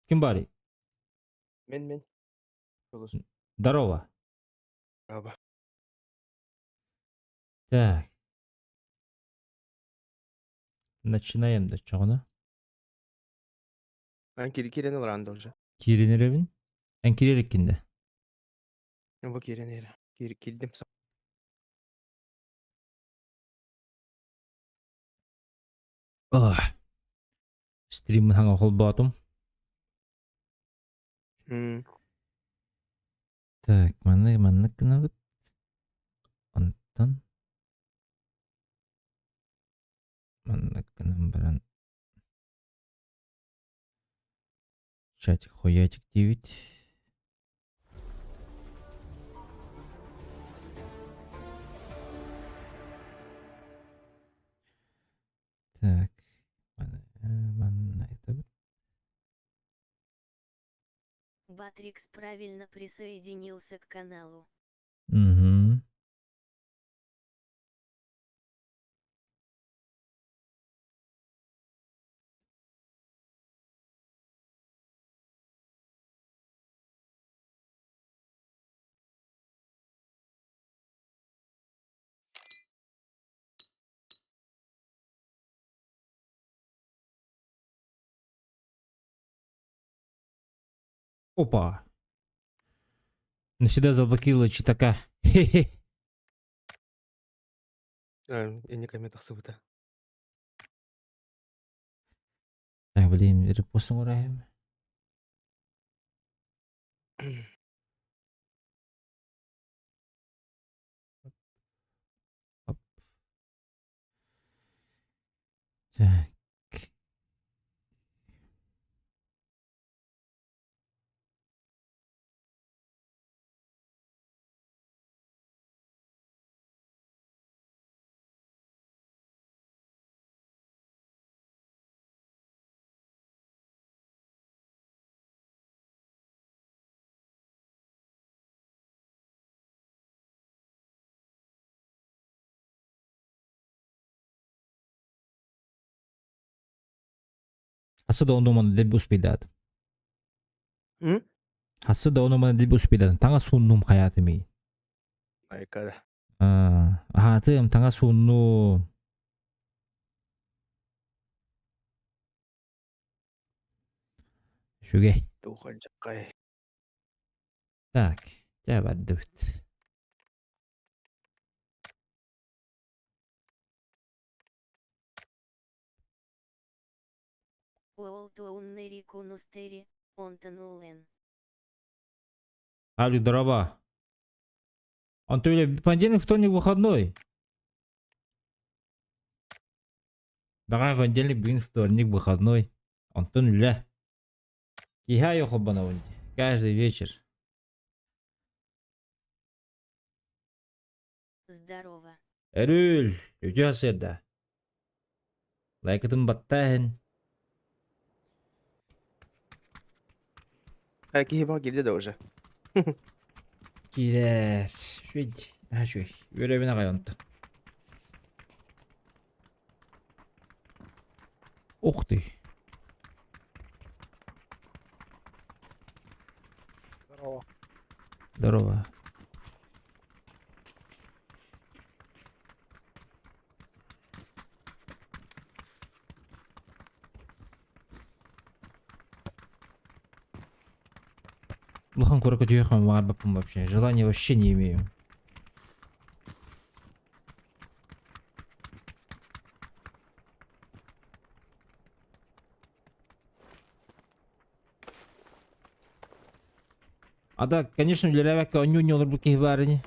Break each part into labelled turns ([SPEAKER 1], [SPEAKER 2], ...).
[SPEAKER 1] Ким баарый?
[SPEAKER 2] Мин мин. Сулус.
[SPEAKER 1] Здорово.
[SPEAKER 2] Аба.
[SPEAKER 1] Так. Начинаем да чоҕуна.
[SPEAKER 2] Эн кири киирэн ылаан да уже.
[SPEAKER 1] Киирин эрэбин. Эн киирэр эккин да.
[SPEAKER 2] Бу киирэн эрэ. Киир киирдим.
[SPEAKER 1] Ох. Стриммин хаҥа холбоотум. Так, маннык маннык гынабыт. Онтон маннык гынан баран чатик хуятик диибит. Так, манна айтабыт.
[SPEAKER 3] Батрикс правильно присоединился к каналу.
[SPEAKER 1] Угу. Опа. Навсегда заблокировала читака. Хе-хе.
[SPEAKER 2] Инник эмиэ тахсыбыта.
[SPEAKER 1] Так, блин, репостом ураем. Оп. Так. Хасса да ону маны дэлби успейдаатым.
[SPEAKER 2] М?
[SPEAKER 1] Хасса да ону маны дэлби успейдаатым. Таҥас сууннум хайаатымый.
[SPEAKER 2] Айка да.
[SPEAKER 1] Аһаатым, таҥас сууннум. Үчүгэй.
[SPEAKER 2] Туухалдьаккай.
[SPEAKER 1] Так, дьэ бардыбыт. Алик, здорово. Антон, понедельник, вторник, выходной. Баҕар понедельник, бүгүн вторник, выходной. Онтон үлэ. Киһи айы холбонобун дии. Каждый вечер.
[SPEAKER 3] Здорово.
[SPEAKER 1] Өрүүл, үтүө сырда. Лайкытын баттааһын.
[SPEAKER 2] А киһи баҕа киирдэ да уже.
[SPEAKER 1] Киирэр. Үчүгэй. Наһаа үчүгэй. Үөрэбин аҕай онтон. Ух ты.
[SPEAKER 4] Здорово.
[SPEAKER 1] Здорово. Улахан куоракка түһүөххэ баҕарбаппын вообще. Желания вообще не имею. А да, конечно, үлэлээбэккэ онньуу олорбут киһи баар ини.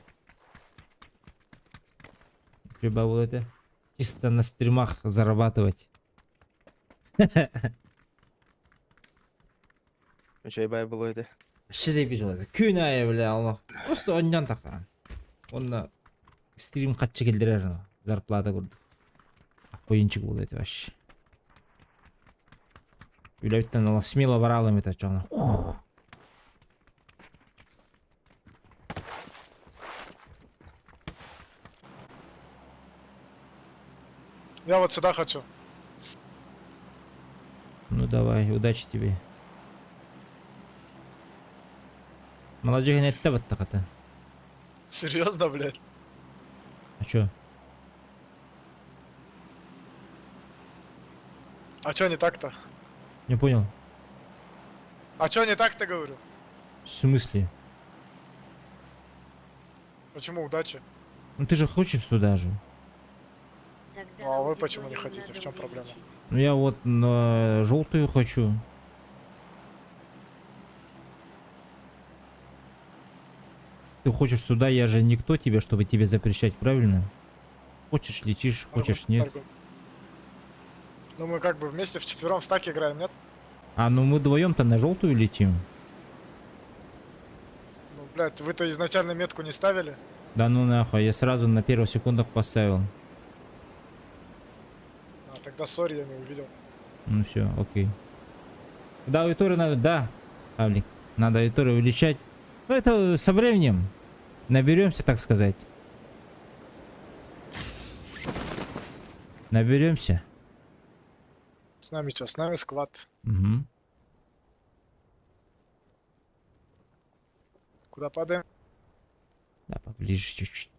[SPEAKER 1] Прибавил это. Чисто на стримах зарабатывать.
[SPEAKER 2] Үчүгэй баай буолуо этэ.
[SPEAKER 1] Вообще заебись это. Күн аайы, бля, олох. Просто онньон тахсан. Онно стрим хаччы киллэрэр зарплата курдук. Охуенчик буолуо этэ вообще. Үлэбиттэн олох смело бараалым этэ чоҕуна.
[SPEAKER 4] Я вот сюда хочу.
[SPEAKER 1] Ну давай, удачи тебе. Маладьыһын эттэ баттахата.
[SPEAKER 4] Серьезно, блядь?
[SPEAKER 1] А чё?
[SPEAKER 4] А чё не так-то?
[SPEAKER 1] Не понял.
[SPEAKER 4] А чё не так-то, говорю?
[SPEAKER 1] В смысле?
[SPEAKER 4] Почему удачи?
[SPEAKER 1] Ну ты же хочешь туда же.
[SPEAKER 3] Тогда
[SPEAKER 4] Ну, а вы почему не
[SPEAKER 3] аудиторию
[SPEAKER 4] хотите? В
[SPEAKER 3] надо
[SPEAKER 4] чем проблема?
[SPEAKER 3] увеличить.
[SPEAKER 1] Ну я вот на желтую хочу. Ты хочешь туда, я же никто тебе, чтобы тебе запрещать, правильно? Хочешь летишь, хочешь нет.
[SPEAKER 4] Ну мы как бы вместе вчетвером в стаке играем, нет?
[SPEAKER 1] А, ну мы вдвоем-то на желтую летим.
[SPEAKER 4] Ну, блядь, вы-то изначально метку не ставили?
[SPEAKER 1] Да ну нахуй, я сразу на первых секундах поставил.
[SPEAKER 4] А, тогда sorry, я не увидел.
[SPEAKER 1] Ну все, окей. Да, аудиторию надо, да, Павлик, надо аудиторию увеличать. Ну это со временем наберемся, так сказать. Наберемся.
[SPEAKER 4] С нами что? С нами squad.
[SPEAKER 1] Угу.
[SPEAKER 4] Куда падаем?
[SPEAKER 1] Да, поближе чуть-чуть.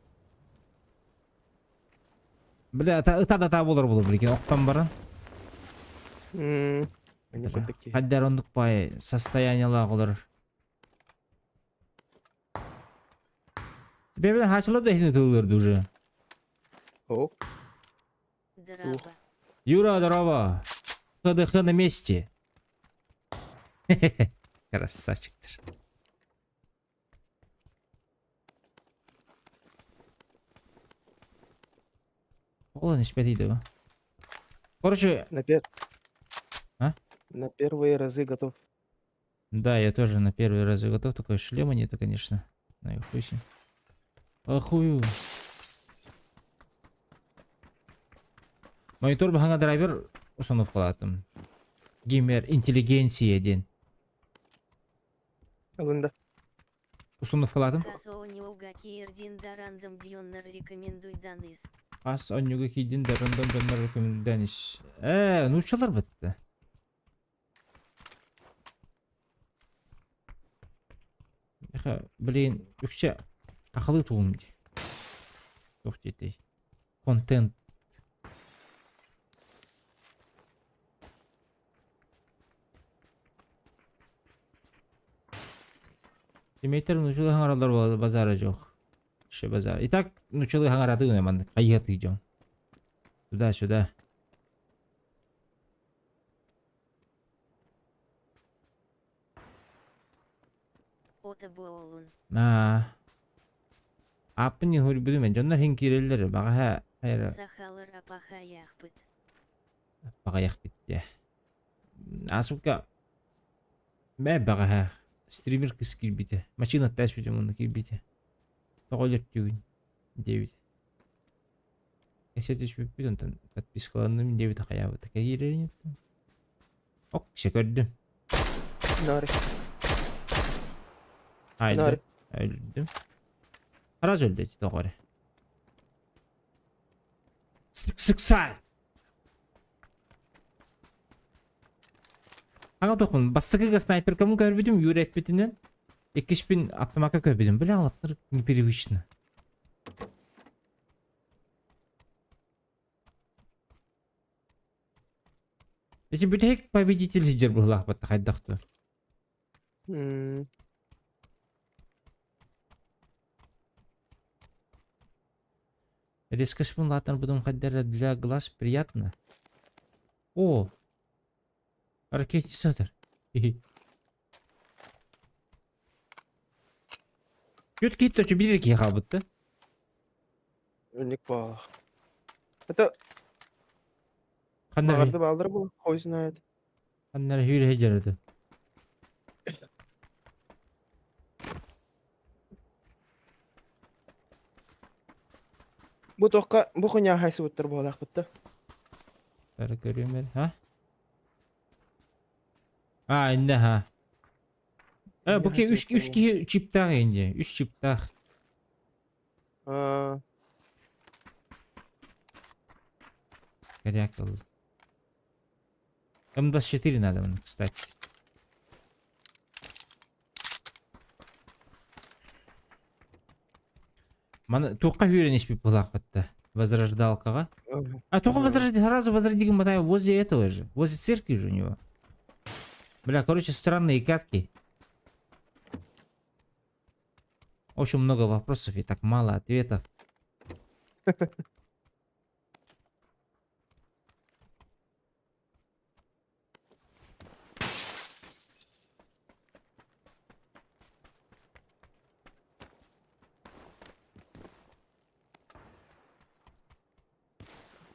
[SPEAKER 1] Бля, та та та болар буолар билигин охтон баран.
[SPEAKER 2] Они такие.
[SPEAKER 1] Хаддар оннук бай состояниелаах олорор. Бэбэн хачылап да иһин ытыллырды уже.
[SPEAKER 2] О,
[SPEAKER 3] Здорово.
[SPEAKER 1] Юра, здорово. ХДХ на месте. Красавчик ты. ж. Ол испэтий да. Короче,
[SPEAKER 2] на пер...
[SPEAKER 1] А?
[SPEAKER 2] На первые разы готов.
[SPEAKER 1] да, я тоже на первый раз готов, только шлема нету, конечно. На хуй с ним. Охую. Монитор баһаҥа драйвер установкалаатым. Геймер интеллигенция диэн.
[SPEAKER 2] Алында.
[SPEAKER 1] Установкалаатым.
[SPEAKER 3] Хас оонньууга киирдин да рандом дьоннор рекомендуй даныс.
[SPEAKER 1] Хас оонньууга киирдин да рандом дьоннор рекомендуй. Нууччалар бытты. Эха, блин, үксэ сахалыы тугум дии. Туох диэтэй. Контент. Тиммейтер нууччалыы хаҥараллар буолла базара дьох. Вообще базар. Итак, нууччалыы хаҥаратыы маннык хайыһатыы дьон. Туда-сюда.
[SPEAKER 3] Ото буолун.
[SPEAKER 1] Аа. Ааппын иһин мен дьоннор иһин киирэллэр баҕаһа хайра
[SPEAKER 3] Сахалар апахаяхпыт.
[SPEAKER 1] баҕайахпыт дии. Асука мэ баҕаһа стример кыс киирбитэ. Машина тээспитим онно киирбитэ. Тоҕо өлөртүүгүн диэбитэ. Кэсэ түспүппүт онтон подпискаланным диэбитэ хайаабыта. Киирэрин Ок, все көрдүм.
[SPEAKER 2] Нари.
[SPEAKER 1] Айда.
[SPEAKER 2] Нари.
[SPEAKER 1] Өлдүм. Сразу өлдө тоҕо эрэ. Сыксай! Аҥа тохпун бастакыга снайперкамын көрбүтүм Юра эппитинэн иккиспин автомакка көрбүтүм бля алаттар непривычно. Эти бүтэһик победитель сидер быһылаахпатта хайдах дуо? Резко шпунлаатар хайдара для глаз приятно. О! Ракетницатор. Күт киит точу биир киһи хаалбытта.
[SPEAKER 2] Уник баах. Это
[SPEAKER 1] Ханна
[SPEAKER 2] баҕарды баалдара була, хуй знает.
[SPEAKER 1] ханна хүүрэ дьарады.
[SPEAKER 2] Бу тоққа бу хуйня хайсыбыттар буолаахпытта.
[SPEAKER 1] Бары көрүмэр, ха? А, инде ха. Э, бу ки үч үч киһи чиптаах инде. Үч чиптаах.
[SPEAKER 2] Аа,
[SPEAKER 1] Коряк ыл. М24 надо, кстати. Маны туохха үүрэн испит булаахпытта? Возрождалкаҕа. А только возрожди, сразу возроди Матай возле этого же. Возле церкви же у него. Бля, короче, странные катки. Очень много вопросов и так мало ответов.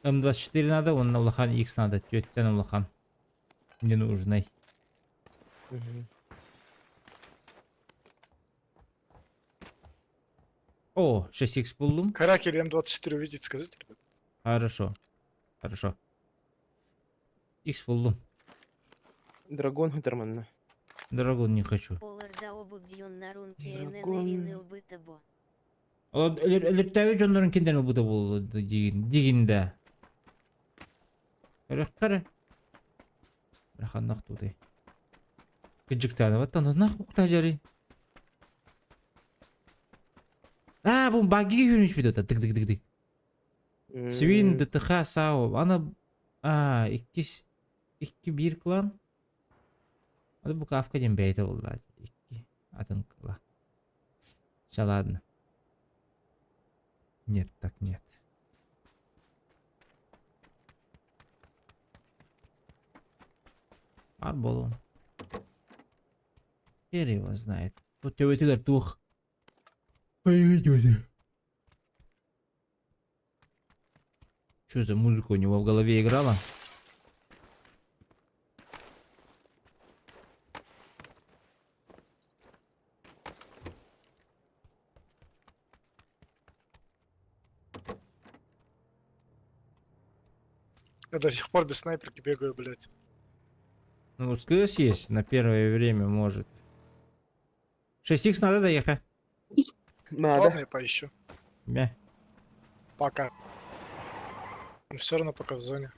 [SPEAKER 1] М24 надо, он улахан X надо, түөттэн улахан. Ненужный. О, 6X буллум.
[SPEAKER 4] Каракель М24 увидеть, скажите, ребят.
[SPEAKER 1] Хорошо. Хорошо. X буллум.
[SPEAKER 2] Драгон хытарманна.
[SPEAKER 1] Драгон не хочу.
[SPEAKER 2] Драгон.
[SPEAKER 1] Өлөртөөбү дьоннорун кинден ылбыта буолла дигин да. Көрөхтөрө. Ханнах тутай. Кыдьыктаанабаттан нах укта жарый. А, бу багги хүрүнүш бит ота тык тык тык тык. Свин ДТХ САО. Ана а иккис икки биир клан. Аны бу Кавка диэн бэйэтэ буолла. Икки атын кыла. Все, ладно. Нет, так нет. Ар буолуон. Хер его знает. Тут төбөтүгэр туох Что за музыка у него в голове играла?
[SPEAKER 4] Я до сих пор без снайперки бегаю, блядь.
[SPEAKER 1] Ну, СКС есть на первое время, может. 6х надо доехать.
[SPEAKER 2] Надо.
[SPEAKER 4] Ладно, я поищу.
[SPEAKER 1] Мя.
[SPEAKER 4] Пока. Все равно пока в зоне.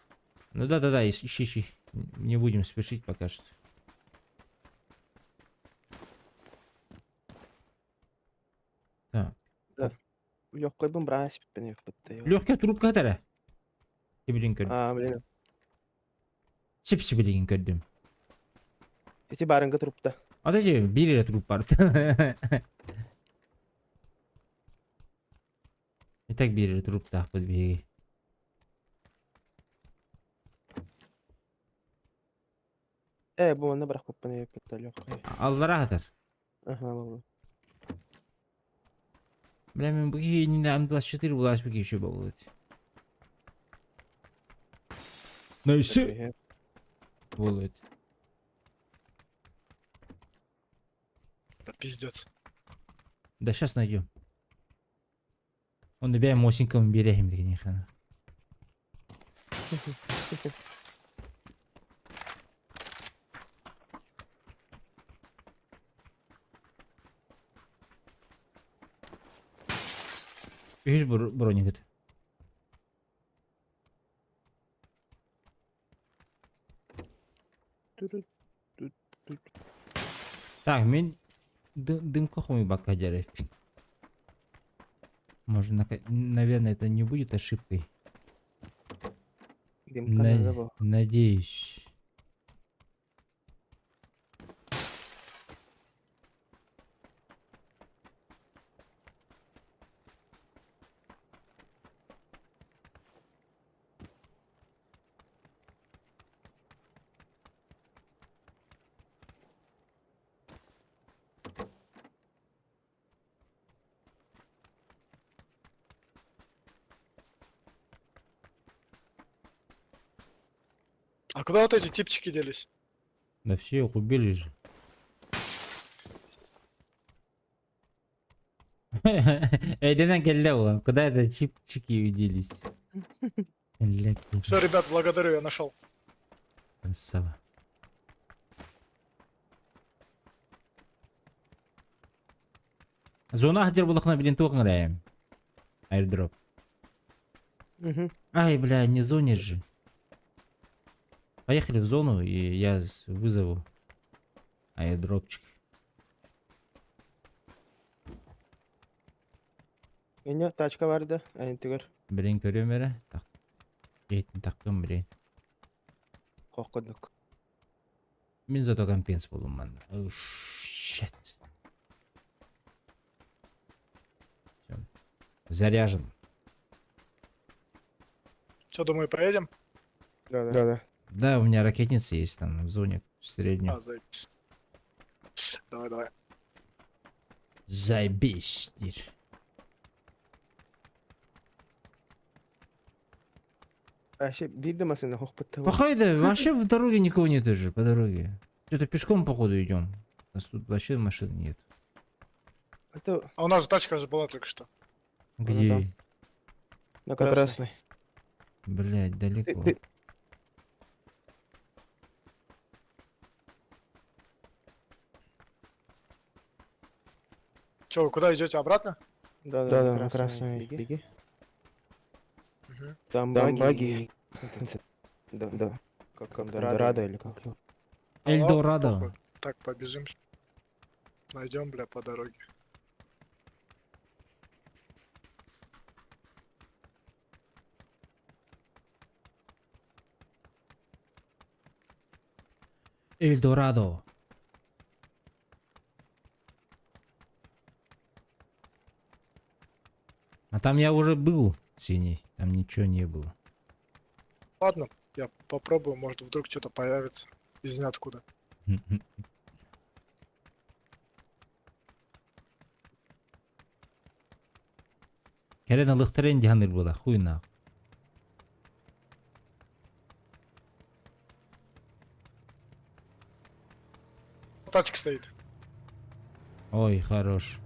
[SPEAKER 1] Ну да-да-да, ищи, ищи. Не будем спешить пока что. Так.
[SPEAKER 2] Легкой брась
[SPEAKER 1] Легкая трубка тара. Сибилин көрдүм.
[SPEAKER 2] А, блин.
[SPEAKER 1] Сип сибилин көрдүм.
[SPEAKER 2] Эти барынга трупта.
[SPEAKER 1] А даже бир эле труп бар. И так бир эле труптаахпыт биһиги.
[SPEAKER 2] Э, бу манна бырахпыппын легкой.
[SPEAKER 1] Аллара хатар.
[SPEAKER 2] Ага, буолла.
[SPEAKER 1] Бля, мен бу киһи М24 булаас бу киһи болот. Найсы. Болот.
[SPEAKER 4] Это пиздец.
[SPEAKER 1] Да сейчас найдем. Он бэйэм Мосинкам биэрэһим деген хана. Үһүс броник. Так, мин дымка хомуйбакка дьэрэ. Может, наверное, это не будет ошибкой.
[SPEAKER 2] Дымка надо было.
[SPEAKER 1] Надеюсь.
[SPEAKER 4] А куда вот эти типчики делись?
[SPEAKER 1] Да все их убили же. Эйденен кэллэ буолан. Куда это чипчики делись?
[SPEAKER 4] Все, ребят, благодарю, я нашел.
[SPEAKER 1] Красава. Зона хадер булахна билин туох рэм. Airdrop. Ай, бля, не зоне же. Поехали в зону, и я вызову аирдропчик.
[SPEAKER 2] Инньэ тачка бар да, айантыгар.
[SPEAKER 1] Билин көрүөм эрэ. Так. Дьиэтин таккым билин.
[SPEAKER 2] Хох курдук.
[SPEAKER 1] Мин зато компенс буоллум манна. Oh, shit. Всё. Заряжен.
[SPEAKER 4] Че, думаю, поедем?
[SPEAKER 2] Да, да. Да,
[SPEAKER 1] Да, у меня ракетница есть там в зоне средней.
[SPEAKER 4] А, заебись. Давай, давай.
[SPEAKER 1] Заебись, диир.
[SPEAKER 2] Вообще биир да массыына хохпут
[SPEAKER 1] Похай да, вообще в дороге никого нет уже, по дороге. Что-то пешком, походу, идем. У нас тут вообще машин нет.
[SPEAKER 2] Это
[SPEAKER 4] А у нас же тачка же была только что.
[SPEAKER 1] Где?
[SPEAKER 2] там. На красной.
[SPEAKER 1] Блять, далеко.
[SPEAKER 2] Ты, ты...
[SPEAKER 4] Че, вы куда идете? Обратно?
[SPEAKER 2] Да, да, да, на красной. Беги.
[SPEAKER 4] Мгм.
[SPEAKER 2] Там, там баги. Да, да. Как Дорадо или как его.
[SPEAKER 4] А, ладно,
[SPEAKER 1] Эльдорадо.
[SPEAKER 4] похуй. Так, побежим. Найдем, бля, по дороге.
[SPEAKER 1] Эльдорадо. А там я уже был синий. Там ничего не было.
[SPEAKER 4] Ладно, я попробую, может вдруг что-то появится из ниоткуда.
[SPEAKER 1] Кэлэн ылыахтарын диһаныр буола, хуй нах.
[SPEAKER 4] Тачка стоит.
[SPEAKER 1] Ой, хорош.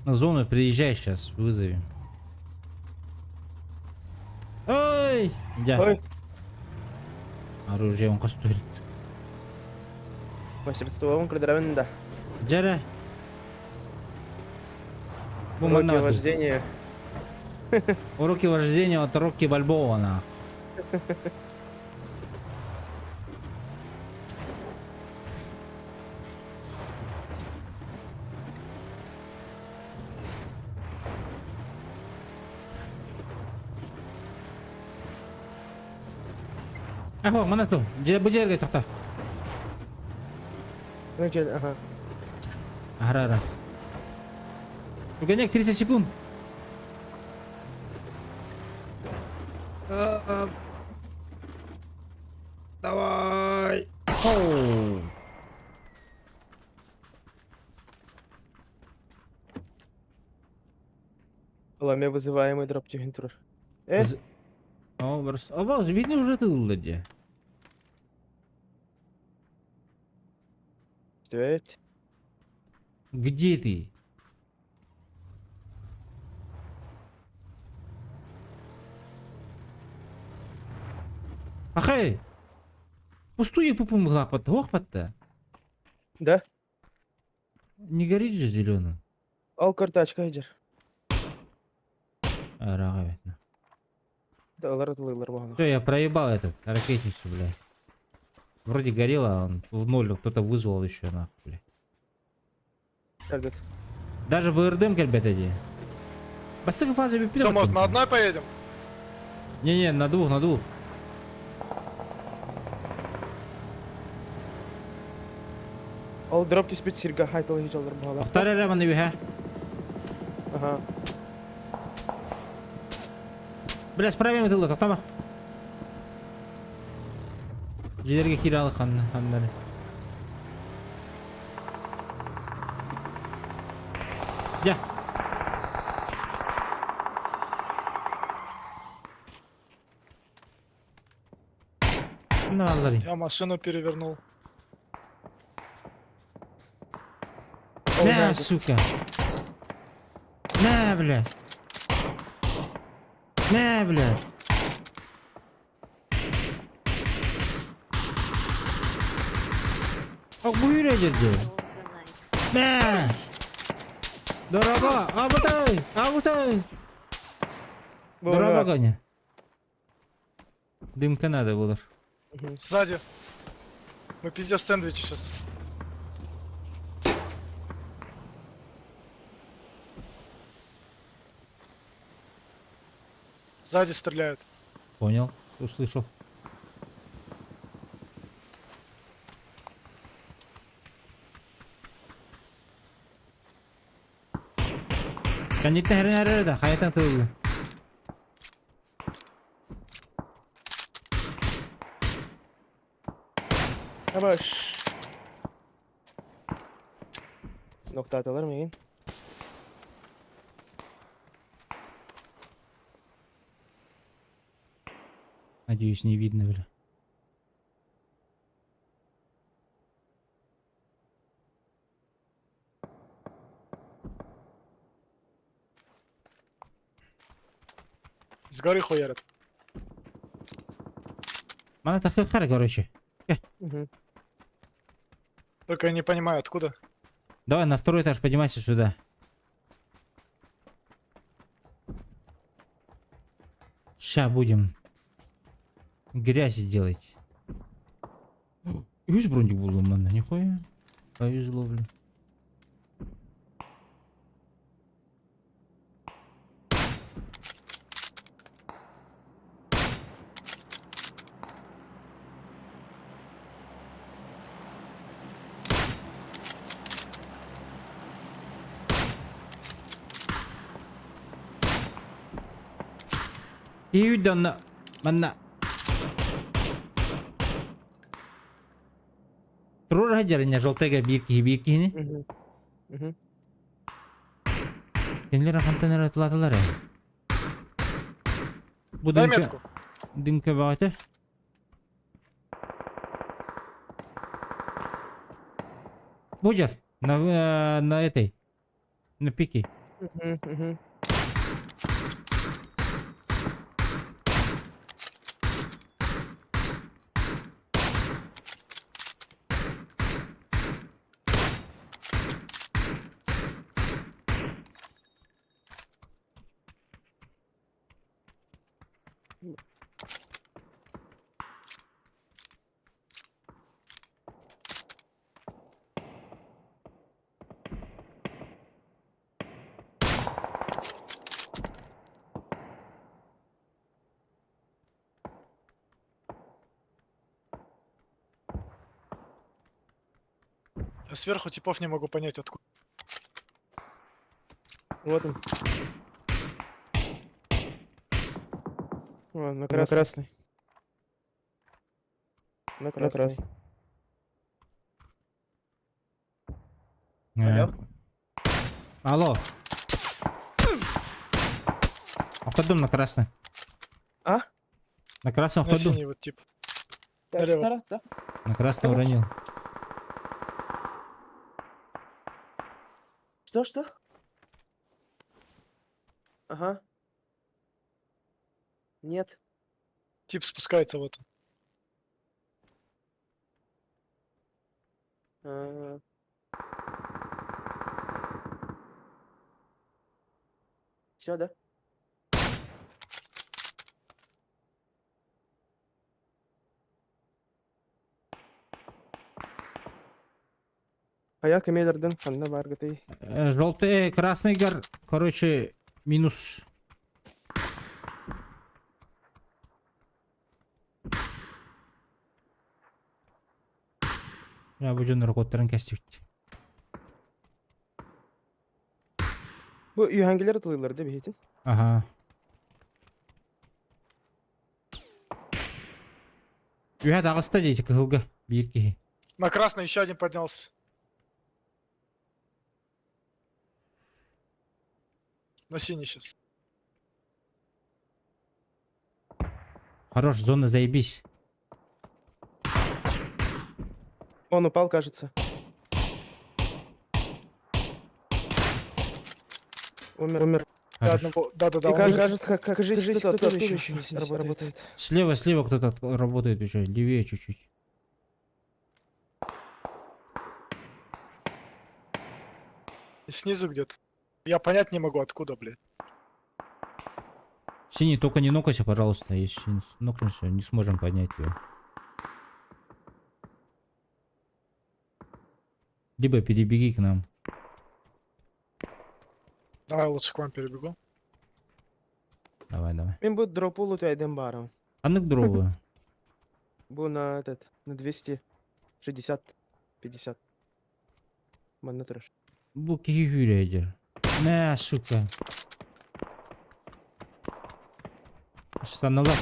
[SPEAKER 1] На зону приезжай сейчас, вызовем. Ой! Я.
[SPEAKER 2] Ой.
[SPEAKER 1] Оружие он костурит.
[SPEAKER 2] Мастерство көрдөрөбүн да.
[SPEAKER 1] Дьэ. Бу
[SPEAKER 2] Уроки
[SPEAKER 1] манна
[SPEAKER 2] вождения.
[SPEAKER 1] Уроки вождения от Рокки Бальбоа, нах. Ахо, манна ту. Дьэ бу дьиэгэ тохтоо.
[SPEAKER 2] Ну, че, ага.
[SPEAKER 1] Ара, ара. Угоняк 30 секунд. А, Давай. Оу.
[SPEAKER 2] Ламе вызываемый дроп түһэн турар. Э,
[SPEAKER 1] З- О, брос. О, видно уже ты где.
[SPEAKER 2] Стоять.
[SPEAKER 1] Где ты? Ахай! Пустую пупум лапат, охпатта.
[SPEAKER 2] Да?
[SPEAKER 1] Не горит же зеленым.
[SPEAKER 2] Ол картачка идер.
[SPEAKER 1] Арага видно.
[SPEAKER 2] Да, олар атылыйлар бағана.
[SPEAKER 1] Все, я проебал этот ракетницу, блядь. Вроде горело, а он в ноль кто-то вызвал еще, нахуй, блядь.
[SPEAKER 2] Таргет.
[SPEAKER 1] Даже БРДМ кэлбэтэ дии. Бастакы фаза
[SPEAKER 4] Что, может, на одной поедем?
[SPEAKER 1] Не-не, на двух, на двух.
[SPEAKER 2] Ол дроп түспүт сиргэ хайтал хичаллар бағана.
[SPEAKER 1] Охтар эрэ манна үһэ.
[SPEAKER 2] Ага.
[SPEAKER 1] Бля, справим тылы, тоқтама. Дьиэлэргэ киирэ ханна, ханнары. Я. На, лари.
[SPEAKER 4] Я машину перевернул.
[SPEAKER 2] Ол
[SPEAKER 1] На,
[SPEAKER 2] надо.
[SPEAKER 1] сука. На, бля. На, бля. Ак бу жерде.
[SPEAKER 3] Долго лайк.
[SPEAKER 1] На! Дорообо! Абытай! Абытай!
[SPEAKER 2] Бу
[SPEAKER 1] Дорообо,
[SPEAKER 2] она.
[SPEAKER 1] Ганя. Дымка надо было.
[SPEAKER 2] Мгм.
[SPEAKER 4] Сзади. Мы пиздец в сэндвиче сейчас. Сзади стреляют.
[SPEAKER 1] Понял, услышал. Кэнниттэн хэрэн эрэр да, хайатан тыллы.
[SPEAKER 2] Абаш. Ноктааталар миигин.
[SPEAKER 1] Надеюсь, не видно, бля.
[SPEAKER 4] С горы хуярят.
[SPEAKER 1] Мана тахыхар, короче.
[SPEAKER 2] Мгм.
[SPEAKER 4] Только я не понимаю, откуда.
[SPEAKER 1] Давай на второй этаж поднимайся сюда. Ща будем грязь делать. Үс броник буллум манна, нихуя. Повезло, блин. Киһи манна. Туруора сылдьар инньэ желтыйга биир киһи биир киһини.
[SPEAKER 2] Мгм. Мгм.
[SPEAKER 1] Кинилэр хантан эрэ ытылаатылар ээ. Бу
[SPEAKER 4] Дай
[SPEAKER 1] дымка,
[SPEAKER 4] метку.
[SPEAKER 1] дымка бөҕөтө. Бу дьэр, на этой, на пике.
[SPEAKER 2] Мгм, мгм.
[SPEAKER 4] Я сверху типов не могу понять, откуда.
[SPEAKER 2] Вот он. О, на красный. На красный. На красный.
[SPEAKER 1] Алло. Алло. Охтодум на красный.
[SPEAKER 2] А?
[SPEAKER 1] На красном
[SPEAKER 4] На
[SPEAKER 1] охтодум.
[SPEAKER 4] синий вот тип. Налево.
[SPEAKER 1] На красном уронил.
[SPEAKER 2] Что, что? Ага. Нет.
[SPEAKER 4] Тип спускается вот.
[SPEAKER 2] он. Все, да? Хайа кемелерден ханна бааргытый.
[SPEAKER 1] Желтый, красный гор, короче, минус. Я бу дьон ракоттарын кэстибит.
[SPEAKER 2] Бу үөһээҥҥилэр ытылыыллар да биһитин.
[SPEAKER 1] Ага. Үһэ таҕыста дии кыһылга биир киһи.
[SPEAKER 4] На красный еще один поднялся. На синий сейчас.
[SPEAKER 1] Хорош, зона заебись.
[SPEAKER 2] Он упал, кажется. Умер, умер.
[SPEAKER 4] Да,
[SPEAKER 1] Хорош.
[SPEAKER 4] одного- Да-да-да.
[SPEAKER 2] И
[SPEAKER 4] он
[SPEAKER 2] как,
[SPEAKER 4] умер.
[SPEAKER 2] кажется, как, кажись, кто-то оттуда еще работает.
[SPEAKER 1] Слева, слева кто-то работает еще, левее чуть-чуть.
[SPEAKER 4] И снизу где-то. Я понять не могу, откуда, блядь.
[SPEAKER 1] Синий, только не нокайся, пожалуйста. Если нокнешься, не сможем поднять его. Либо перебеги к нам.
[SPEAKER 4] Давай лучше к вам перебегу.
[SPEAKER 1] Давай, давай.
[SPEAKER 2] Мин бу дропу лутайдым баарым.
[SPEAKER 1] Ханнык дробу?
[SPEAKER 2] Бу на этот, на 260, 50. Манна турар.
[SPEAKER 1] Бу киһи күүрээдьэр. Мэ, сука. Устаналар.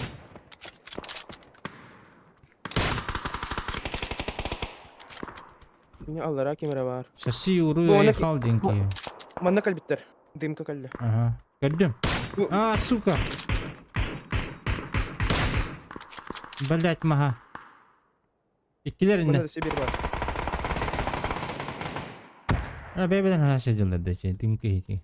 [SPEAKER 2] Мин аллара ким эрэ баар.
[SPEAKER 1] Соси уру
[SPEAKER 2] Бу онно
[SPEAKER 1] хал диэн киһи.
[SPEAKER 2] Манна кэлбиттэр. Дымка кэллэ.
[SPEAKER 1] Ага. Көрдүм.
[SPEAKER 2] Бу
[SPEAKER 1] А, сука. Блять, маха. Иккилэр
[SPEAKER 2] манна
[SPEAKER 1] инне.
[SPEAKER 2] да Сибирь бар.
[SPEAKER 1] А, бэйбеден ха сылдьаллар да чэ, дымка иһити.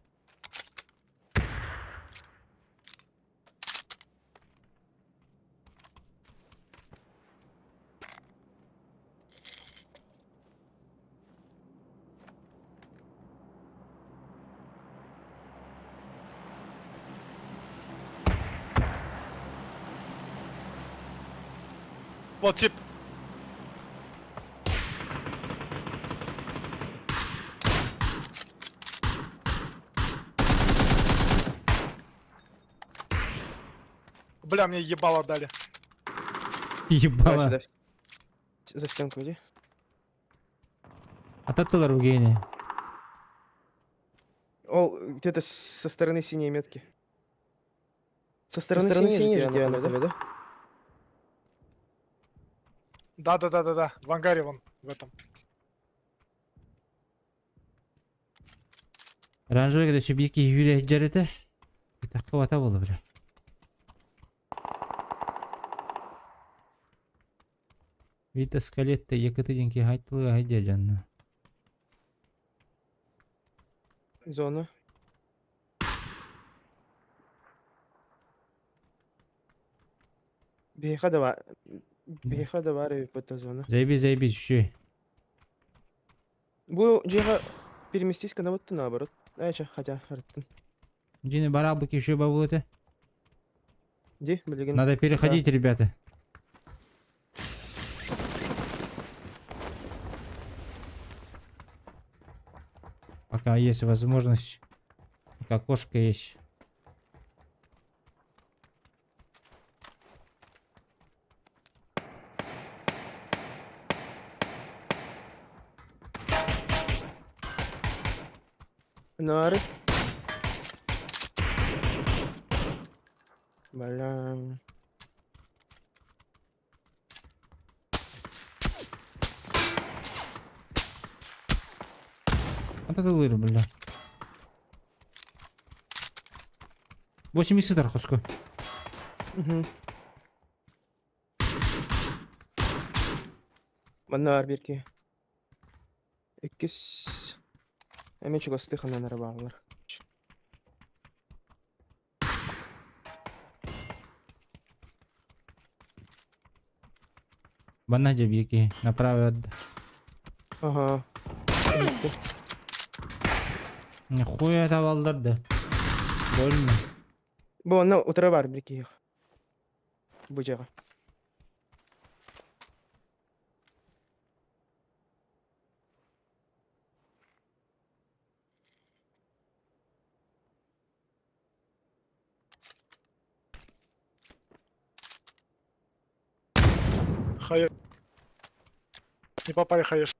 [SPEAKER 4] Вот тип. Бля, мне ебало дали.
[SPEAKER 2] Давай
[SPEAKER 1] Ебала.
[SPEAKER 2] сюда. За стенку иди.
[SPEAKER 1] Ататтылар Евгений.
[SPEAKER 2] Ол где-то со стороны синей метки. Со стороны синей же тебя находили, да?
[SPEAKER 4] Да-да-да-да-да, в ангаре вон, в этом.
[SPEAKER 1] Оранжевый когда субъекти юле жарыта. Такого было, бля. Вита скалетта якыты деньги хайтылы хайдя жанна.
[SPEAKER 2] Зона. Биһиэхэ да баар. Биһиэхэ да баар эбит зона.
[SPEAKER 1] Заебись, заебись, еще.
[SPEAKER 2] Бу дьиэҕэ переместись на вот наоборот. Э, хотя, арыттын.
[SPEAKER 1] Дина барабык еще бабулы
[SPEAKER 2] Ди, билигин.
[SPEAKER 1] Надо переходить, ребята. Пока есть возможность. Пока кошка есть.
[SPEAKER 2] Нары. Бля.
[SPEAKER 1] Вот это лыр, бля. 80 тархоску.
[SPEAKER 2] Угу. Манна бирки. Иккис. Эми чугастыы ханан бааллар.
[SPEAKER 1] Банна дебики. Направо.
[SPEAKER 2] Ага.
[SPEAKER 1] Нихуя это балдар да. Больно.
[SPEAKER 2] Бу онно утары баар бир Бу дьиэҕэ.
[SPEAKER 4] Хае. Не попали хаеш.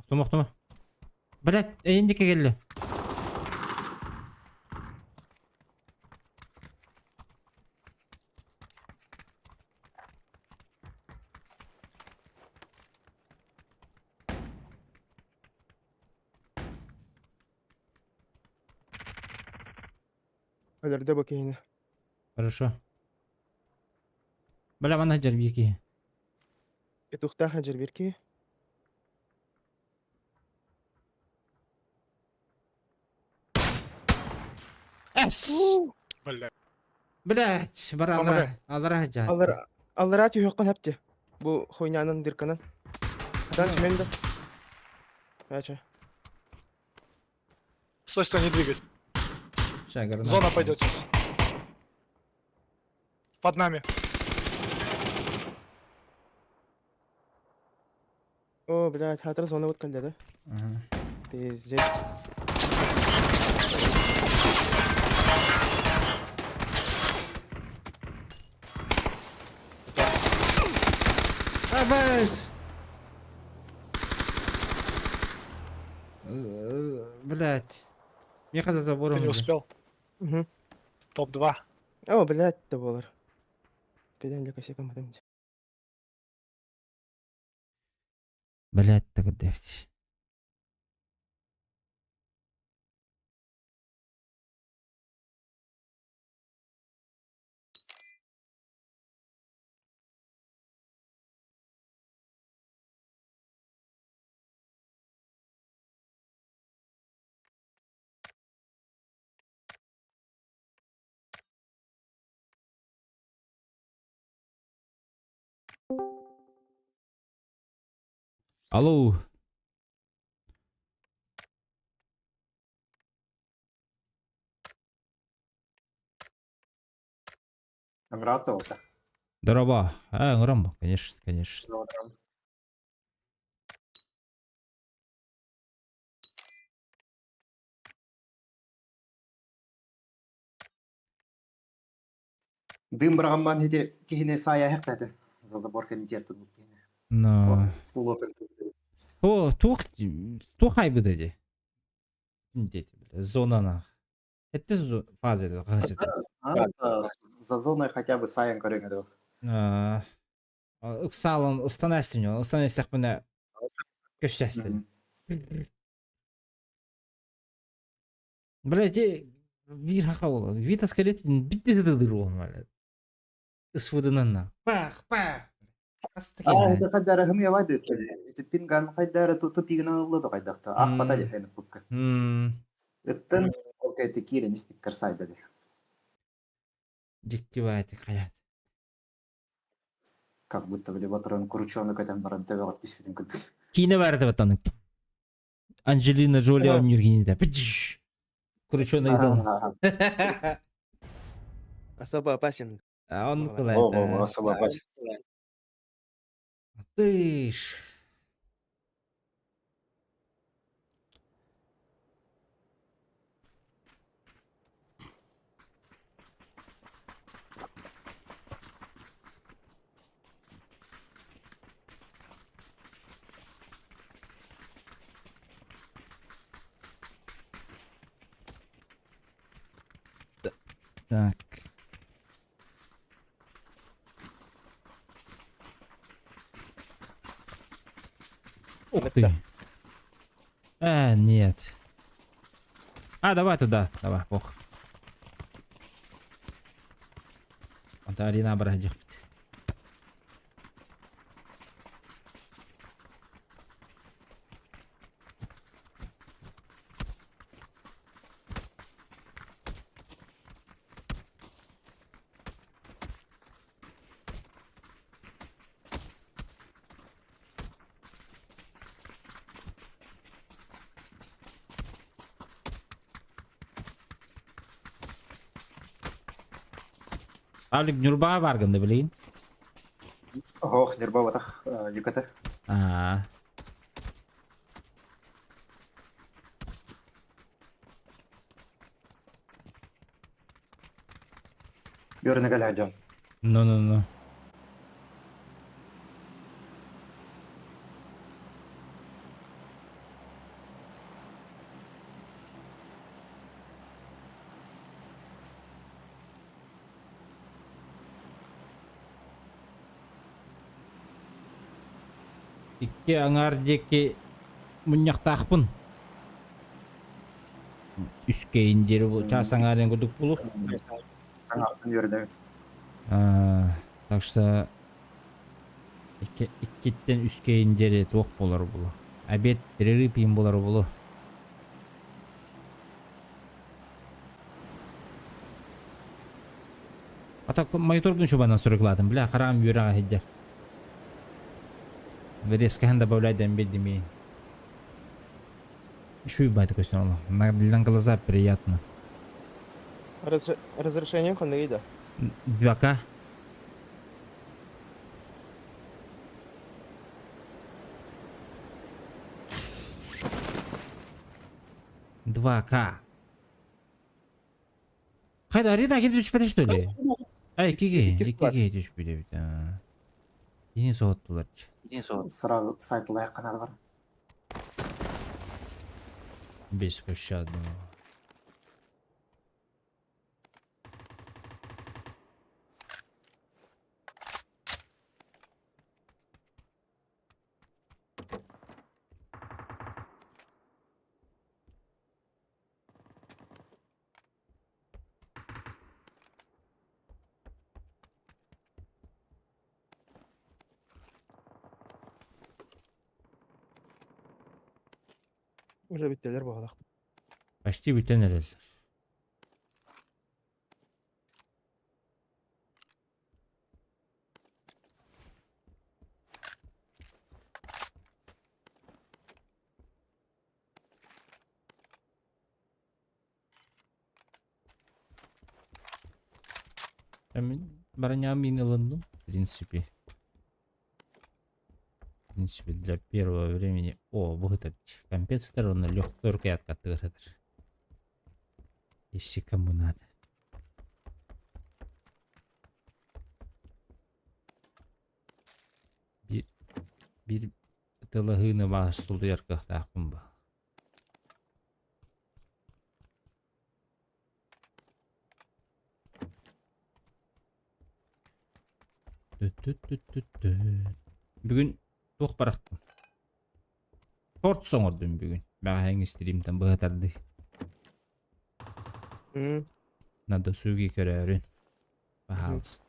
[SPEAKER 1] Охтума, охтума. Блять, эйиндики келли.
[SPEAKER 2] Өлөрдө бу киһини.
[SPEAKER 1] Хорошо. Бля, манна дьэрбики.
[SPEAKER 2] Петухтаах дьэрбир киһи.
[SPEAKER 1] Эс!
[SPEAKER 4] Бля.
[SPEAKER 1] Блять, бар
[SPEAKER 4] Помогай.
[SPEAKER 1] аллара, аллара дьаат.
[SPEAKER 2] Аллара, аллара түһүөххүн сөп дии. Бу хуйнянан дырканан. Хатан түһэн да. Ача.
[SPEAKER 4] Стой, стой, не двигайся.
[SPEAKER 1] Ща, гранату.
[SPEAKER 4] Зона пойдет сейчас. Под нами.
[SPEAKER 2] О, блядь, хатыр зона вот кэллэ да.
[SPEAKER 1] Ага.
[SPEAKER 2] Пиздец.
[SPEAKER 1] Абас! Блять. Мне когда
[SPEAKER 4] Ты не успел.
[SPEAKER 2] Угу.
[SPEAKER 4] Топ-2.
[SPEAKER 2] О, блядь, да буолар. Пиден косяком потом.
[SPEAKER 1] Блять, так девять. Алло.
[SPEAKER 5] Ыҥыраат да
[SPEAKER 1] Здорово. А, ыҥырам, конечно, конечно.
[SPEAKER 5] Дым быраҕамман ити киһини саайа эһэхтээтэ. За забор кэннитиэр турбут киһини.
[SPEAKER 1] Но...
[SPEAKER 5] Улуопен.
[SPEAKER 1] О, туох, туох айбыта дии? Дети, бля, зонанах. Это фаза хасыта.
[SPEAKER 5] За зоной хотя бы сайын көрөҥө дуу.
[SPEAKER 1] Ыксалын ыстана истин, ыстана истэхпинэ көстөстүн. Блядь, биир хаха буолар. Вита скелет битте тыдыр уон Ысвыдынанна. Пах, пах.
[SPEAKER 5] Аа, это хайдара хым явайды. Это пинган хайдара тупигынан ыллы хайдахта. Ах пата дехен пукка. Ыттын ол кэти киирен испиккер сайда де.
[SPEAKER 1] Дьиктивайте хаят.
[SPEAKER 5] Как будто били батырын крученый көтөн баран төбөҕөр түспүтүн курдук.
[SPEAKER 1] Киинэ баар баттанын. Анджелина Джоли оонньуур киинэтэ. Крученый дом.
[SPEAKER 2] Особо опасен.
[SPEAKER 1] Он
[SPEAKER 5] О, о, особо опасен.
[SPEAKER 1] Ты ж. Так. Ух ты. А, нет. А, давай туда. Давай, пох. Это арена брать. Алик Нюрба баргын да билейин.
[SPEAKER 5] Ох, нербаватах юката.
[SPEAKER 1] Аа.
[SPEAKER 5] Үөрэнэ дьон.
[SPEAKER 1] Ну-ну-ну. Икки аҥаар диэки мунньахтаахпын. Үскэйин диэри бу чаас аҥаарын курдук булух.
[SPEAKER 5] Саҥаттан үөрэнэбин.
[SPEAKER 1] Так что икки, иккиттэн үскэйин диэри туох буолар булу. Обед перерыв им буолар булу. А так мониторбун чубанан настройкалаатым, бля, хараҕым үөрэҕэ сылдьар. Резкоһын добавляй дэн биэрдим. Үчүгэй баайта көстөн олох. На для глаза приятно.
[SPEAKER 2] Разрешение ханныгый да?
[SPEAKER 1] 2К. 2К. Хайда, арена ким түспэтэ что ли? Ай, икки
[SPEAKER 2] Икки
[SPEAKER 1] икки
[SPEAKER 2] склад.
[SPEAKER 1] киһи түспүт эбит. Аа. Кини соһуттулар.
[SPEAKER 5] Сразу сайт лайк бар.
[SPEAKER 1] Беспощадно.
[SPEAKER 2] Уже бүттүлэр буоллах.
[SPEAKER 1] Почти бүтэн эрэллэр. Мен броня мин ылынным, в принципе. В принципе, для первого времени. О, бу этот компенсатор, он легкий рукоятка тыгырыдыр. Если кому надо. Биир, биир тылаһыыны баас тулуйар кыахтаахпын ба. Тү-тү-тү-тү-тү. Бүгүн туох барахтым? Торт оҥордум бүгүн. Бэҕэһээҥҥи стримтэн быһатарды. На досуге көрөөрүн. Пожалуйста.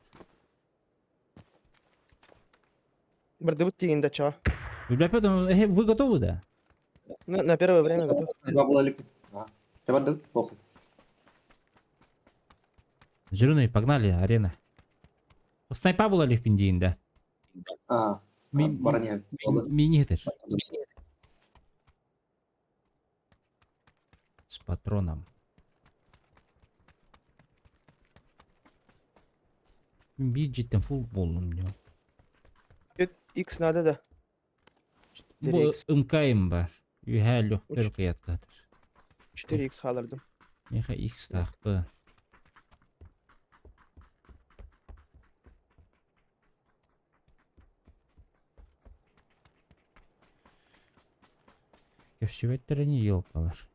[SPEAKER 2] Бардыбыт тиийин да чё?
[SPEAKER 1] Ребята, вы готовы, да?
[SPEAKER 2] Ну, на первое время готов.
[SPEAKER 5] Бабла похуй.
[SPEAKER 1] Зеленый, погнали, арена. Снайпа была лихпиндиин, да?
[SPEAKER 5] А, броня.
[SPEAKER 1] Мини С патроном. Биджитен фул болдум не.
[SPEAKER 2] X надо да.
[SPEAKER 1] Бу
[SPEAKER 2] 4X.
[SPEAKER 1] МКМ бар. Үһә лөхтөр кыяткатыр.
[SPEAKER 2] 4X хааллардым.
[SPEAKER 1] Меха X тахпы. Кэпсибэттерини елкалар.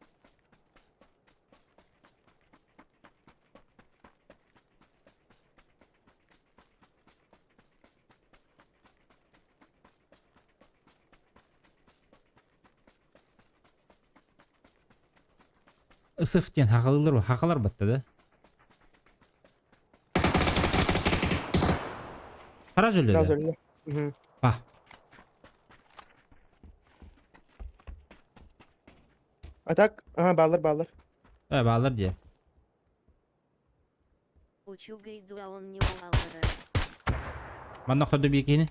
[SPEAKER 1] Ысыф диэн хахалылар хахалар батта да? Хара
[SPEAKER 2] Сразу
[SPEAKER 1] өллө
[SPEAKER 2] өллө. Мгм.
[SPEAKER 1] А.
[SPEAKER 2] А так, ага, бааллар, бааллар.
[SPEAKER 1] Э, бааллар дии.
[SPEAKER 3] Учугай дуаон не уаллара.
[SPEAKER 1] Манна охторду биекини.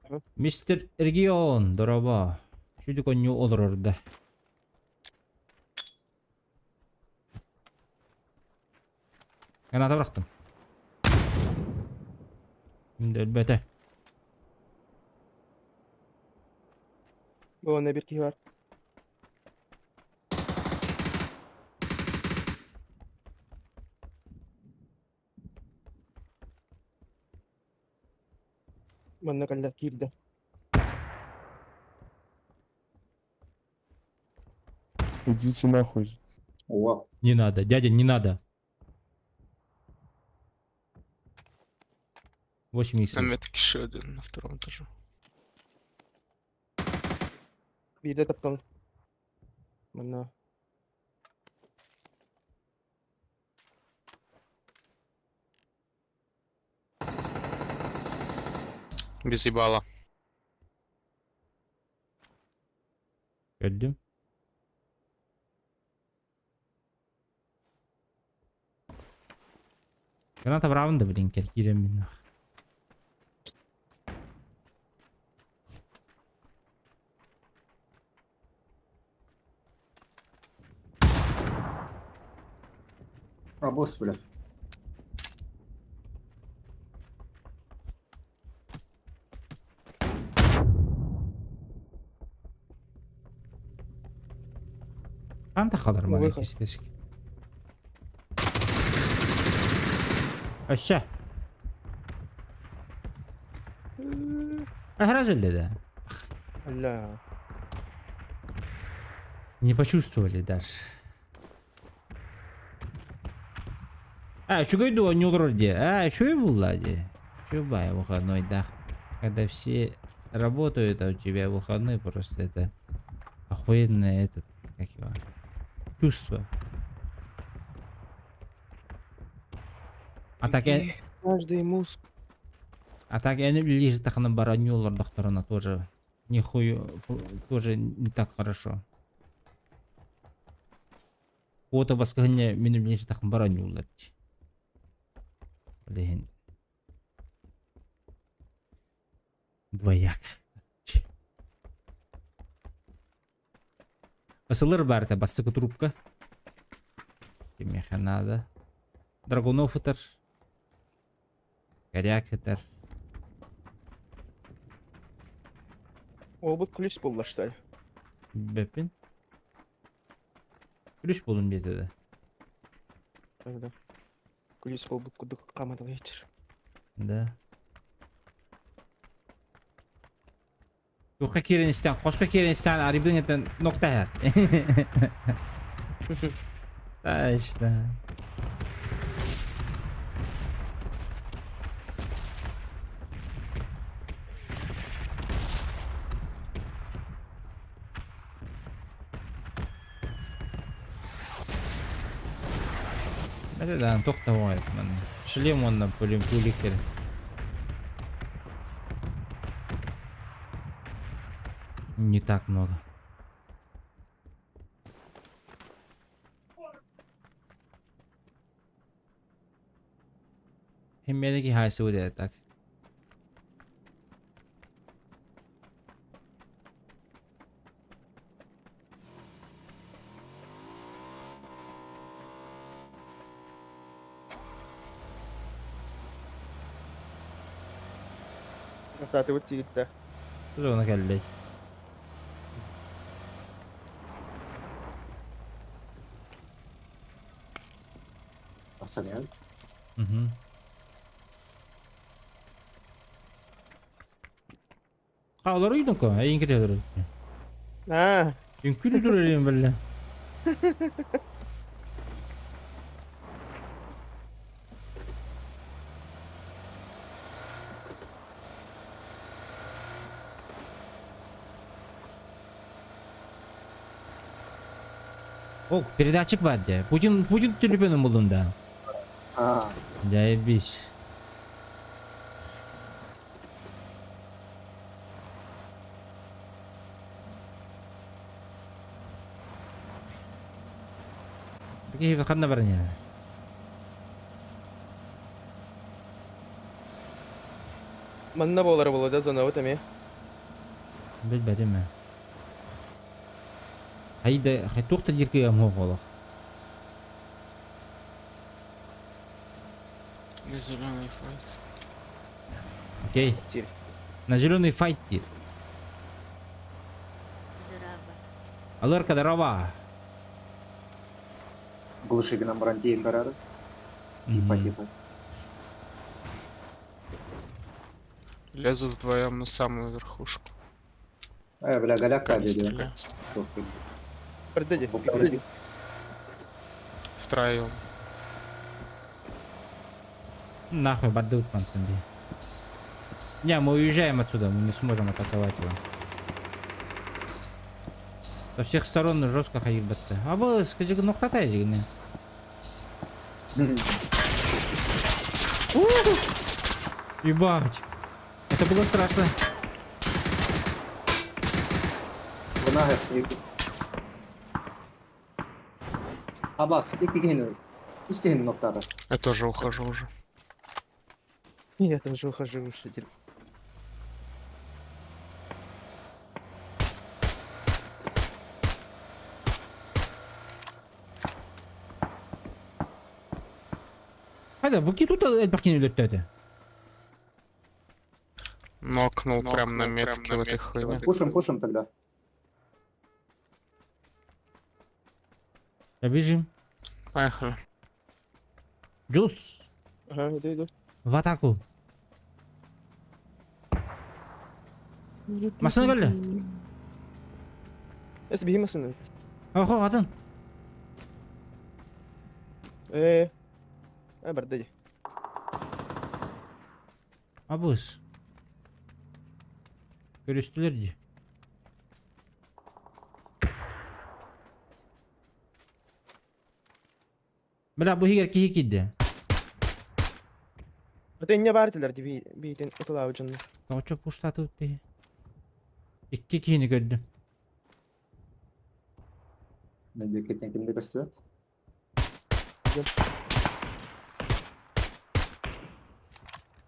[SPEAKER 2] Ага.
[SPEAKER 1] Мистер Регион, дорообо. Сүдү конню олорор да. Граната бырахтым. Şimdi өлбөтө.
[SPEAKER 2] Бу онно биир киһи баар. Манна кэллэ киирдэ.
[SPEAKER 6] Идите нахуй.
[SPEAKER 5] О,
[SPEAKER 1] Не надо, дядя, не надо. 8
[SPEAKER 4] На
[SPEAKER 1] иксов.
[SPEAKER 4] метке еще один на втором этаже.
[SPEAKER 2] Биирдэ таптан. Манна.
[SPEAKER 4] Без ебала.
[SPEAKER 1] Gördüm. Граната быраабын да билин кэл киирэммин.
[SPEAKER 5] А босс, бля.
[SPEAKER 1] Ханта халар маны
[SPEAKER 2] Выход.
[SPEAKER 1] кистесик. Өссө. Сразу да.
[SPEAKER 2] Ля.
[SPEAKER 1] Не почувствовали даже. А, үчүгэй дуо оонньуулар дии. А, үчүгэй булла дии. Үчүгэй выходной да. Когда все работают, а у тебя выходной просто это охуенное этот, как его, чувство. А так я,
[SPEAKER 2] Каждый муск.
[SPEAKER 1] а так я не лишь так на баранюлар докторана тоже нихуя, тоже не так хорошо. Куота баскаһыня мин билин тахын баранюлар. Блин. Двояк. Ысылыр баарта бастакы трубка. Кимиэхэ наада. Драгунов ытар. Коряк ытар.
[SPEAKER 2] Уолбут ключ буолла что ли?
[SPEAKER 1] Бэппин. Ключ буолун диэтэ да.
[SPEAKER 2] Тогда. Ключ буолбут курдук хааматалааччы.
[SPEAKER 1] Да. Туохха киирэн истээн, хоско киирэн истээн арыйбытыҥ этэн нокта иһэр. Точно. Это да, тохтоҕой манна. Шлем уонна пулем пуликер. Не так много. Химмелики хайсу так.
[SPEAKER 2] Настаатыбыт тигиттэ.
[SPEAKER 1] Зона кэллэй.
[SPEAKER 5] Асалян.
[SPEAKER 1] Угу. А, олар үйдүн ко, эйин кете олар.
[SPEAKER 2] Аа.
[SPEAKER 1] Үҥкүлүү турар бэллэ. О, передатчик бар дии. Путин, Путин төлөпүөнүн булдум да.
[SPEAKER 5] Аа.
[SPEAKER 1] Заебись. Киһи ханна баран иһэр?
[SPEAKER 2] Манна буолара буолуо да зонабыт эмиэ.
[SPEAKER 1] Билбэтим ээ. Хайда туох да диир кыаҕым суох олох.
[SPEAKER 7] На зеленый файт.
[SPEAKER 1] Окей.
[SPEAKER 2] Тир.
[SPEAKER 1] На зеленый файт диир.
[SPEAKER 3] Здорово.
[SPEAKER 1] Алырка здорово.
[SPEAKER 5] Глушигынан баран тиийэн көрөөрү. Типа типа.
[SPEAKER 7] Лезут вдвоем на самую верхушку.
[SPEAKER 5] Э, бля, голяка
[SPEAKER 7] Пока не
[SPEAKER 5] дядя.
[SPEAKER 7] стреляют.
[SPEAKER 2] Пердеди. Пердеди.
[SPEAKER 7] Втроем.
[SPEAKER 1] Нахуй бардыбыт мантан би. Не, мы уезжаем отсюда, мы не сможем атаковать его. Со всех сторон жестко ходить бетте. А бы скажи, ну кто не. Ебать. Это было страшно.
[SPEAKER 5] Вона Абас, икки киһини. Үс киһини ноктаата.
[SPEAKER 7] Я тоже ухожу уже.
[SPEAKER 2] Я тоже ухожу выше.
[SPEAKER 1] Хайда, бу ки тут элбэх өлөртөөтө.
[SPEAKER 7] Нокнул прям на метке в этой хуйне.
[SPEAKER 5] Пушим, пушим тогда.
[SPEAKER 1] Бежим.
[SPEAKER 7] Поехали.
[SPEAKER 1] Джус,
[SPEAKER 2] Ага, иду, иду.
[SPEAKER 1] в атаку. Массыына кэллэ.
[SPEAKER 2] Эс биһи массыына.
[SPEAKER 1] Охо, атын.
[SPEAKER 2] Барда дии.
[SPEAKER 1] Абыс. Көрүстүлэр дии. Бля, бу иһигэр киһи киирдэ.
[SPEAKER 2] Это не бар этилэр дии биитин ытылаабыт дьоннор.
[SPEAKER 1] Тоҕоччо пуштаатыбыт биһи. Икки киһини көрдүм.
[SPEAKER 5] Мемлекеттен кимде көстүбэт?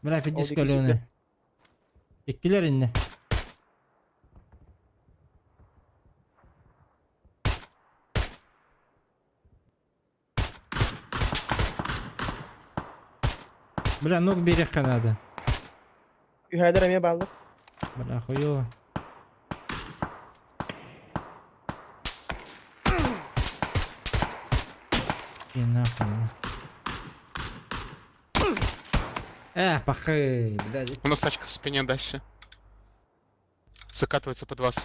[SPEAKER 1] Бля, фидис
[SPEAKER 2] Ол икки
[SPEAKER 1] көлөөнө. Иккилэр инне. Бля, ног биэриэххэ наада.
[SPEAKER 2] Үһээлэр эмиэ бааллар.
[SPEAKER 1] Бля, хуёво. И нахуй. Эх, пахы, блядь.
[SPEAKER 7] У нас тачка в спине, Дася. Закатывается под вас.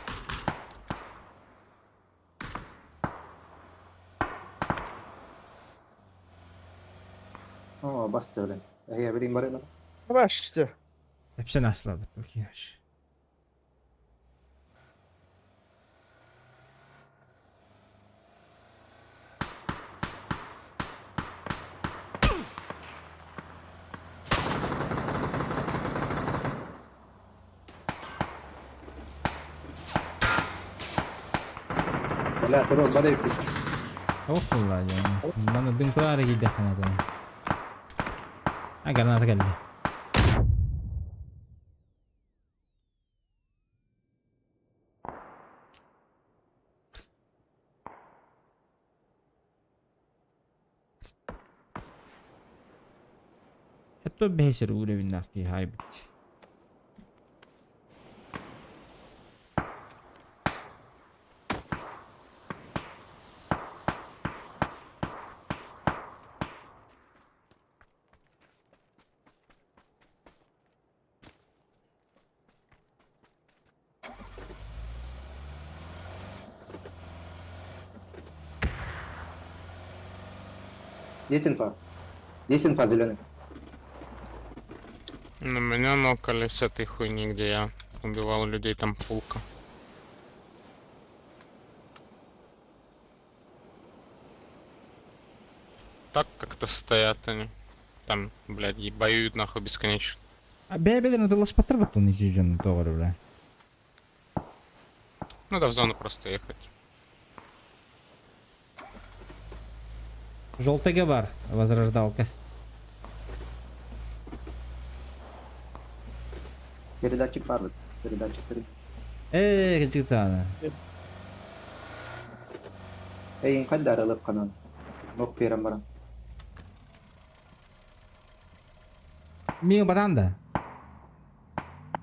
[SPEAKER 5] О, басты, блин. Я билим бар.
[SPEAKER 2] Башты.
[SPEAKER 1] Hepsini aslabıt bakayım.
[SPEAKER 5] Бля, турок, бадай.
[SPEAKER 1] Ох, vallahi yani. Bana дыңкылар кийде канадан. А граната кэллэ. Хэтто бэсэр уровень ки хай.
[SPEAKER 5] Есть инфа? Есть инфа, зеленый.
[SPEAKER 7] На меня нокали с этой хуйни, где я убивал людей, там фулка. Так как-то стоят они. Там, блядь, и воюют нахуй бесконечно.
[SPEAKER 1] А бэбелерин тыласпаттар баттын ичи жон тоҕор бля.
[SPEAKER 7] Надо в зону просто ехать.
[SPEAKER 1] Желтый бар, возрождалка.
[SPEAKER 5] Передатчик бар. Передатчик.
[SPEAKER 1] Кычытана.
[SPEAKER 5] Эй, кайда аралып канан. Нок берем барам.
[SPEAKER 1] Миң батан да.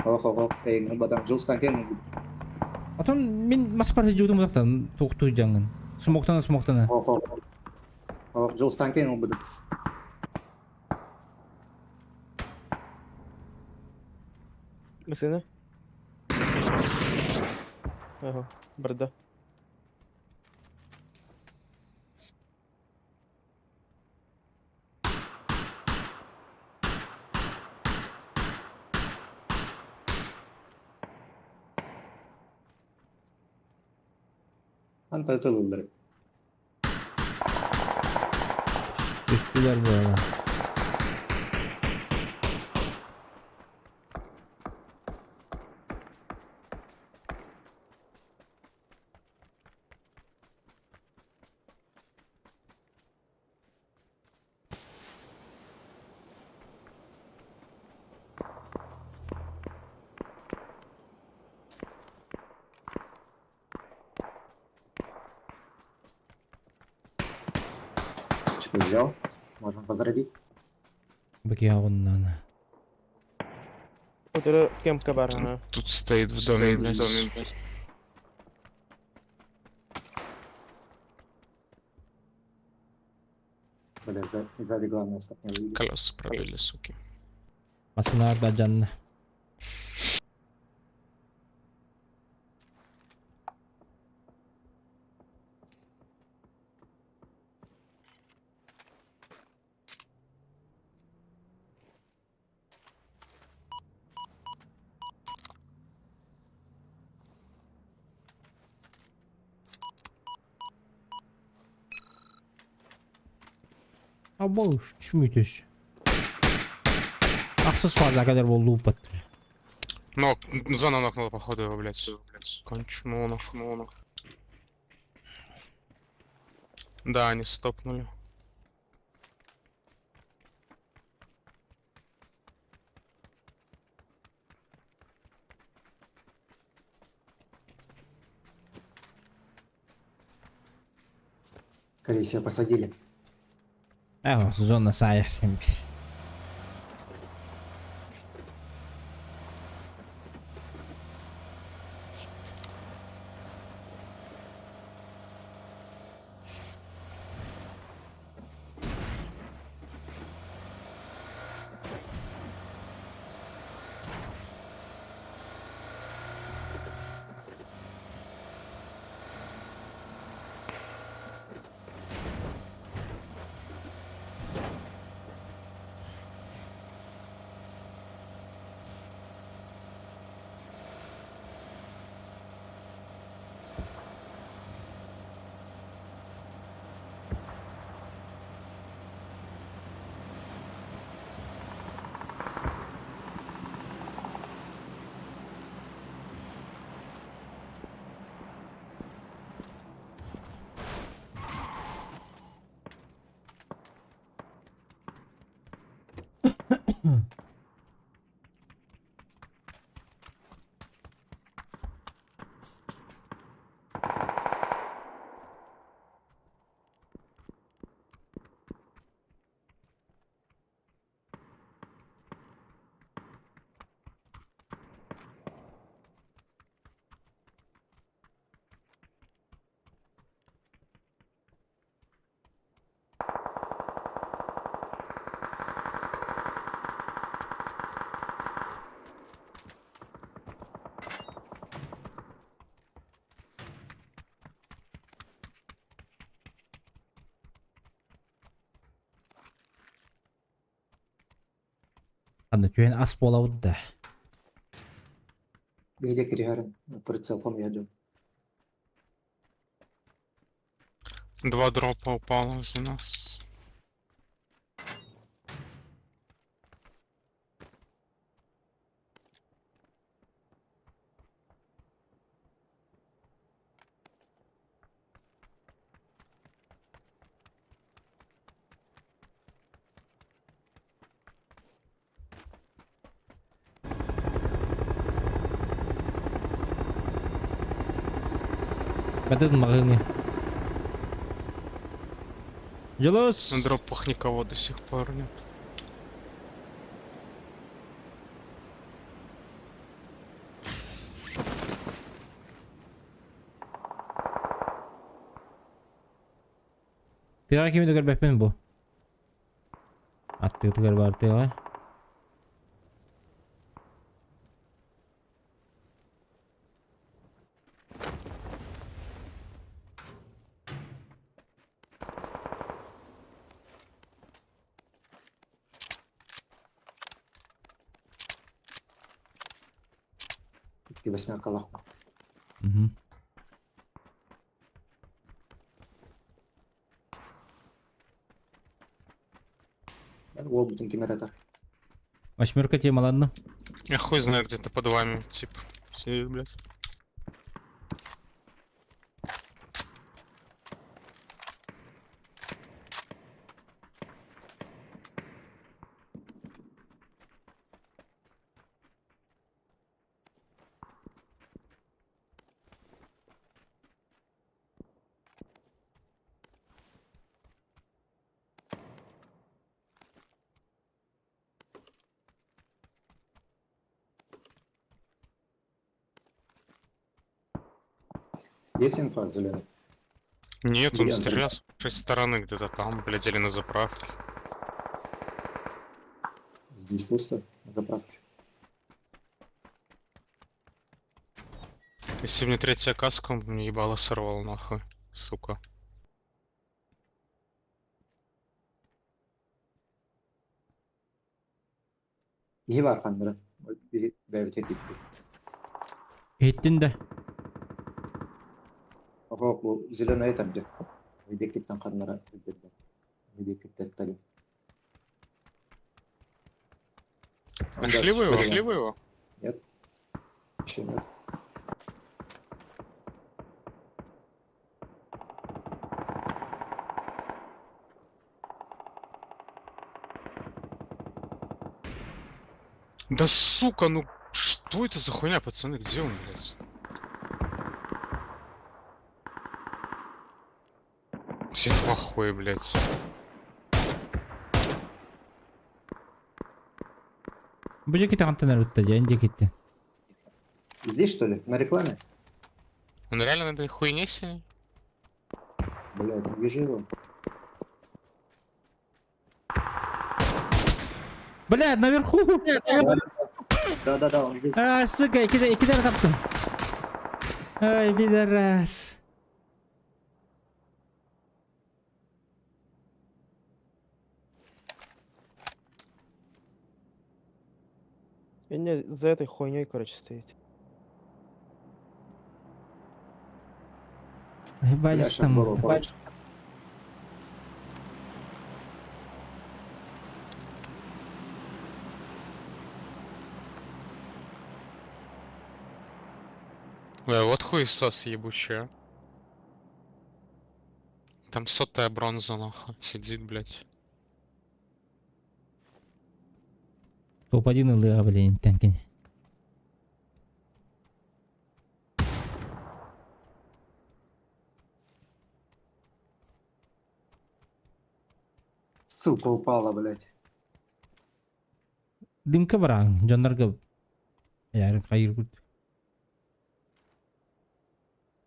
[SPEAKER 5] Ох, ох, ох. Эй, бадан жылстан кен.
[SPEAKER 1] Отон мин маспар жуудум мутактан тукту жаңын. Смоктана смоктана.
[SPEAKER 5] Ох, ох. Ох, жылстан кен убуду.
[SPEAKER 2] Массыына. Ага, барда.
[SPEAKER 5] Анта тылылдыр.
[SPEAKER 1] Үстүлэр буола.
[SPEAKER 5] Ты взял? Можем возродить.
[SPEAKER 1] Бакиягуннан.
[SPEAKER 2] Өтөрө кемка бар ана.
[SPEAKER 7] Тут стоит в доме, блядь.
[SPEAKER 5] Бля, сзади главное, чтоб не увидели.
[SPEAKER 7] Колеса пробили, суки.
[SPEAKER 1] Масына баджанна. Або түшмөйтөс. Ахсыз фаза кадar болду упат.
[SPEAKER 7] Нок, зона нокнула, походу его, блядь. Кончу, нахуй, ну нахуй. Да, они стопнули.
[SPEAKER 5] Скорее всего, посадили.
[SPEAKER 1] Э, зона сайыр. Анда түйен ас болабыт да.
[SPEAKER 5] Где Кригарин? Прицелком я иду.
[SPEAKER 7] Два дропа упало за нас.
[SPEAKER 1] Бәтет мағыңы. Жылыс!
[SPEAKER 7] На дропах никого до сих пор нет.
[SPEAKER 1] Тыға кемді көрбәппін бұ. Атты тыгар бар тыға.
[SPEAKER 5] И восьмерка лохма.
[SPEAKER 1] Мгм.
[SPEAKER 5] Уолбутин кемератор.
[SPEAKER 1] Восьмерка тема, ладно.
[SPEAKER 7] Я хуй знает, где-то под вами, тип. Сидит, блядь.
[SPEAKER 5] Есть инфа, зеленый?
[SPEAKER 7] Нет, он
[SPEAKER 5] Где он?
[SPEAKER 7] стрелял с вашей стороны где-то там, блядь, или на заправке.
[SPEAKER 5] Здесь пусто, на заправке.
[SPEAKER 7] Если бы не третья каска, он бы мне ебало сорвал нахуй, сука.
[SPEAKER 5] İyi var kanları. Bir BVT gitti.
[SPEAKER 1] Иһиттин да.
[SPEAKER 5] Ого, bu зеленый там где. Видекиттен kanlara öldürdü. Видекиттен
[SPEAKER 7] Нашли вы его? Нашли вы его?
[SPEAKER 5] Нет. Еще нет.
[SPEAKER 7] Да сука, ну что это за хуйня, пацаны, где он, блядь? Все плохой, блядь.
[SPEAKER 1] Бу дьэ китэҕиттэн эрүттэ дьэ дьэ китти.
[SPEAKER 5] Здесь что ли? На рекламе?
[SPEAKER 7] Он реально на этой хуйне сидит?
[SPEAKER 5] Блядь, не вижу его.
[SPEAKER 1] Бля, наверху!
[SPEAKER 5] Да-да-да, он здесь.
[SPEAKER 1] А, сука, икки таптым. Ай, пидорас.
[SPEAKER 2] И не за этой хуйней, короче, стоит.
[SPEAKER 1] Ебать,
[SPEAKER 5] Бля, щас
[SPEAKER 1] там.
[SPEAKER 5] голову получу.
[SPEAKER 7] Бля, вот хуесос ебучий, а. Там сотая бронза, нахуй, сидит, блядь.
[SPEAKER 1] Топ-1 ылыға, блин, тәнкин.
[SPEAKER 5] Сука, упала, блядь.
[SPEAKER 1] Дымка бараң, дьоннорго яры хайыр күт.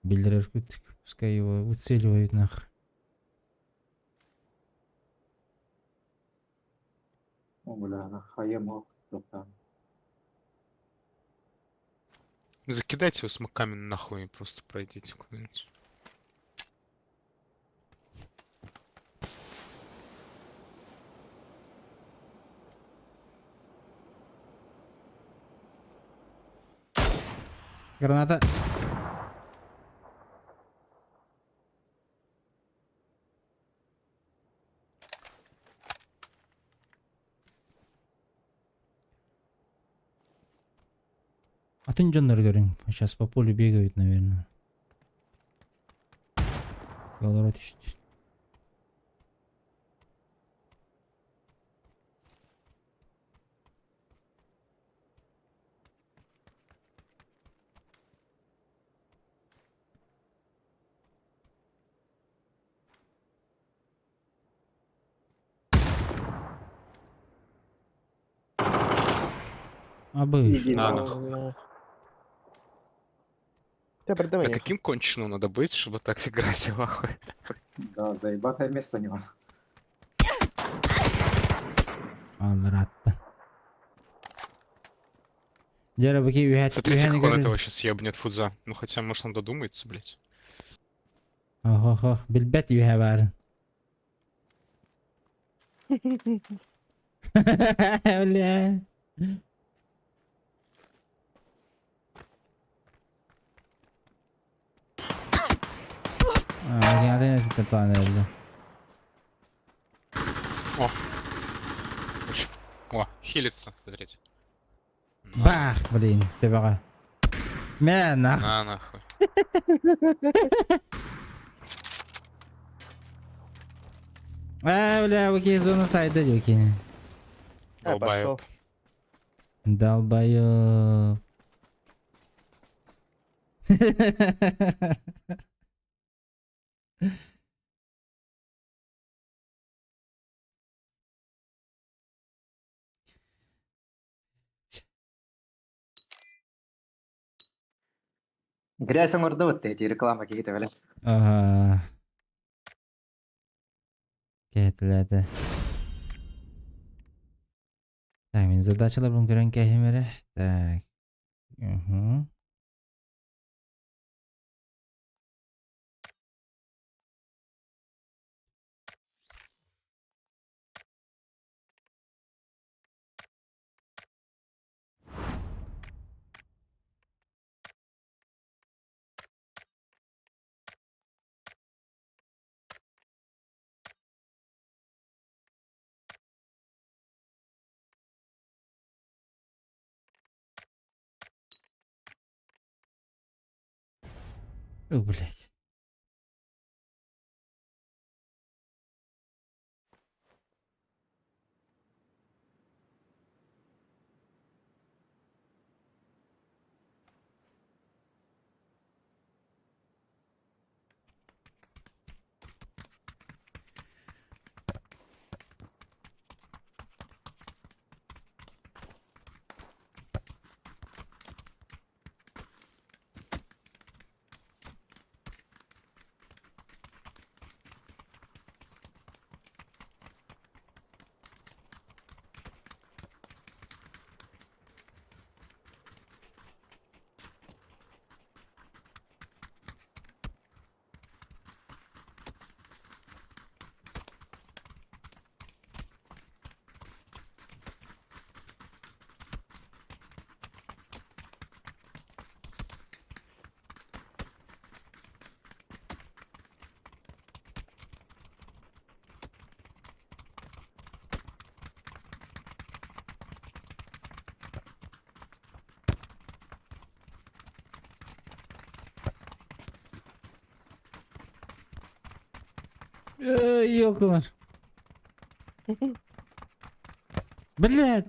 [SPEAKER 1] Биллэрэр күт, пускай его выцеливают нах.
[SPEAKER 5] О, бля, она хае мог. Там.
[SPEAKER 7] Закидайте его смоками нахуй и просто пройдите куда-нибудь.
[SPEAKER 1] Граната. А ты дьоннор көрүң. Сейчас по полю бегают, наверное. Ялара түстү. Абыш.
[SPEAKER 5] Иди
[SPEAKER 7] На,
[SPEAKER 5] нахуй.
[SPEAKER 7] нахуй.
[SPEAKER 2] Я
[SPEAKER 7] Да
[SPEAKER 2] продавай.
[SPEAKER 7] каким конченым надо быть, чтобы так играть, нахуй?
[SPEAKER 5] Да, заебатое место у него.
[SPEAKER 1] Алларатта. Дьэ бу киһи
[SPEAKER 7] Смотрите,
[SPEAKER 1] үһәни
[SPEAKER 7] как он
[SPEAKER 1] көрөр.
[SPEAKER 7] этого сейчас ебнет футза. Ну хотя, может, он додумается, блядь.
[SPEAKER 1] Ох, билбэт үһэ баар. Бля. А, я не знаю,
[SPEAKER 7] О, хилится, смотрите. На,
[SPEAKER 1] Бах, блин, төбөҕө. Мэ, нах.
[SPEAKER 7] на нахуй.
[SPEAKER 1] А, бля, окей, зона сайда окей.
[SPEAKER 2] А, пошел.
[SPEAKER 7] Долбоёб.
[SPEAKER 1] Долбоёб.
[SPEAKER 5] Грязь оҥордубут ити реклама киһитэ бэлэм.
[SPEAKER 1] Ага. Кэһэтилээтэ. Так, мин задачаларбын көрөн кэһим эрэ. Так. Угу. О, блядь. Ёлкалар. Блядь.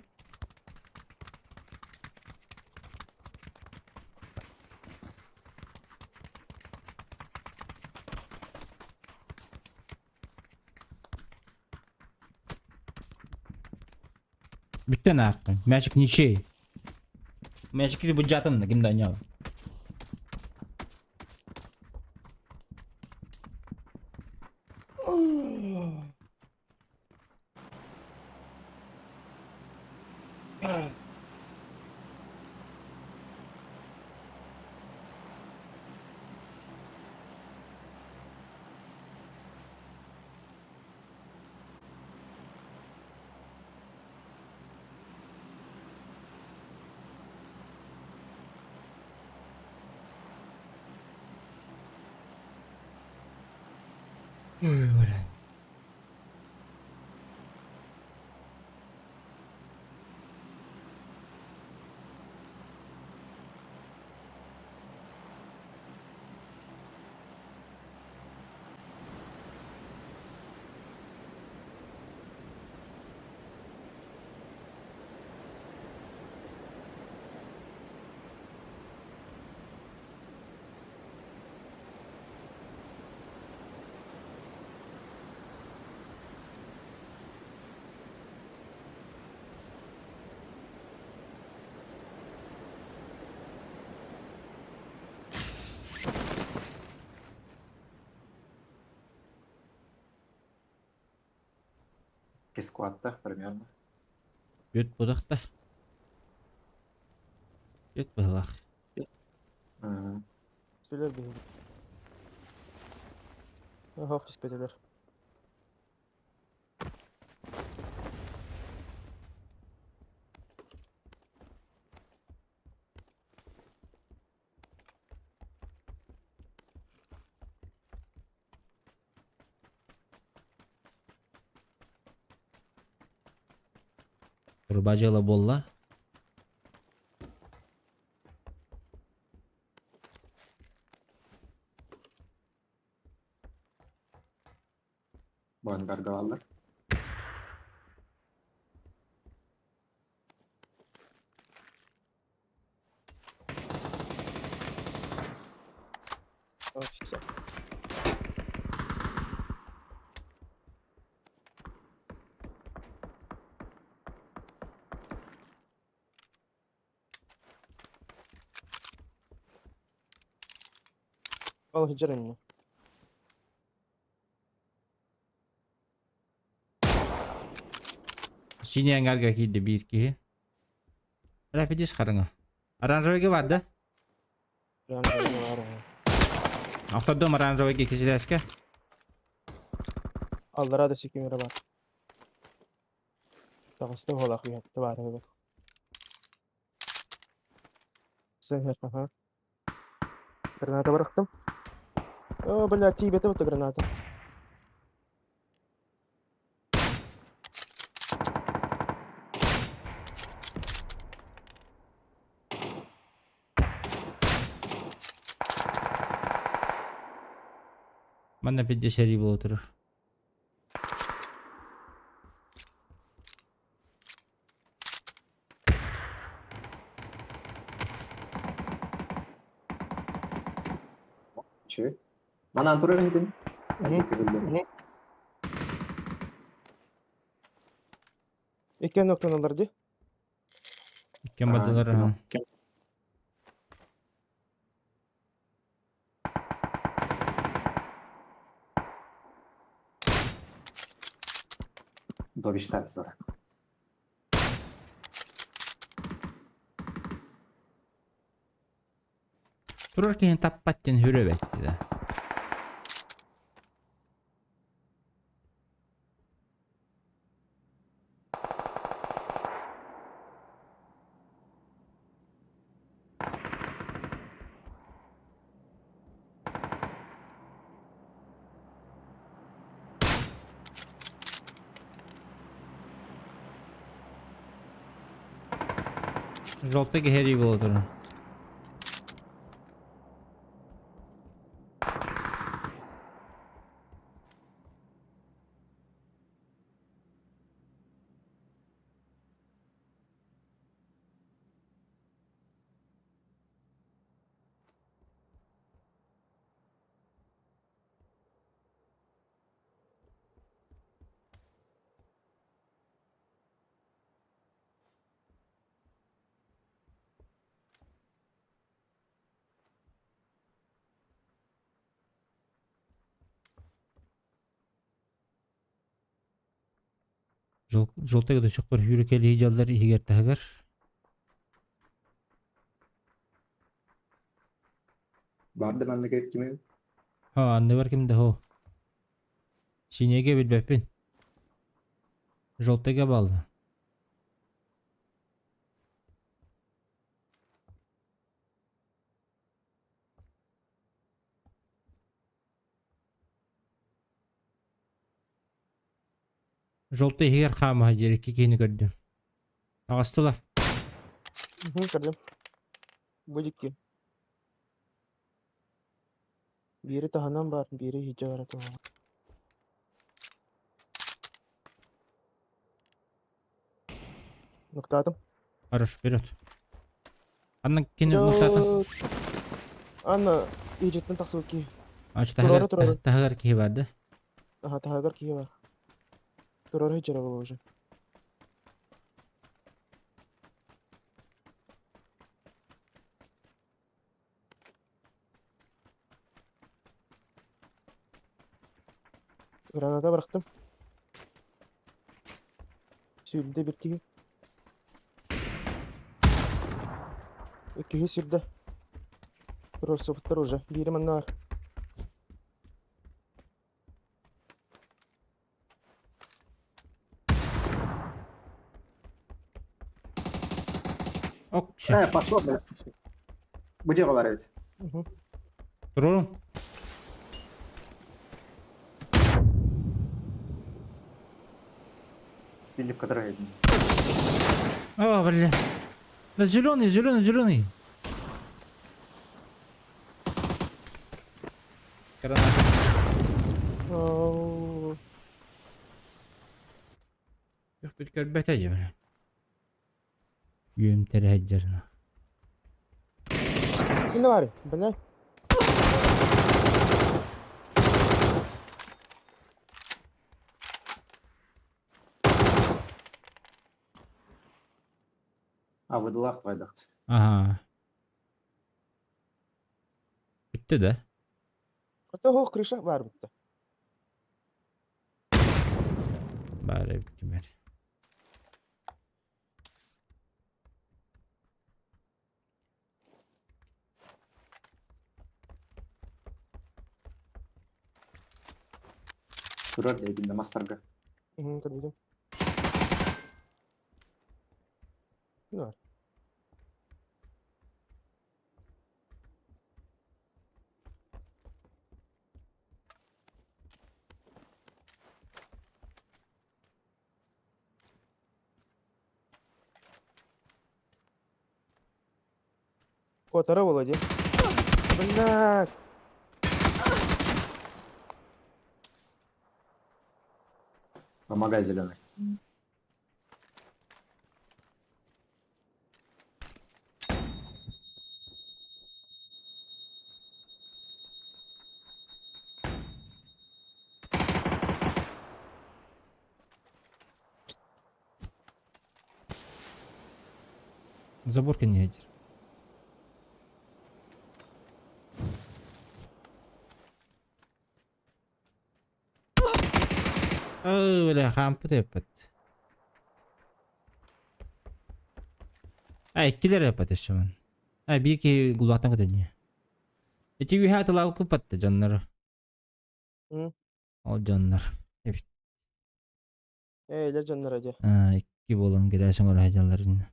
[SPEAKER 1] Бүттэ нахуй. Мячик ничей. Мячик бюджетом ким да не. Ой, бля.
[SPEAKER 5] Кискуатта примерно.
[SPEAKER 1] Бүт будахта. Бүт быһылах.
[SPEAKER 2] Сүлэр биһиги. Оһох түспэтилэр.
[SPEAKER 1] Труба дьыала буолла.
[SPEAKER 5] Бу ангарга бааллар.
[SPEAKER 2] Все. Ол сылдьар инньэ.
[SPEAKER 1] Синий ангарга киирдэ биир киһи. Рапидис хараҥа. Оранжевыйга бар да?
[SPEAKER 2] Оранжевыйга бар аа.
[SPEAKER 1] Охтордум оранжевыйга иккисилээскэ.
[SPEAKER 2] Аллараа да секүмэрэ бар. Таҕыста уһалаах үһэттэ баар эбит. Сыһыар, аха. Граната бырахтым. О, бля, тиийбэтэ бута граната.
[SPEAKER 1] Манна пидде сэрии буола турар.
[SPEAKER 5] Үчүгэй. Манаан турар эһигин.
[SPEAKER 2] Мгм. Иккиэн октоналар дии.
[SPEAKER 1] Иккиэн бардылар аха.
[SPEAKER 5] Добиштар сора.
[SPEAKER 1] Турар киһини таппат диэн хүрэ эбэт да. Желтый киһи буола турар. Желтый да сөхпөр сүүрэкэлии дьаллар иһигэр таһыгар.
[SPEAKER 5] Баар да маннык кими?
[SPEAKER 1] Ха, анныбар ким да хо. Синеге билбэппин. Желтыйга балла. Желтый иһигэр хаамаһа диэри икки киһини көрдүм. Таҕыстылар.
[SPEAKER 2] Көрдүм. Бу дикки. Биири таһынан бар, биири иһдьэ бара туһаҕа. Нуктаатым.
[SPEAKER 1] Хорош, вперед. Анна кини нуктаатын.
[SPEAKER 2] Анна иһдьэттэн тахсыбыт киһи.
[SPEAKER 1] Ачы таһыгар
[SPEAKER 2] Туруору, туруору.
[SPEAKER 1] таһыгар киһи бар да.
[SPEAKER 2] Аха, таһыгар киһи бар. Туруору иһдьэрэ буолуо уже. Граната бырахтым. Сүүрдэ бир киһи. Иккиһи сүүрдэ. Туруорсубуттар уже. Биири манна бар.
[SPEAKER 1] Ок, все.
[SPEAKER 5] Пошло, блядь. Бу дьиэҕэ бар эбит.
[SPEAKER 2] Мгм.
[SPEAKER 1] Туруорум.
[SPEAKER 5] Билип который
[SPEAKER 1] А, бля. Да зеленый, зеленый, зеленый. Граната.
[SPEAKER 2] Оу.
[SPEAKER 1] Yok көрбөтө дии бля. Үөмтэрэ сылдьарына.
[SPEAKER 2] Кимде баарый? Бля.
[SPEAKER 5] А, выдылаах твайдахт.
[SPEAKER 1] Ага. Бүттэ да?
[SPEAKER 2] Ото оһох крыша баар бутта.
[SPEAKER 1] Баар эбит кимэр.
[SPEAKER 5] Турар дэгинне мастарга.
[SPEAKER 2] Көрбүтүм. Бар. Куотара буолуо дии. Блядь.
[SPEAKER 5] Помогай, зеленый.
[SPEAKER 1] Заборка не этер. Өө, бля, хаампыт эппит. А, иккилэр эппит өссө мын. А, биир киһи гулаатан көтөннө. Ити үһэ атылаабы кыппатты дьоннору. Ол дьоннор. Эбит.
[SPEAKER 2] Ээ, илэр дьонноро дьэ.
[SPEAKER 1] А, икки буолан гирээсиҥ оҥоро сылдьаллар иннэ.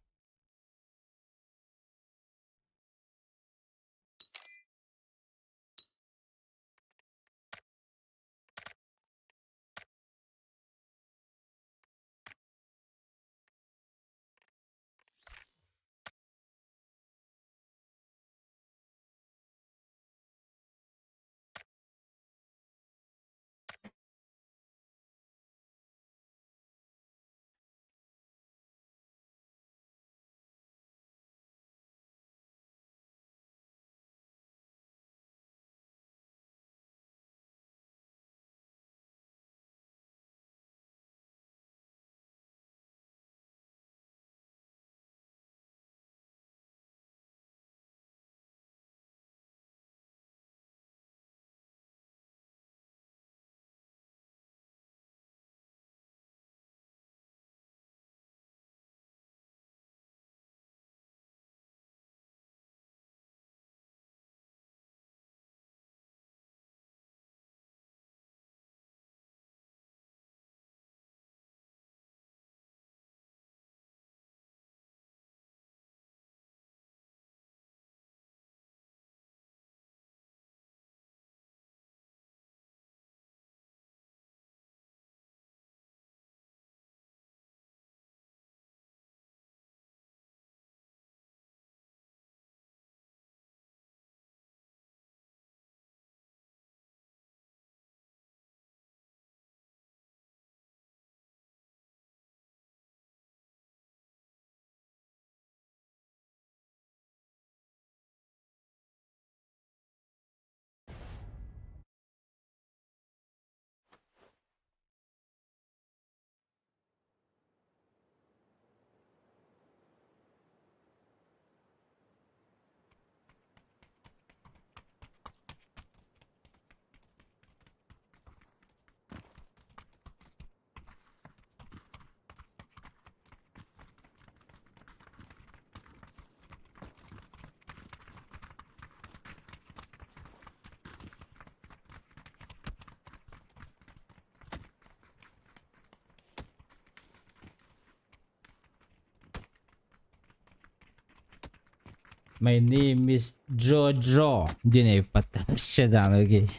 [SPEAKER 1] My name is Jojo диэн эппат Седан окей.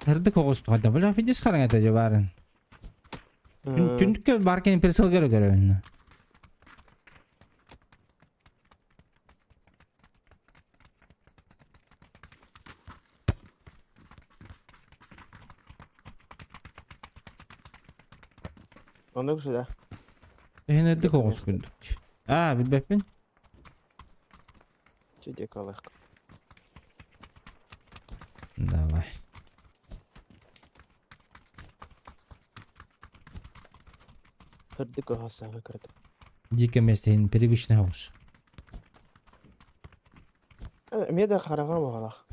[SPEAKER 1] Сырдык оҕус туһада бля видишь хараҥата дьэ баарын. Түндүккэ бар кини прицел көрө көрөбүн.
[SPEAKER 2] Оннук сюда.
[SPEAKER 1] Эһин оҕус күндүк. Аа, билбэппин.
[SPEAKER 2] Чүдек алах.
[SPEAKER 1] Давай.
[SPEAKER 2] Сырдык оһосаҕа кырдык.
[SPEAKER 1] Дикое место, привычный оҕус.
[SPEAKER 2] Эмиэ да хараҥа буолалаах.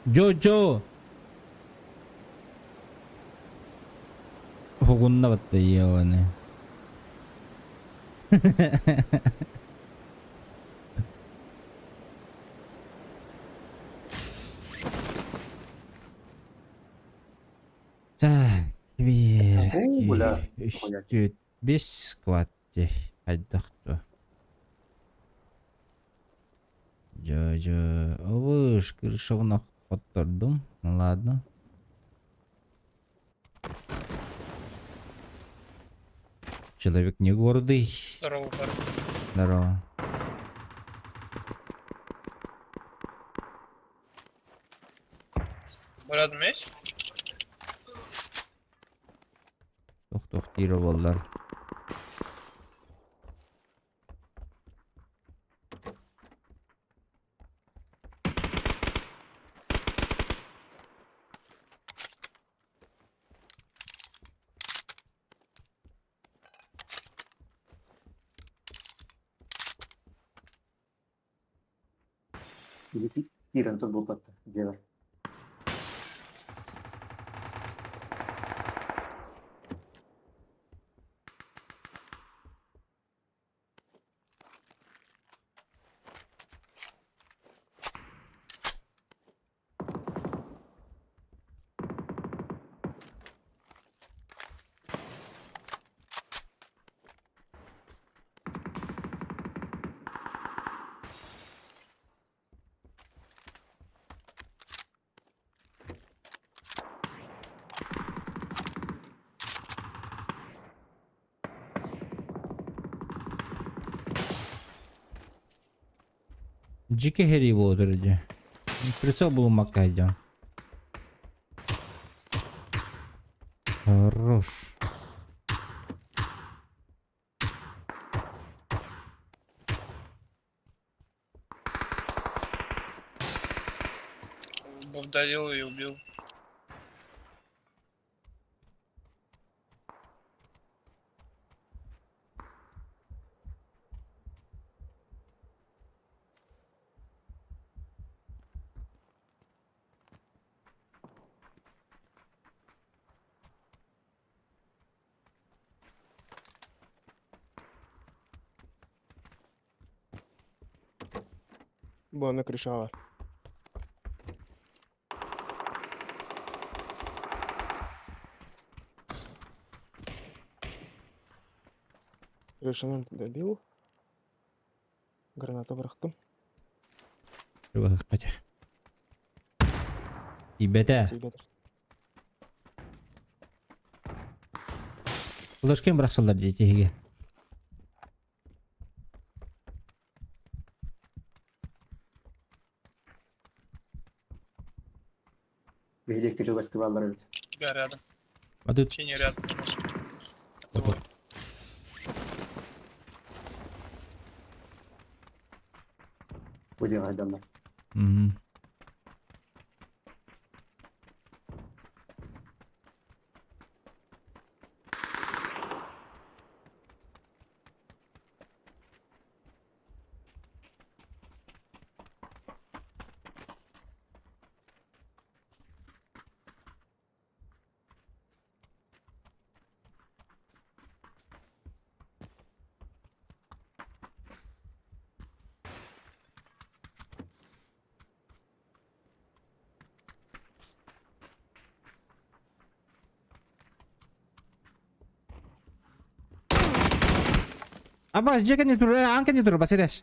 [SPEAKER 1] Джо-Джо! Уһугунна батта ебаный. Так, биир,
[SPEAKER 5] Оо, бля.
[SPEAKER 1] үс, түөрт, биэс сквад дии. Хайдах дуо? Дьэ-дьэ, обыш, крышабын хоттордум. Ну ладно. Человек не гордый.
[SPEAKER 8] Здорово, парни.
[SPEAKER 1] Здорово.
[SPEAKER 8] Рядом есть?
[SPEAKER 1] Тух-тух диир буоллар.
[SPEAKER 5] Киирэн турбуппат дьиэлэр.
[SPEAKER 1] Дьике хери буолар дьэ. Прицел булуммакка сылдьан. Хорош.
[SPEAKER 8] Вдавил и убил.
[SPEAKER 2] Бу аны крышаҕа бар. Крышаны добил. Граната бырахтым.
[SPEAKER 1] Хотя. Тиийбэтэ.
[SPEAKER 2] Тиийбэтэр.
[SPEAKER 1] Флешкин бырахсаллар дии тиһигэ.
[SPEAKER 5] Биһилиэккэ чугастыы бааллар эбит.
[SPEAKER 8] Да, рядом.
[SPEAKER 1] А тут
[SPEAKER 8] Вообще не рядом.
[SPEAKER 1] Вот
[SPEAKER 8] Двое.
[SPEAKER 5] Бу диэҕэ айдаллар.
[SPEAKER 1] Мгм. Абас, дьиэ кэннэ тур, аан кэннэ тур, бас этэс.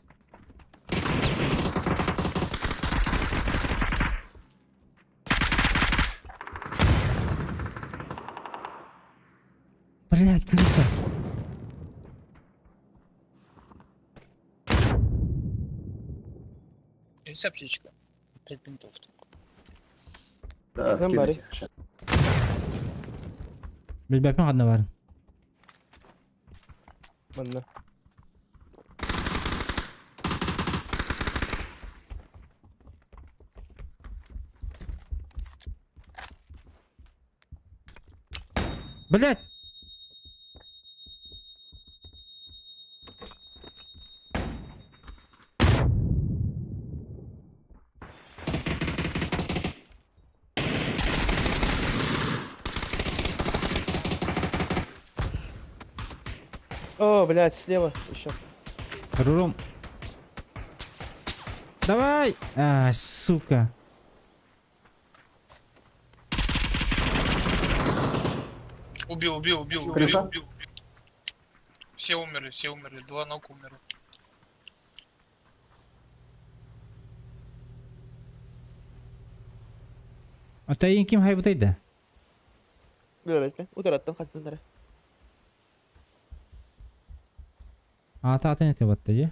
[SPEAKER 8] Есть аптечка? Пять бинтов.
[SPEAKER 5] Да,
[SPEAKER 2] Ким
[SPEAKER 5] скину
[SPEAKER 2] барый?
[SPEAKER 5] тебе щас.
[SPEAKER 1] Билбэппин ханна баарын.
[SPEAKER 2] Манна.
[SPEAKER 1] Блять!
[SPEAKER 2] О, блядь, слева еще.
[SPEAKER 1] Рурум. Давай! А, сука.
[SPEAKER 8] Убил, убил, убил, убил,
[SPEAKER 5] Крыша?
[SPEAKER 8] убил, убил. Все умерли, все умерли. Два ног умерли.
[SPEAKER 1] А та ким хайбытай да?
[SPEAKER 2] Билбэппин. Утараттан хаттылар.
[SPEAKER 1] Аата атын эте батта дии.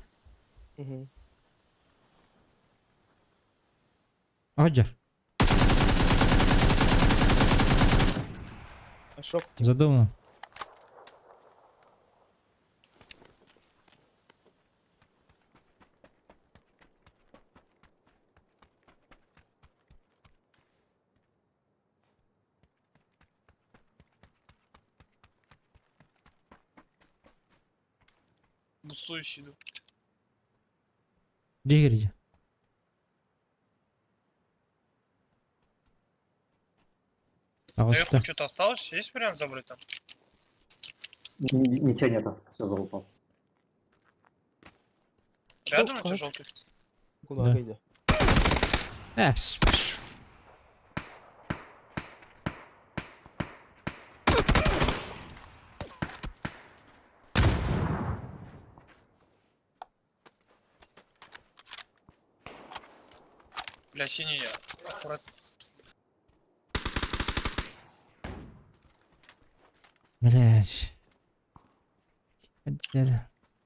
[SPEAKER 2] Угу.
[SPEAKER 1] Аджар.
[SPEAKER 2] Шок.
[SPEAKER 1] Задумал.
[SPEAKER 8] Бустующий иду.
[SPEAKER 1] Дигирди.
[SPEAKER 8] Наверху
[SPEAKER 1] Таҕыста.
[SPEAKER 8] что-то осталось? Есть вариант забрать там?
[SPEAKER 5] Ничего нету, все залупал.
[SPEAKER 8] Рядом
[SPEAKER 2] Что?
[SPEAKER 8] эти желтые?
[SPEAKER 2] Куда
[SPEAKER 1] Да.
[SPEAKER 2] иди?
[SPEAKER 1] Э, пш, пш.
[SPEAKER 8] Бля, синий я. Аккуратно.
[SPEAKER 1] Блядь.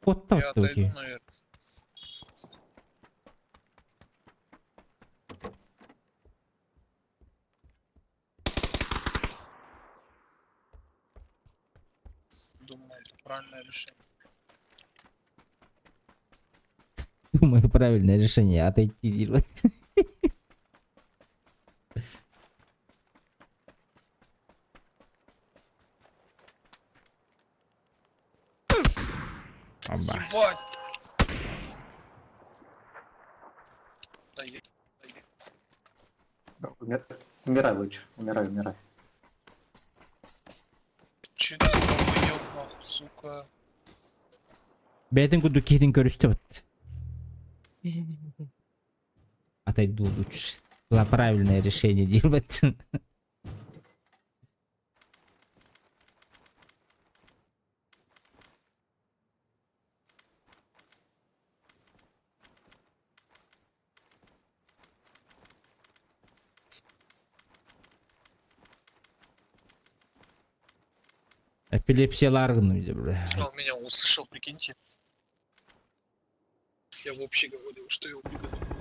[SPEAKER 1] Куотта
[SPEAKER 8] Я
[SPEAKER 1] батта
[SPEAKER 8] отойду,
[SPEAKER 1] окей.
[SPEAKER 8] наверное. Думаю, это правильное решение.
[SPEAKER 1] Думаю, правильное решение отойти делать. Оба.
[SPEAKER 8] Ебать! Да е-
[SPEAKER 5] Да, Умирай лучше, умирай, умирай.
[SPEAKER 8] Че ты за долбоёб, нахуй, сука?
[SPEAKER 1] Бэйэтин курдук киһитин көрүстэ бат. Отойду лучше. Было правильное решение делать. Эпилепсиялар гынным бля.
[SPEAKER 8] А он меня услышал, прикиньте. Я вообще говорил, что я убегаю.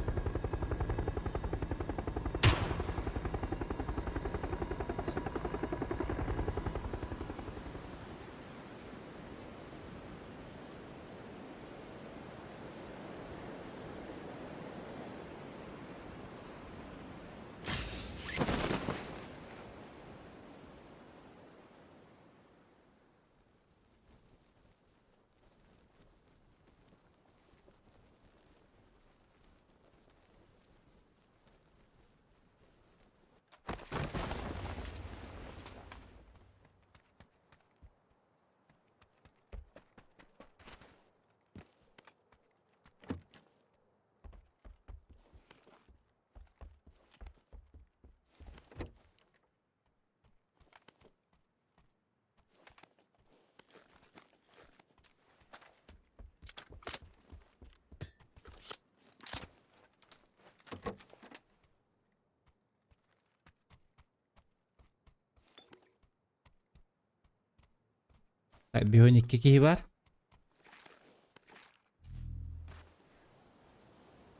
[SPEAKER 1] Бионик киһи бар.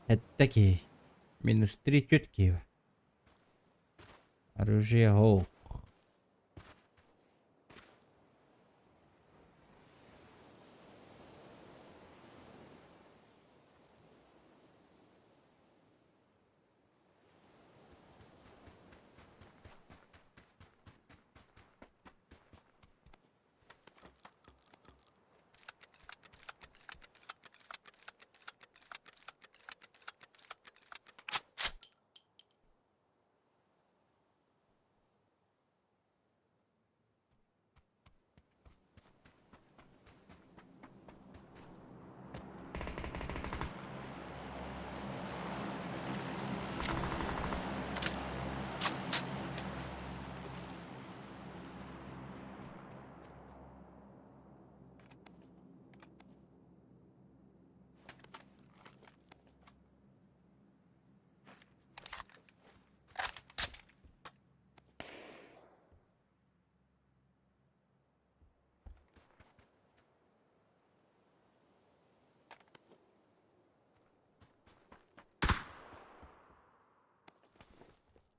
[SPEAKER 1] Этте киһи. Минус три тетки. Оружие гоу.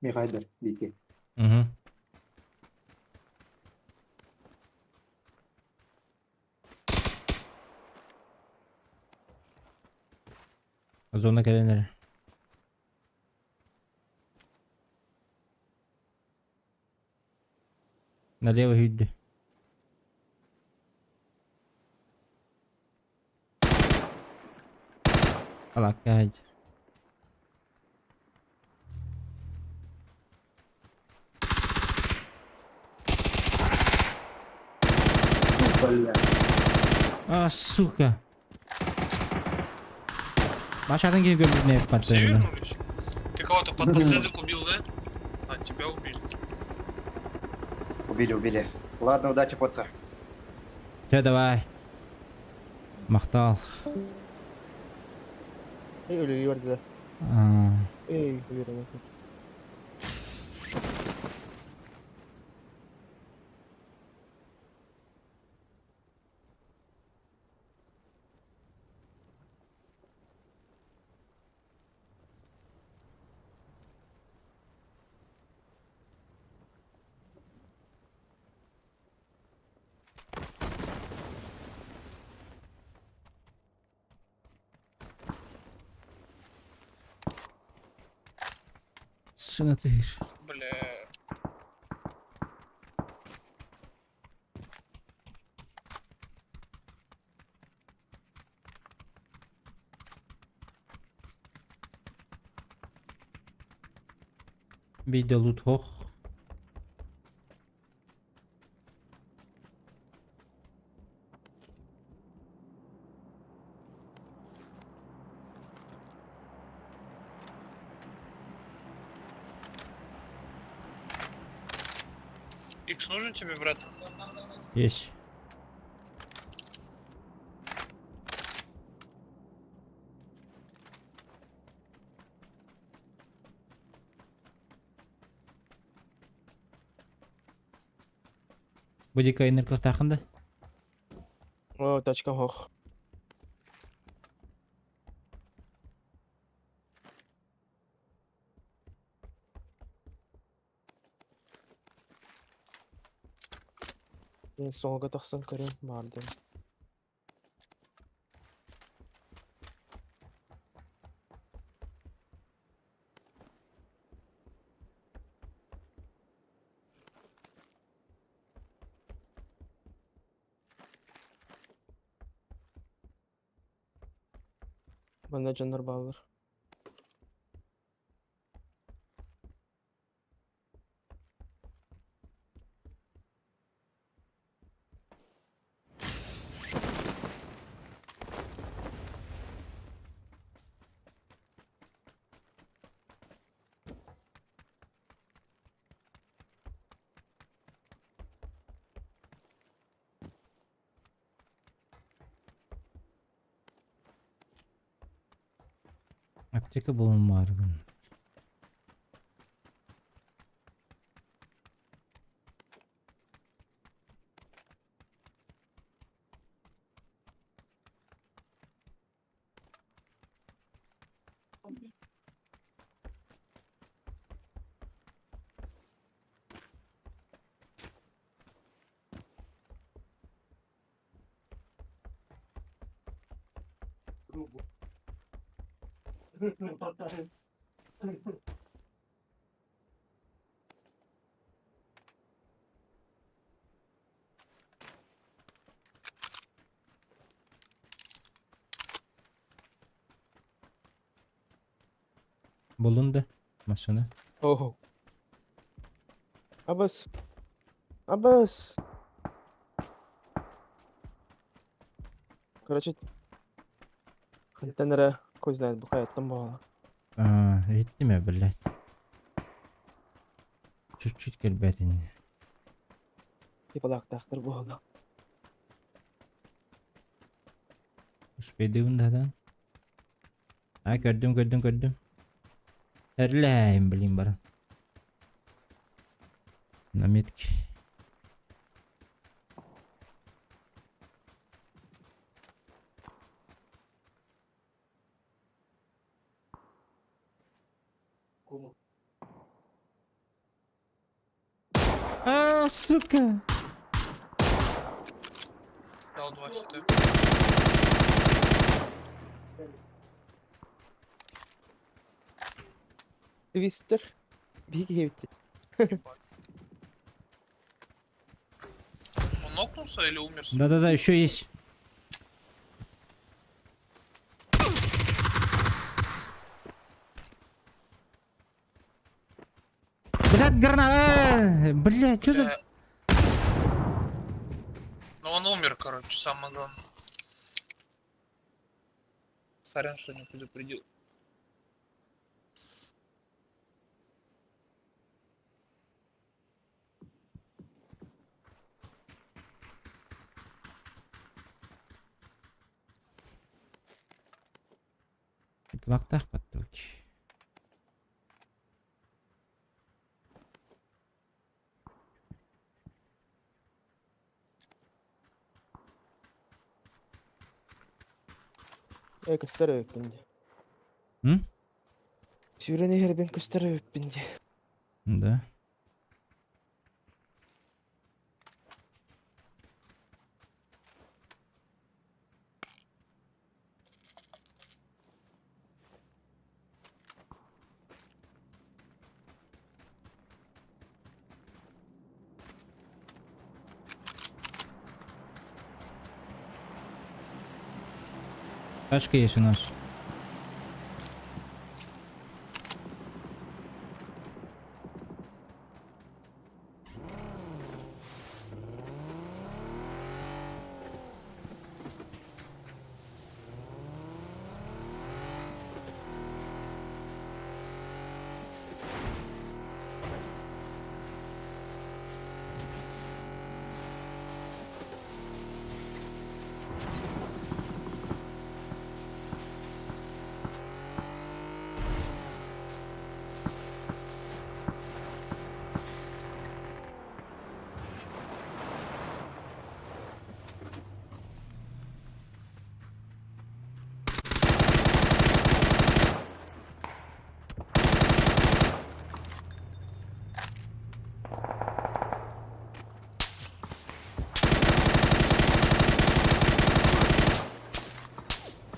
[SPEAKER 5] Михайдер, Вики.
[SPEAKER 1] Угу. Зона кэлэн Налево сүүрдэ. Алакка
[SPEAKER 5] Бля.
[SPEAKER 1] А, сука. Башатын кини көрбүт не
[SPEAKER 8] Все
[SPEAKER 1] паттырды.
[SPEAKER 8] вернулись? Ты кого-то под последок убил, да? А, тебя убили.
[SPEAKER 5] Убили, убили. Ладно, удачи, поца.
[SPEAKER 1] Все, давай. Махтал.
[SPEAKER 2] Эй, өлүгү барда.
[SPEAKER 1] А,
[SPEAKER 2] Эй, уверен.
[SPEAKER 1] Сына ты.
[SPEAKER 8] Бля.
[SPEAKER 1] Биде лут хох.
[SPEAKER 8] Икс нужен тебе, брат?
[SPEAKER 1] Есть. Будика инер кылтахында.
[SPEAKER 2] О, тачка хох. Соңға тақсан көрем бардым. Манна дьоннор баалар.
[SPEAKER 1] Аптека булмаргын. Буллун да массыына.
[SPEAKER 2] Оһо. Абас. Абас. Короче, хантан эрэ хуй знает бу хайаттан буолла.
[SPEAKER 1] А, иһиттим ээ, блядь. Чуть-чуть кэлбэт ини.
[SPEAKER 2] Типа лаактаахтар буолла.
[SPEAKER 1] Успейдыыбын да А, көрдүм, көрдүм, көрдүм. Эрлээйин, блин, баран. На метке. А, сука!
[SPEAKER 8] Дал два хита.
[SPEAKER 2] Твистер. Биһиги иһэбит.
[SPEAKER 8] Он нокнулся или умер?
[SPEAKER 1] Да-да-да, еще есть. Блядь, граната! Блядь, что за...
[SPEAKER 8] Ну он умер, короче, самое главное. Сорян, что не предупредил.
[SPEAKER 1] Плактах подтоки.
[SPEAKER 2] Ээ көстөр эбиппин дии.
[SPEAKER 1] М?
[SPEAKER 2] Сүүрэн иһэрбин көстөр эбиппин дии.
[SPEAKER 1] Да. Тачка есть у нас.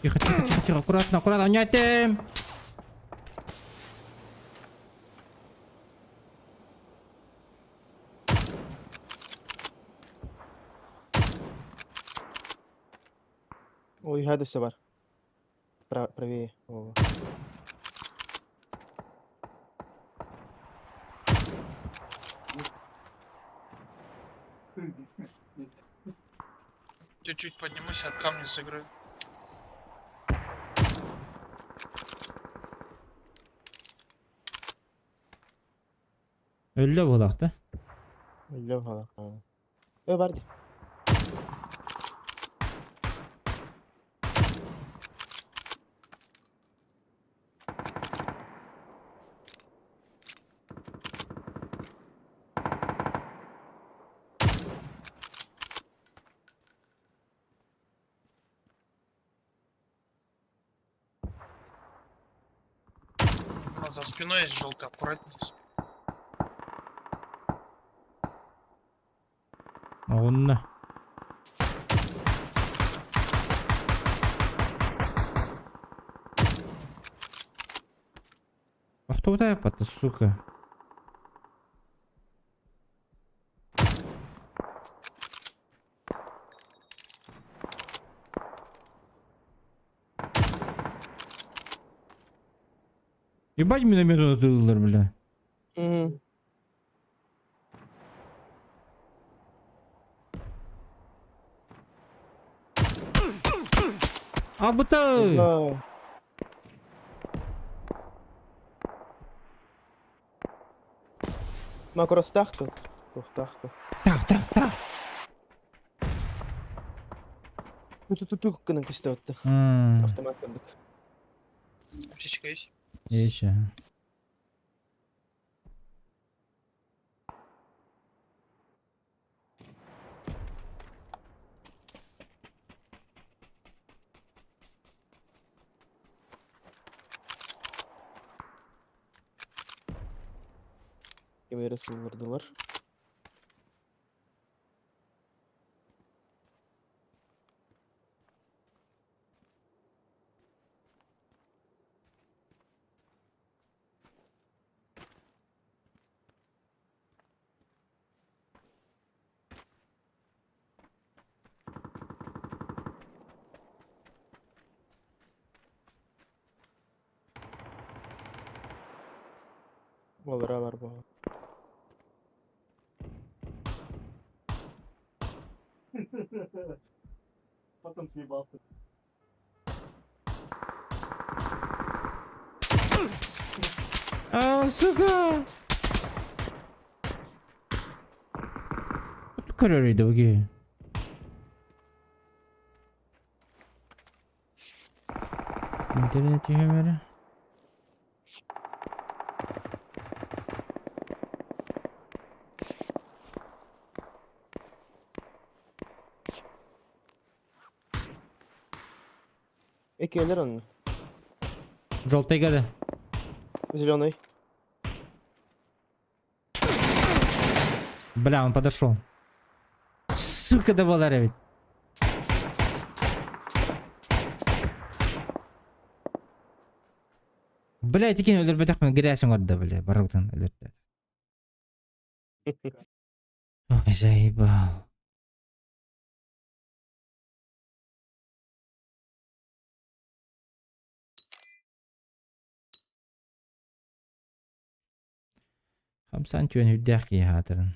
[SPEAKER 1] Тихо, тихо, тихо, тихо, аккуратно, аккуратно, не
[SPEAKER 2] Ой, гадость бар. Правее. О.
[SPEAKER 8] Чуть-чуть поднимусь, от камня сыграю.
[SPEAKER 1] Өллө буолах да?
[SPEAKER 2] Өллө хаалар. Э бар дии.
[SPEAKER 8] У нас за спиной есть желтый, аккуратнее.
[SPEAKER 1] Онно. Тохтобута аппатта, сука. Ебать миномет ытыыллар, бля. Абытай!
[SPEAKER 2] Да. Макростахту. Тухтахту.
[SPEAKER 1] Так, так, так.
[SPEAKER 2] Ту-ту-ту гынан көстө Автомат курдук.
[SPEAKER 8] Аптечка есть?
[SPEAKER 1] Есть.
[SPEAKER 2] Кемере сыллардылар. Болара бар бу.
[SPEAKER 5] Потом съебался.
[SPEAKER 1] А, сука! Көрөр дуги. Интернет түһэмэрэ.
[SPEAKER 2] Экелер он.
[SPEAKER 1] Желтый гада.
[SPEAKER 2] Зеленый.
[SPEAKER 1] Бля, он подошел. Сука, да ведь. Бля, тикин өлөрбөтөх грязь оҥордо, бля, барыбытын өлөрдө. Ой, заебал. Хамсан түөн үрдээх киһи хаатырын.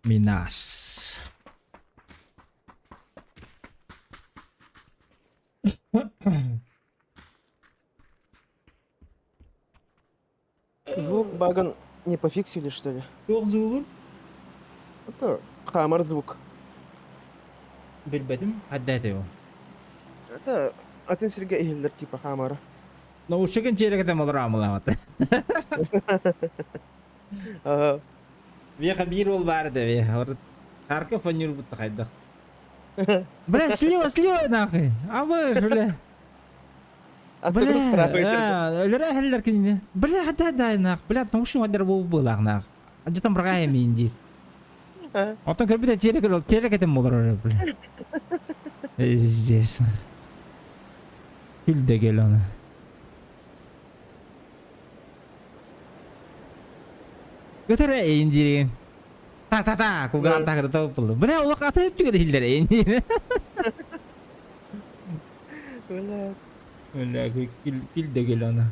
[SPEAKER 1] Минас.
[SPEAKER 2] Звук баган не пофиксили, что ли?
[SPEAKER 1] Туох звугун?
[SPEAKER 2] Это хамар звук.
[SPEAKER 1] Билбэтим. Хадда этэй ол?
[SPEAKER 2] Это атын сиргэ иһиллэр типа хаамара.
[SPEAKER 1] Наушникын тиэрэ кэтэн олоро амылаабата.
[SPEAKER 2] Ага.
[SPEAKER 1] Биэхэ биир уол баар этэ бе. Харков фонюрбут хайдах. Бля, слева, слева нахуй. А вы, бля. Бля, өлөрө эһэллэр кинини. Бля, да, да, нах. Бля, наушник хаддар буолбулаах нах. Адьытан бырҕаайа миин диир. Оттон көрбүтэ тиэрэ көрөл, тиэрэ кэтэн олорор, бля. Здесь. Күл да кэл оны. Көтөрө эйин диирин. Та-та-та, кулгаан тахырыта булду. Бля, олох аты түгэр иһиллэр эйин диир.
[SPEAKER 2] Бля.
[SPEAKER 1] Бля, күл, күл да кэл оны.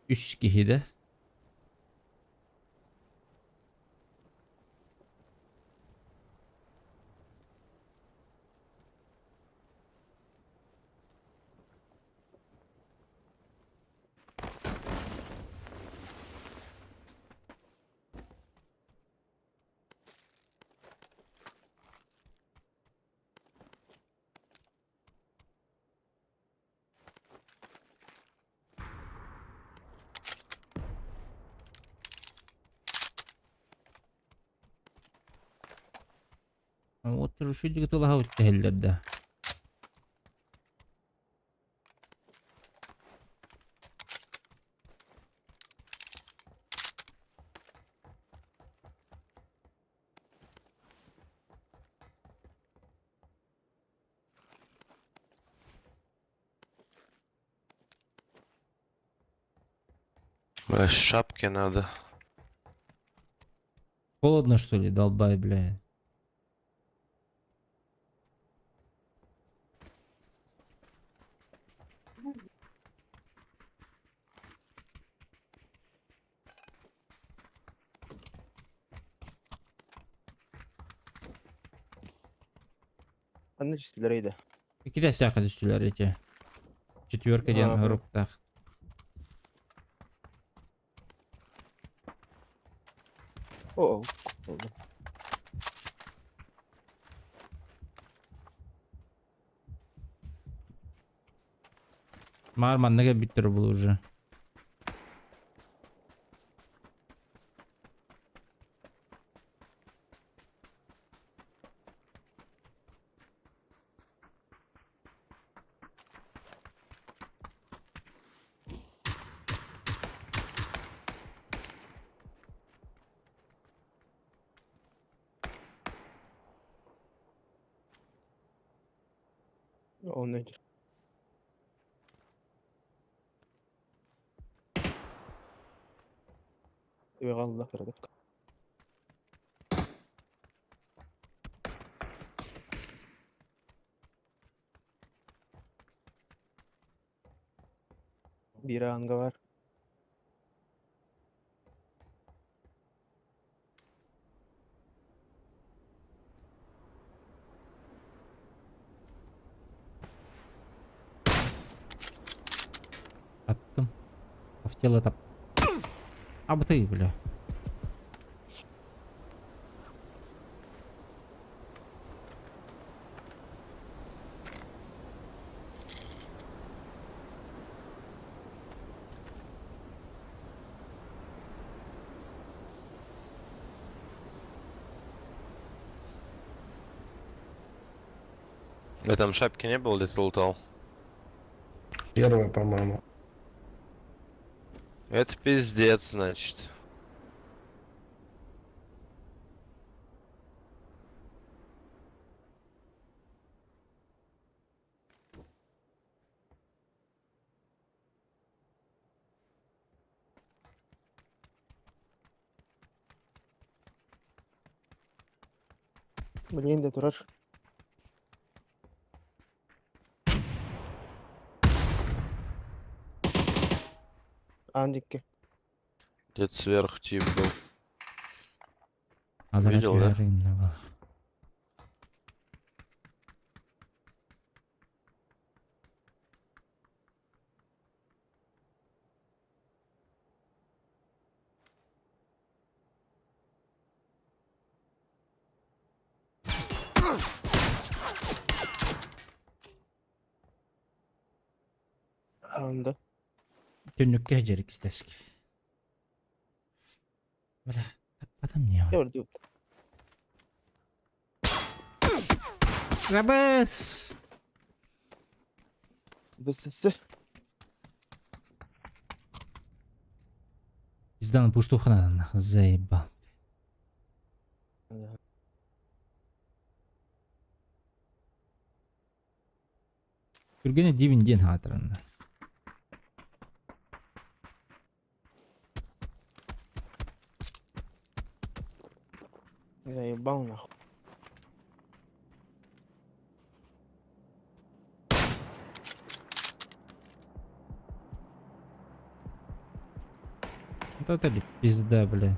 [SPEAKER 1] Үс киһи да. Оттор үчүгэй тулаһа үттэһэллэр да.
[SPEAKER 9] Бля, шапки надо.
[SPEAKER 1] Холодно, что ли, долбай, бля.
[SPEAKER 2] Анна түстүлэр эйде.
[SPEAKER 1] Иккитэ саха түстүлэр эти. Четверка диэн
[SPEAKER 2] Ага.
[SPEAKER 1] руктаах.
[SPEAKER 2] О,
[SPEAKER 1] Маар манныга бүттэр был уже.
[SPEAKER 2] Он эти. Eyvallah kırdık. Bir anga var.
[SPEAKER 1] Аттым. В тело тап. А ты, бля.
[SPEAKER 9] Да там шапки не было, где ты лутал?
[SPEAKER 6] Первая, по-моему.
[SPEAKER 9] Это пиздец, значит.
[SPEAKER 2] Блин, да турар. Аан дикки.
[SPEAKER 9] Где-то сверху тип был.
[SPEAKER 1] Аллара
[SPEAKER 9] Видел, да?
[SPEAKER 1] түһэр гынна был.
[SPEAKER 2] Анда.
[SPEAKER 1] Түннүккэ дьэрик истэски. Бля, таппатым не.
[SPEAKER 2] Gördü.
[SPEAKER 1] Рабес!
[SPEAKER 2] Бысысы.
[SPEAKER 1] Пизда пуштухана нахуй, заебал. Түргені дибин ден хатырын.
[SPEAKER 2] Заебал нахуй.
[SPEAKER 1] Вот это ли пизда, бля.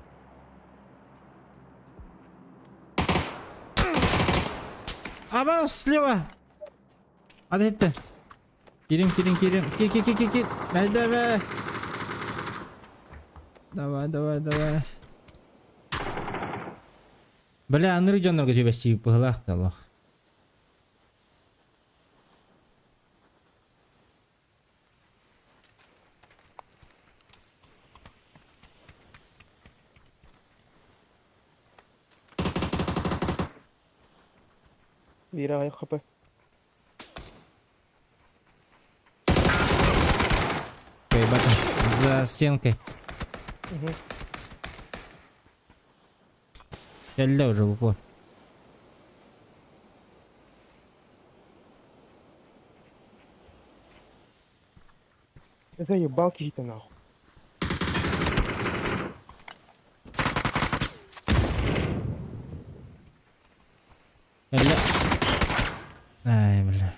[SPEAKER 1] Аба, слева! Hadi etti. Girim girim girim. Gir gir gir gir gir. Nerede be? Давай, давай, давай. Бля, аныры жонорго түбэси быһылаах да олох.
[SPEAKER 2] Биир ай хп.
[SPEAKER 1] Окей, батон. За стенкой.
[SPEAKER 2] Угу.
[SPEAKER 1] Кэллэ уже в упор.
[SPEAKER 2] Заебал какие-то нахуй.
[SPEAKER 1] Кэллэ. Ай, бля.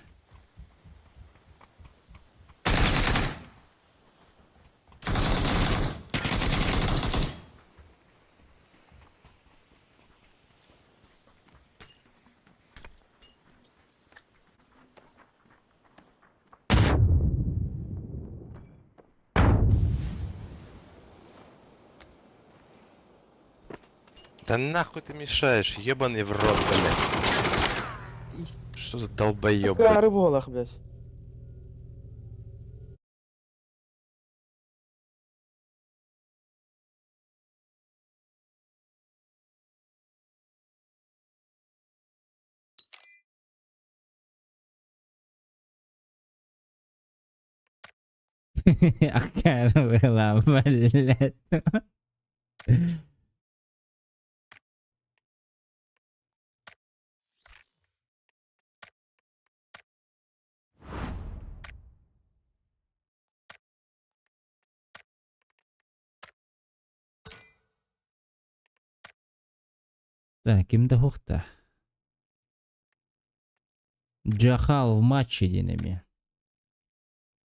[SPEAKER 9] Да нахуй ты мешаешь, ебаный в рот, блядь. Что за долбоеб,
[SPEAKER 2] Какая
[SPEAKER 9] блядь?
[SPEAKER 2] рыболах, блядь.
[SPEAKER 1] Аккара была, блядь. Так, кимде хухта? Джахал в матче динами.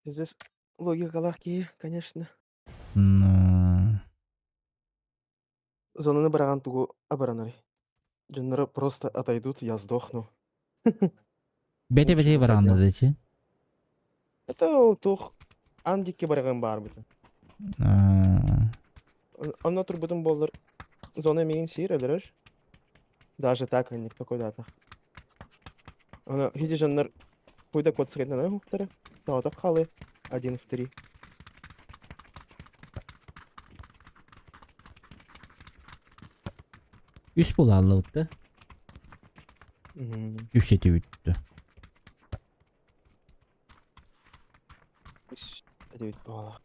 [SPEAKER 2] Здесь логика легкие, конечно.
[SPEAKER 1] Ну,
[SPEAKER 2] Зонаны бараган тугу абаранары. Дьоннор просто отойдут, я сдохну.
[SPEAKER 1] Бете бете
[SPEAKER 2] Лучше
[SPEAKER 1] баранды
[SPEAKER 2] пойдём.
[SPEAKER 1] дечи.
[SPEAKER 2] Это тух андикке бараган бар бит. Онно турбутун боллар. Зона мигин сир өлөрөр. Даже так они такой дата. Аны хиди жоннор куйда код сырытынан хуктары. Таотап халы. Один в три.
[SPEAKER 1] Үс була аллыбытты. Үс эти бүттү.
[SPEAKER 2] Үс эти була.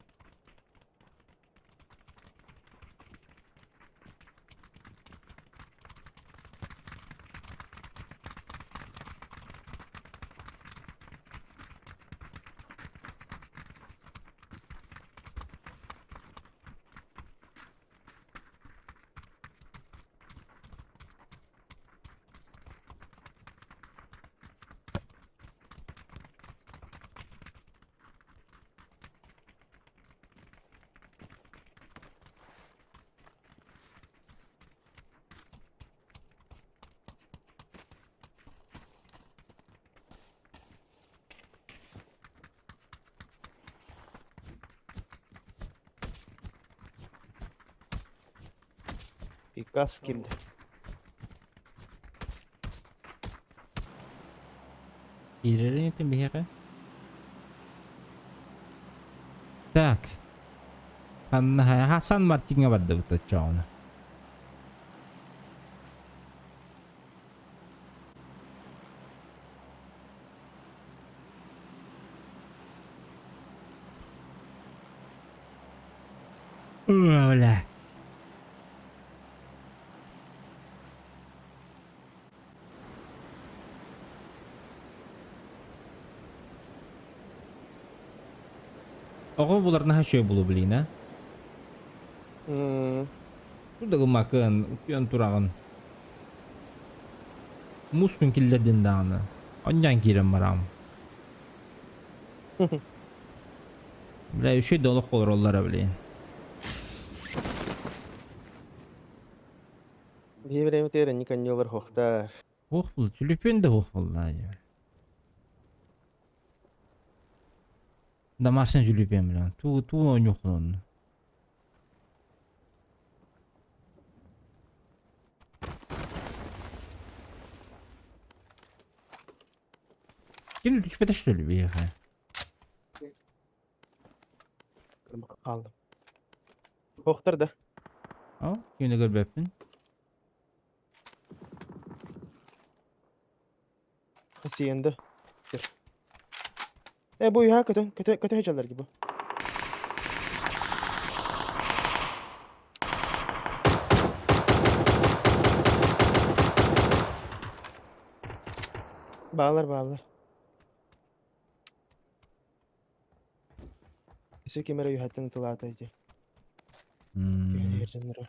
[SPEAKER 2] Газ киирдэ.
[SPEAKER 1] Киирэрин итин биһиэхэ. Так. Ханна Сан Мартиҥҥа бардыбыт оччоҕуна. Бля. Оҕо булар наһаа үчүгэй булу блин а. Бу да гыммаккын, утуйан тураҕын. Муус күн киллэрдин даҕаны. Онньоон киирэн бараҕын. Бля, үчүгэй да олох олороллоро блин.
[SPEAKER 2] Биһи бириэмэтигэр инник анньыылар суохтар.
[SPEAKER 1] Суох буолла, түлүпүөн да суох буолла дии. Домашний түлүпүөн бля. Туу туу оонньуоххун онно. Ким түспэтэ что ли биһиэхэ?
[SPEAKER 2] Хааллым. Суохтар да.
[SPEAKER 1] О, кимни көрбөппүн.
[SPEAKER 2] Хасиенда. Көр. Э бу үһэ көтөн көтө көтө сылдьаллар дии бу. Баалар бааллар. Өссө ким эрэ үһэттэн ытылаата ити. Түһэн дьонноро.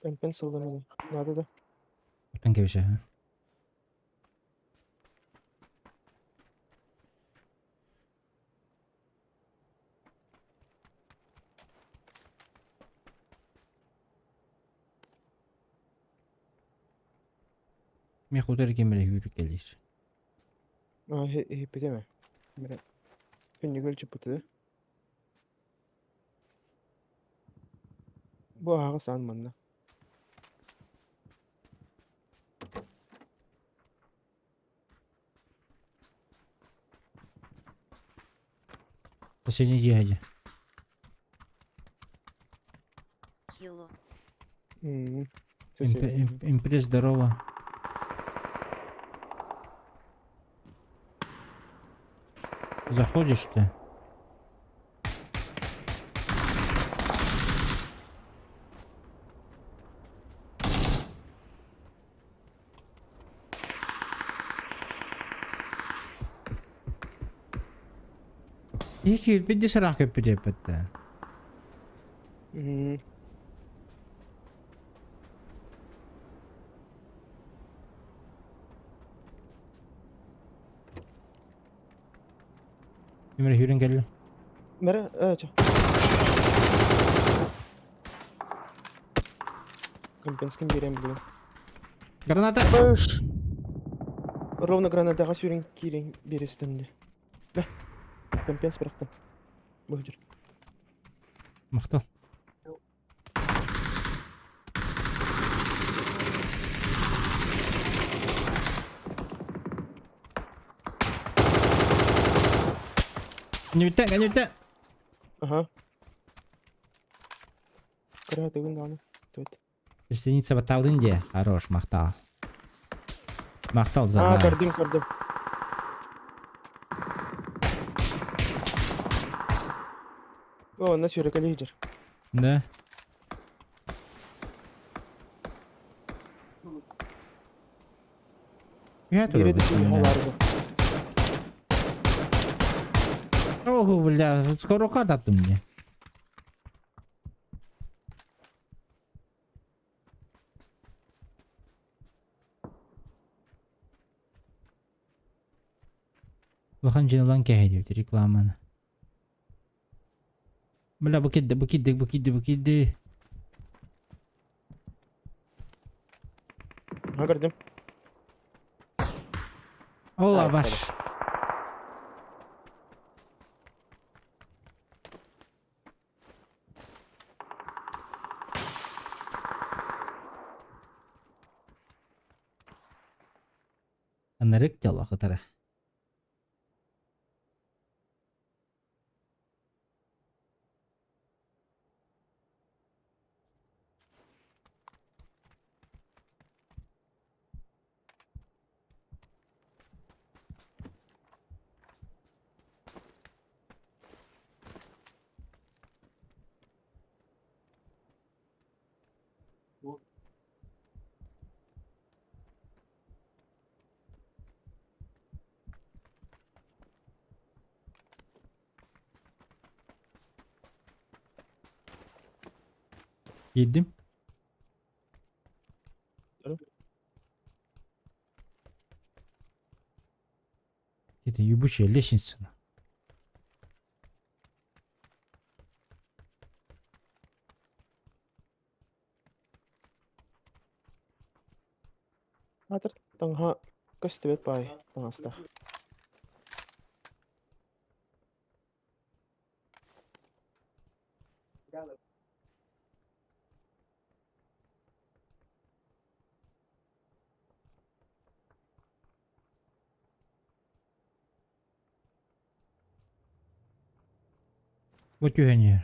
[SPEAKER 2] Эмпэн сыллан Наада да.
[SPEAKER 1] Оттон кэбисэ. Миэхэ утары ким эрэ сүүрүк кэлиир.
[SPEAKER 2] Аа, иһиппитэ ме. Мэрэ. Күннүгүл чуппута да. Бу аһаҕас аан манна.
[SPEAKER 1] Последний дьиэ
[SPEAKER 3] Хило.
[SPEAKER 1] Импресс здорово. Заходишь ты? Iki bir сыраах көппүт эппэттэ. Ким эрэ сүүрэн кэллэ.
[SPEAKER 2] Мэрэ, э, чэ. Компенскин биэриэм билигин.
[SPEAKER 1] Граната!
[SPEAKER 2] Быш! Ровно гранатаҕа сүүрэн киирэн биэристим дии. Бэ, компенс бырахтым. Быһдьыр.
[SPEAKER 1] Махтал. Нүтэ, нүтэ.
[SPEAKER 2] Ага. Кыра тыгын даҕаны. Түөт.
[SPEAKER 1] Присоединиться баттаабытын дии. Хорош, махтал. Махтал за
[SPEAKER 2] Аа, көрдүм, көрдүм. О, онно сүүрэкэлии сылдьар.
[SPEAKER 1] Да. Я
[SPEAKER 2] Биирэ
[SPEAKER 1] тоже
[SPEAKER 2] да баарга.
[SPEAKER 1] Ого, бля, скоро кататтым мне. Улахан дьиэ ылан кээһэ диэбит рекламаны. Бля, бу кидди, бу кидди, бу кидди, бу кидди.
[SPEAKER 2] Ага, көрдүм.
[SPEAKER 1] Ол
[SPEAKER 2] Ай,
[SPEAKER 1] абаш. Ынырык дьоллоох ытара. Киирдим. Это ебучая лестница.
[SPEAKER 2] Атыр таҥаһа көстүбэт баай таҥастаах.
[SPEAKER 1] Бу түһэн иһэр.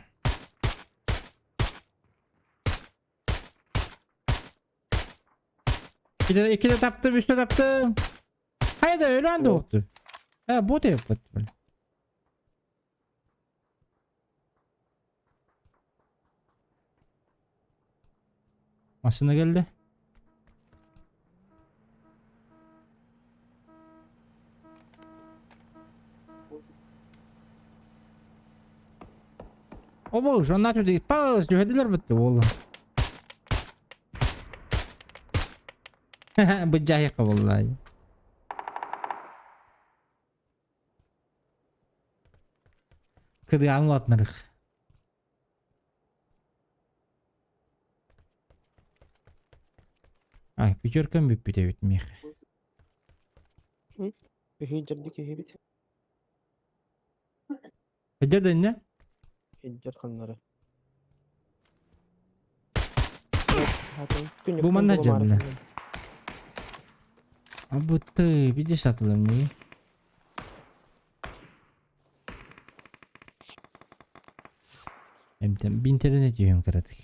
[SPEAKER 1] Иккитэ, иккитэ таптым, үстэ таптым. Хайа да өлөөн да укту. Э, бот эппит. Массыына кэллэ. Обо, онна түди пас түһэдилэр битти буолла. Быдьаһыка буолла. Кыдыаан улаатынарых. Ай, пятеркам бүппүт эбит миэхэ.
[SPEAKER 2] Киһи дьэрди киһибит.
[SPEAKER 1] Эдэ да иннэ?
[SPEAKER 2] Хиджер ханнары.
[SPEAKER 1] Бу манна дьэ, А будто видишь сатылым Эмтем интернет үйөм кыратык.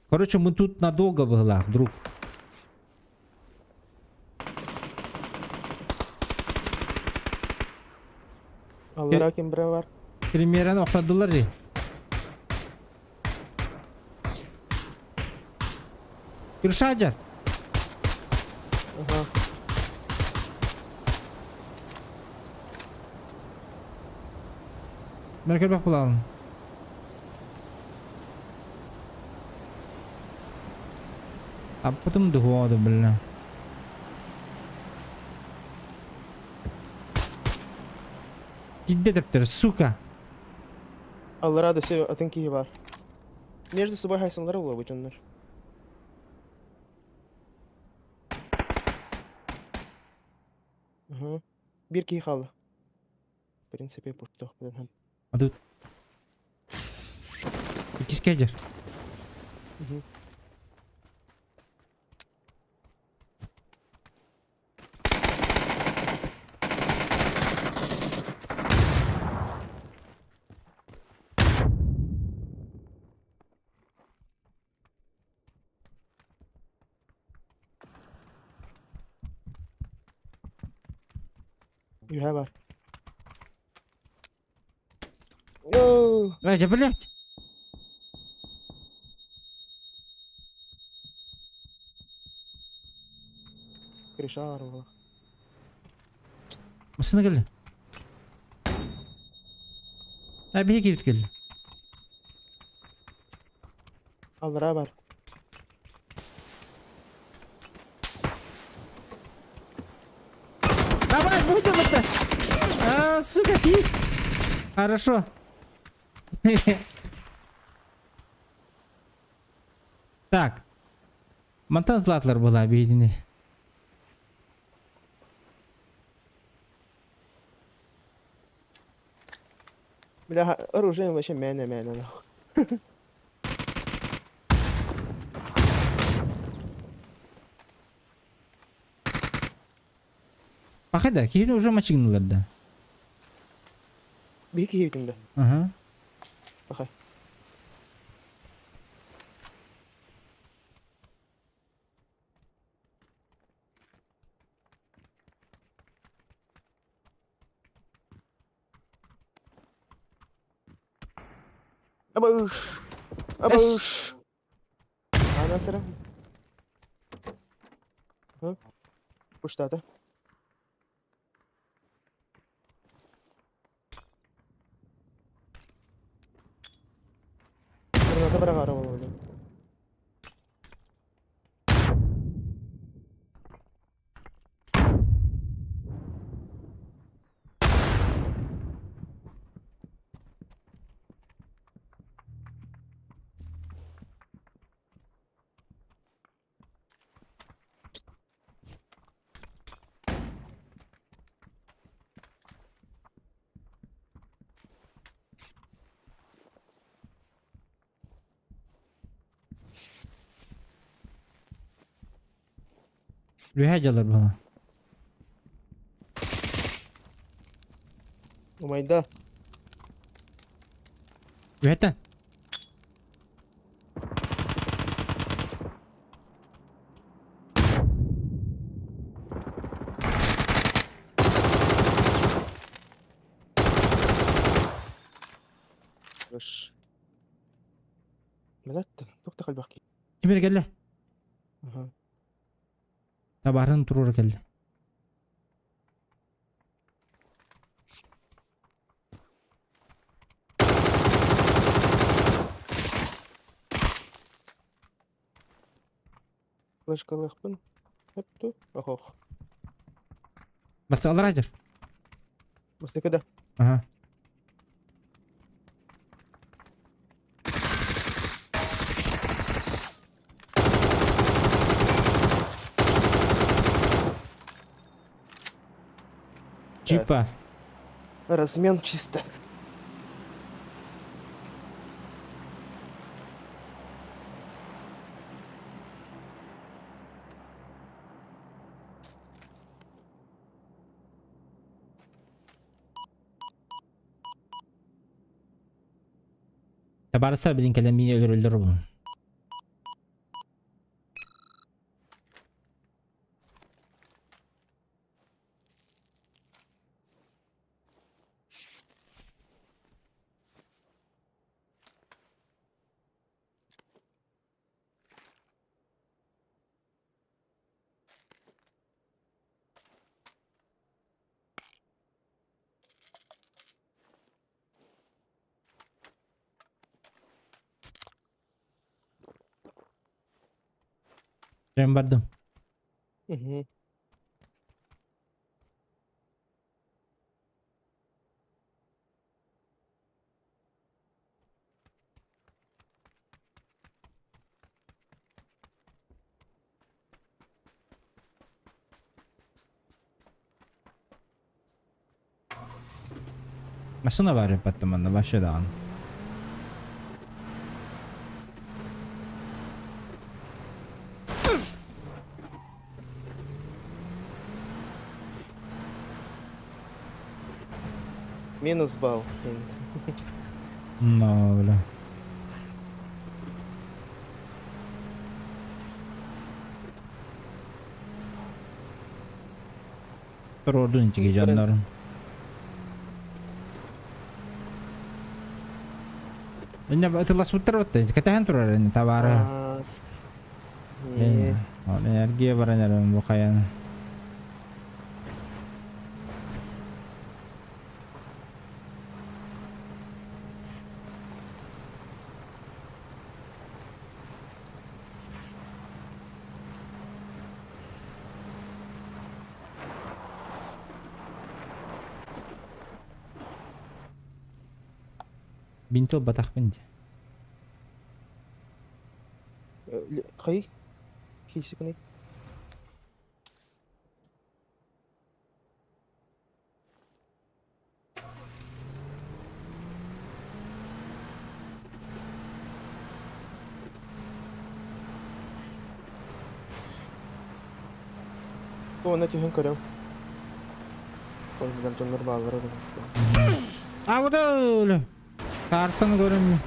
[SPEAKER 1] Короче, мы тут надолго была, друг.
[SPEAKER 2] Аллара ким бре бар.
[SPEAKER 1] Премьераны охтардылар же. Киршаджар.
[SPEAKER 2] Ага.
[SPEAKER 1] Меркель буолалын. Аппытым духуоду бля. Кидде төптөр, сука.
[SPEAKER 2] Аллара да все атын киһи бар. Между собой хайсанлар буолабыт дьоннор. Ага. Биир киһи хаалла. В принципе, пустох.
[SPEAKER 1] А тут. Иккис кедер.
[SPEAKER 2] Үһэ бар. Йоу!
[SPEAKER 1] Эй, блядь!
[SPEAKER 2] Крыша арвала.
[SPEAKER 1] Массыына кэллэ. А биһи киирбит кэллэ.
[SPEAKER 2] Аллара бар.
[SPEAKER 1] Давай, будем это! А, сука, ты! Хорошо. Так. Мантан златлар была объединены.
[SPEAKER 2] Бля, оружие вообще мэне-мэне нахуй.
[SPEAKER 1] Пахайда, киһини уже мачыгнылар да.
[SPEAKER 2] Биһи киһибитин да.
[SPEAKER 1] Ага.
[SPEAKER 2] Пахай. Абыш! Абыш! Ана сыра. Пуштата. Граната бырагара болду.
[SPEAKER 1] Үһэ дьалар була.
[SPEAKER 2] Умайда.
[SPEAKER 1] Үһэттэн.
[SPEAKER 2] Ыш. Мэлэттэн, туох да халбах ки.
[SPEAKER 1] Ким эрэ кэллэ?
[SPEAKER 2] Аха.
[SPEAKER 1] Табаарын туруора кэллэ.
[SPEAKER 2] Флешкалыахпын. Өттү. Охох.
[SPEAKER 1] Басталар ажыр.
[SPEAKER 2] Бастакы да.
[SPEAKER 1] Ага. Джипа.
[SPEAKER 2] Размен чисто.
[SPEAKER 1] Табаарыстар билин кэлэн миин өлөрөллөр бу. Дьэн бардым.
[SPEAKER 2] Угу.
[SPEAKER 1] Массыына баар эппэттим манна вообще даҕаны.
[SPEAKER 2] Минус балл.
[SPEAKER 1] Но, бля. Ордун ичиги дьоннорун. Инне ытыласпыттар батта кэтэһэн турар ини табаары. Энергия баран эрэн бу хайаны. Бинтил батахпын дии.
[SPEAKER 2] Хай? Кийсикний. Уонна түһэн көрөм. Онтон дьоннор бааллара
[SPEAKER 1] А вот өлө. Картаны көрөм.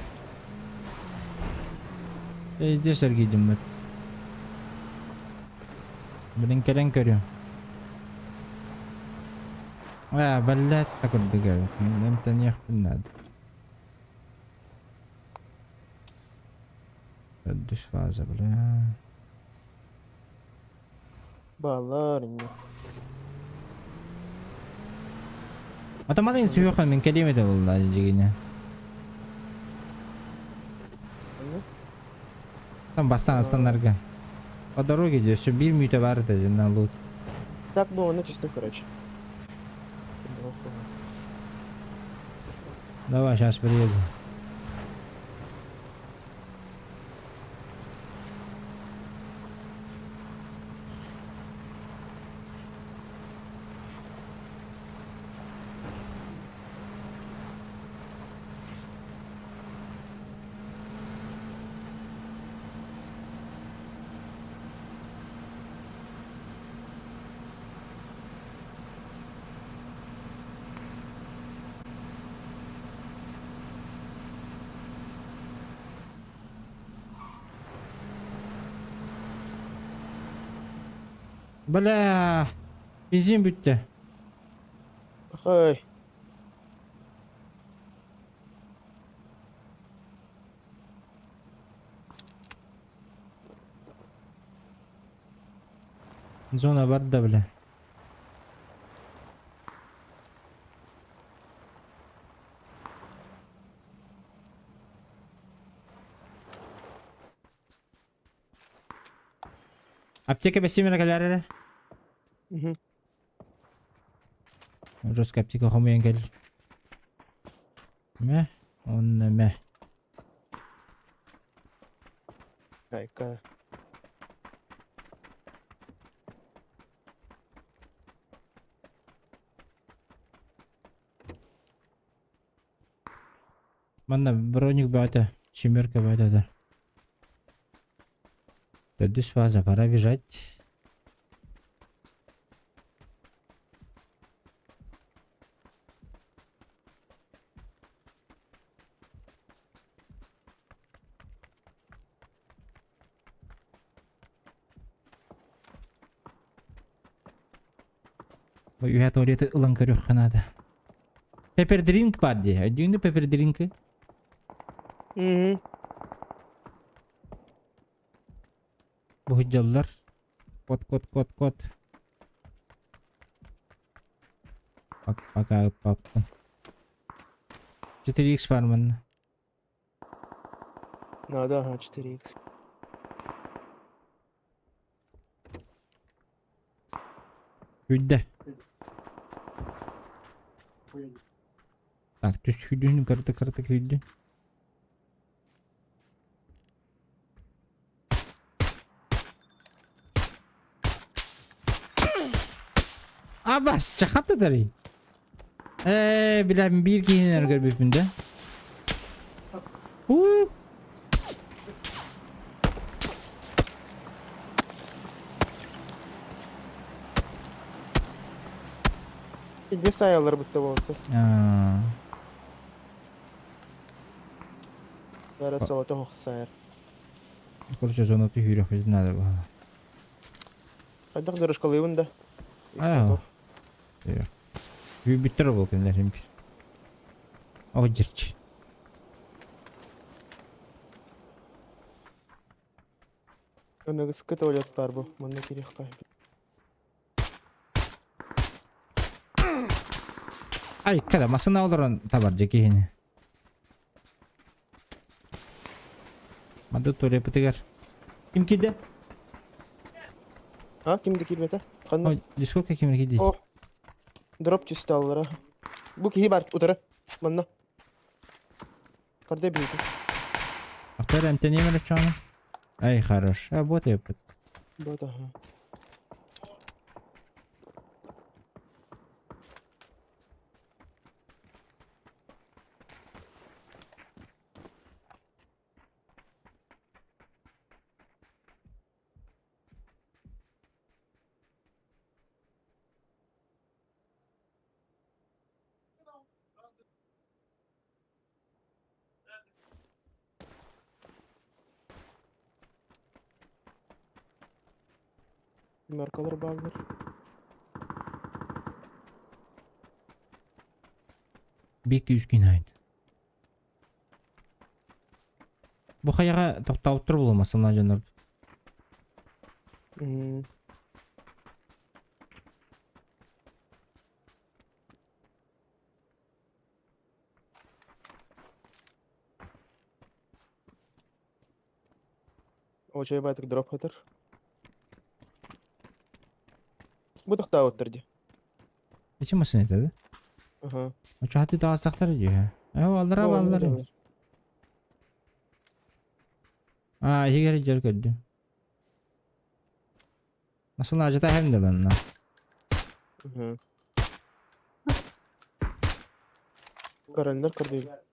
[SPEAKER 1] Эйде сэргийдим бит. Билин кэлэн көрүөм. Ээ, бэллээт да курдук эбит. Эмтэниэхпин наада. Төрдүс фаза, бля.
[SPEAKER 2] Бааллар инне.
[SPEAKER 1] Атаман сүһүөххэ мин кэлиэм этэ буолла дьигине. Там бастаан астанарга. По дороге өссө биир мүнүүтэ баар этэ дьэ на лут.
[SPEAKER 2] Так ну онно түстүм короче.
[SPEAKER 1] Давай, сейчас приеду. Бля, бензин бүттэ.
[SPEAKER 2] Хой.
[SPEAKER 1] Зона барда, бля. Аптека бэсимэрэ кэлээр эрэ.
[SPEAKER 2] Мгм.
[SPEAKER 1] Жестко аптека хомуйан кэл. Мэ, онно мэ.
[SPEAKER 2] Айка.
[SPEAKER 1] Манна броник бөҕөтө, семерка бөҕөтө да. Төрдүс фаза, пора бежать. Бу үһэ туалеты ылан көрүөххэ наада. Пеппер дринк бар дии. Өйдүүнү пеппер дринки?
[SPEAKER 2] Мгм.
[SPEAKER 1] Буһуйдьаллар. Кот, кот, кот, кот. Пока ыппаппын. 4x бар манна.
[SPEAKER 2] Надо, ага, 4x.
[SPEAKER 1] Күйдэ. Так, түс күйдүн, кырты кырты күйдүн. Абас, чахатта дарый. Ээ, билэм биир киһини көрбүппүн да. Уу!
[SPEAKER 2] Икки сайалар бутта болду.
[SPEAKER 1] Аа.
[SPEAKER 2] Бара соҕотох охсайар.
[SPEAKER 1] Короче, зона түһүүрэх надо было.
[SPEAKER 2] Хайдах дорожкалыыбын да.
[SPEAKER 1] Аа. Бүттэр ол кинилэр хим бир. О, дьирч.
[SPEAKER 2] Аныгыскы туалет баар бу. Манна кириэххэ.
[SPEAKER 1] Ай, када масына олорон табар дьэ киһини. Мады туалепытыгар. Ким киирдэ?
[SPEAKER 2] А, ким да киирбэтэ? Ханна?
[SPEAKER 1] Ой, дискорка ким киирди?
[SPEAKER 2] О, дроп түстэ аллара. Бу киһи бар, утары. Манна. Карда бийdi.
[SPEAKER 1] Актар эмтением эле Ай, хорош. А, вот я.
[SPEAKER 2] Вот, ага. Маркалар бааллар.
[SPEAKER 1] Бик үскүн айт. Бу хайаҕа тохтообуттар буолумасынна дьоннор.
[SPEAKER 2] Очой баатык дроп хатар. Бу тохтообуттар дии.
[SPEAKER 1] Ичи масын этэ да?
[SPEAKER 2] Аха.
[SPEAKER 1] Очо хаты таҕыстахтар дии. Э, аллара
[SPEAKER 2] Бу онно
[SPEAKER 1] баллар.
[SPEAKER 2] дьоннор.
[SPEAKER 1] А, иһигэр дьэр көрдүм. Масын ажыта хэм даланна.
[SPEAKER 2] Мгм. Көрөллөр көрдүүр.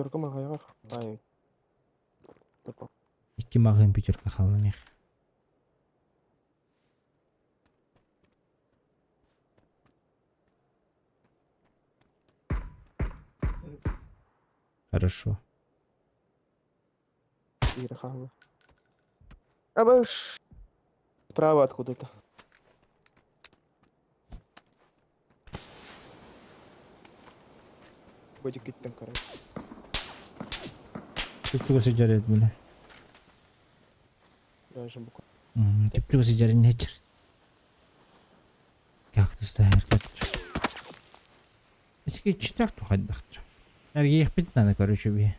[SPEAKER 2] Пятерка маҕайаҕа баай.
[SPEAKER 1] Икки маҕын пятерка халламих. Хорошо.
[SPEAKER 2] Ира хаалла. Абыш. Справа откуда-то. Бодик киттен короче.
[SPEAKER 1] Түптүгө сыдьар бile.
[SPEAKER 2] Даже буква.
[SPEAKER 1] Түптүгө сыдьар нечер. Как ты стоишь, как Эски читак тухайдахчы. Эргиэх надо, короче, би.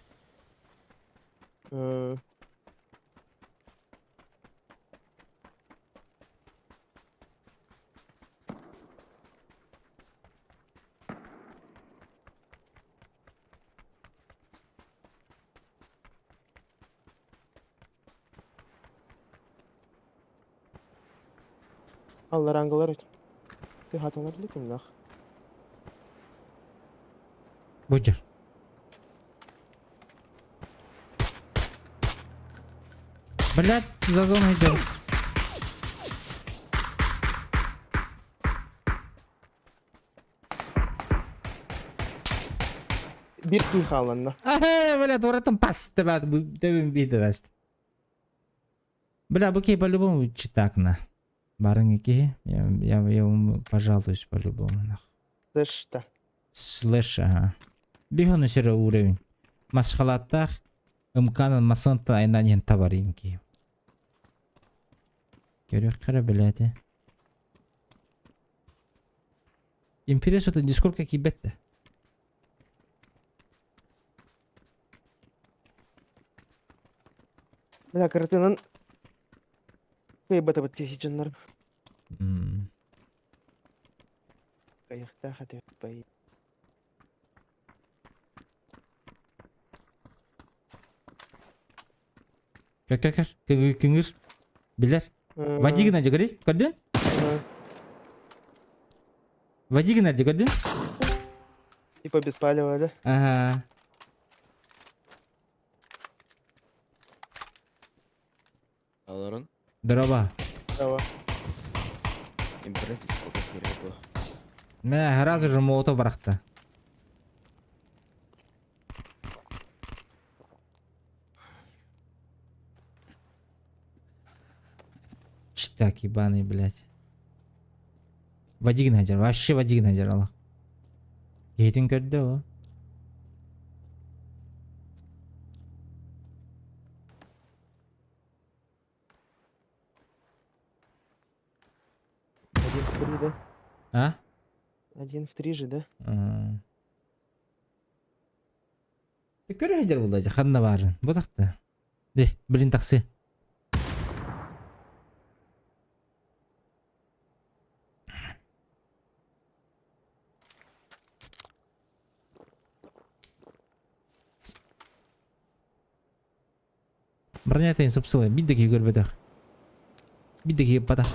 [SPEAKER 2] Аллар ангалар Ты хаталар лекин
[SPEAKER 1] Бучер. Блять, за зону идем.
[SPEAKER 2] Бир кий хааланна.
[SPEAKER 1] Ага, блядь, воротом пас тебя, тебе бидаст. Бля, буки по-любому читак на. Барыники, я вам пожалуюсь по-любому, нах.
[SPEAKER 2] Слышь-то.
[SPEAKER 1] Слэш, ага. Бихону серо уровень. Масхалаттах, ымканын масанта айнанин табаринки. Көрөх кара блядь. Империя что-то дискорка кибетте.
[SPEAKER 2] Бля, картинан кыйбата бит киһи
[SPEAKER 1] М.
[SPEAKER 2] Кайыхта хаты бай.
[SPEAKER 1] Көр, көр, көр. Кыҥыр, кыҥыр. Билэр. Води гына дьэ, көрдүн? Води гына дьэ, көрдүн?
[SPEAKER 2] Типа без палева, да?
[SPEAKER 1] Ага.
[SPEAKER 10] Аларон,
[SPEAKER 1] Здорово.
[SPEAKER 2] Здорово.
[SPEAKER 10] интернет сколько перебо.
[SPEAKER 1] Мә, сразу же молотов барахта. Читак ебаный, блядь. Вадигин хадьар, вообще Вадигин хадьар Аллах. Киһитин көрдө о.
[SPEAKER 2] Один в три, да?
[SPEAKER 1] А?
[SPEAKER 2] Один в три же, да?
[SPEAKER 1] Көрө сылдьар буолла дьэ ханна баарын. Бу тахта. Де, блин таксы. Бронятын сып-сылай, биир да киһи көрбөтөх. Биир да киһи ыппатах.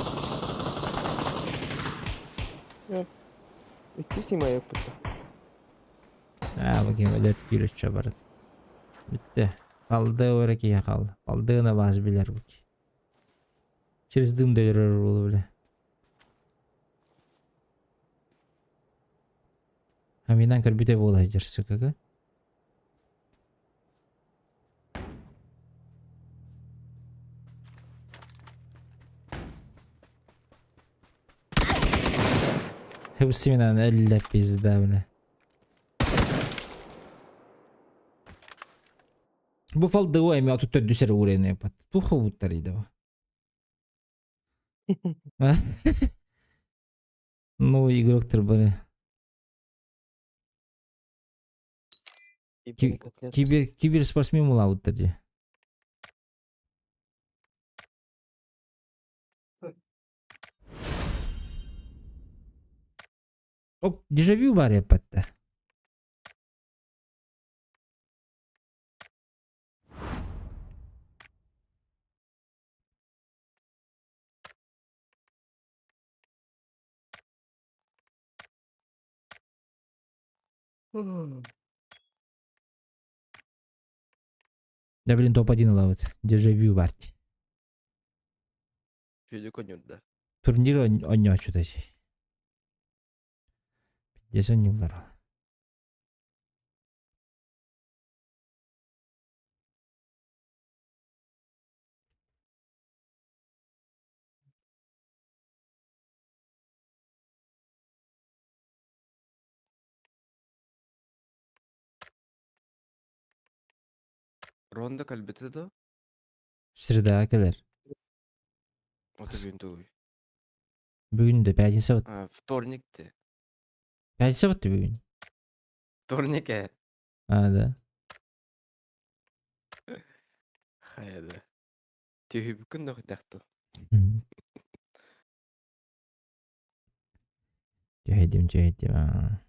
[SPEAKER 2] Икки тима ыппыта.
[SPEAKER 1] Аа, бу ким өлөр түүрөччө барыт. Бүттэ. Қалды өрө киһи қалды. Қалдыгына баас билэр бу киһи. Через дым да өлөрөр буолу билэ. Аминан көрбүтэ буола сылдьар сука. Хыбсиминан өллө пизда бля. Бу фалдыга эми 34 эрэ уурайныппат. Туха уутарыйда бу. Ну, игроктар бары. Кибер киберспортсмен булабыттар дии. Оп, дежавю бар эппэтте. Да блин, топ-1 ылабыт. Дежавю барт.
[SPEAKER 10] Видео конюрда.
[SPEAKER 1] Турнир онньооччута Пиздец онньууллар.
[SPEAKER 10] Ронда кэлбитэ да?
[SPEAKER 1] Среда кэлэр.
[SPEAKER 10] Ото бүгүн тугуй?
[SPEAKER 1] Бүгүн да пятница вот.
[SPEAKER 10] А, вторник те.
[SPEAKER 1] Пятница вот бүгүн.
[SPEAKER 10] Вторник ээ.
[SPEAKER 1] А, да.
[SPEAKER 10] Хайа да. Түһүбүккүн да хайдахту.
[SPEAKER 1] Түһэйдим, түһэйдим. Аа.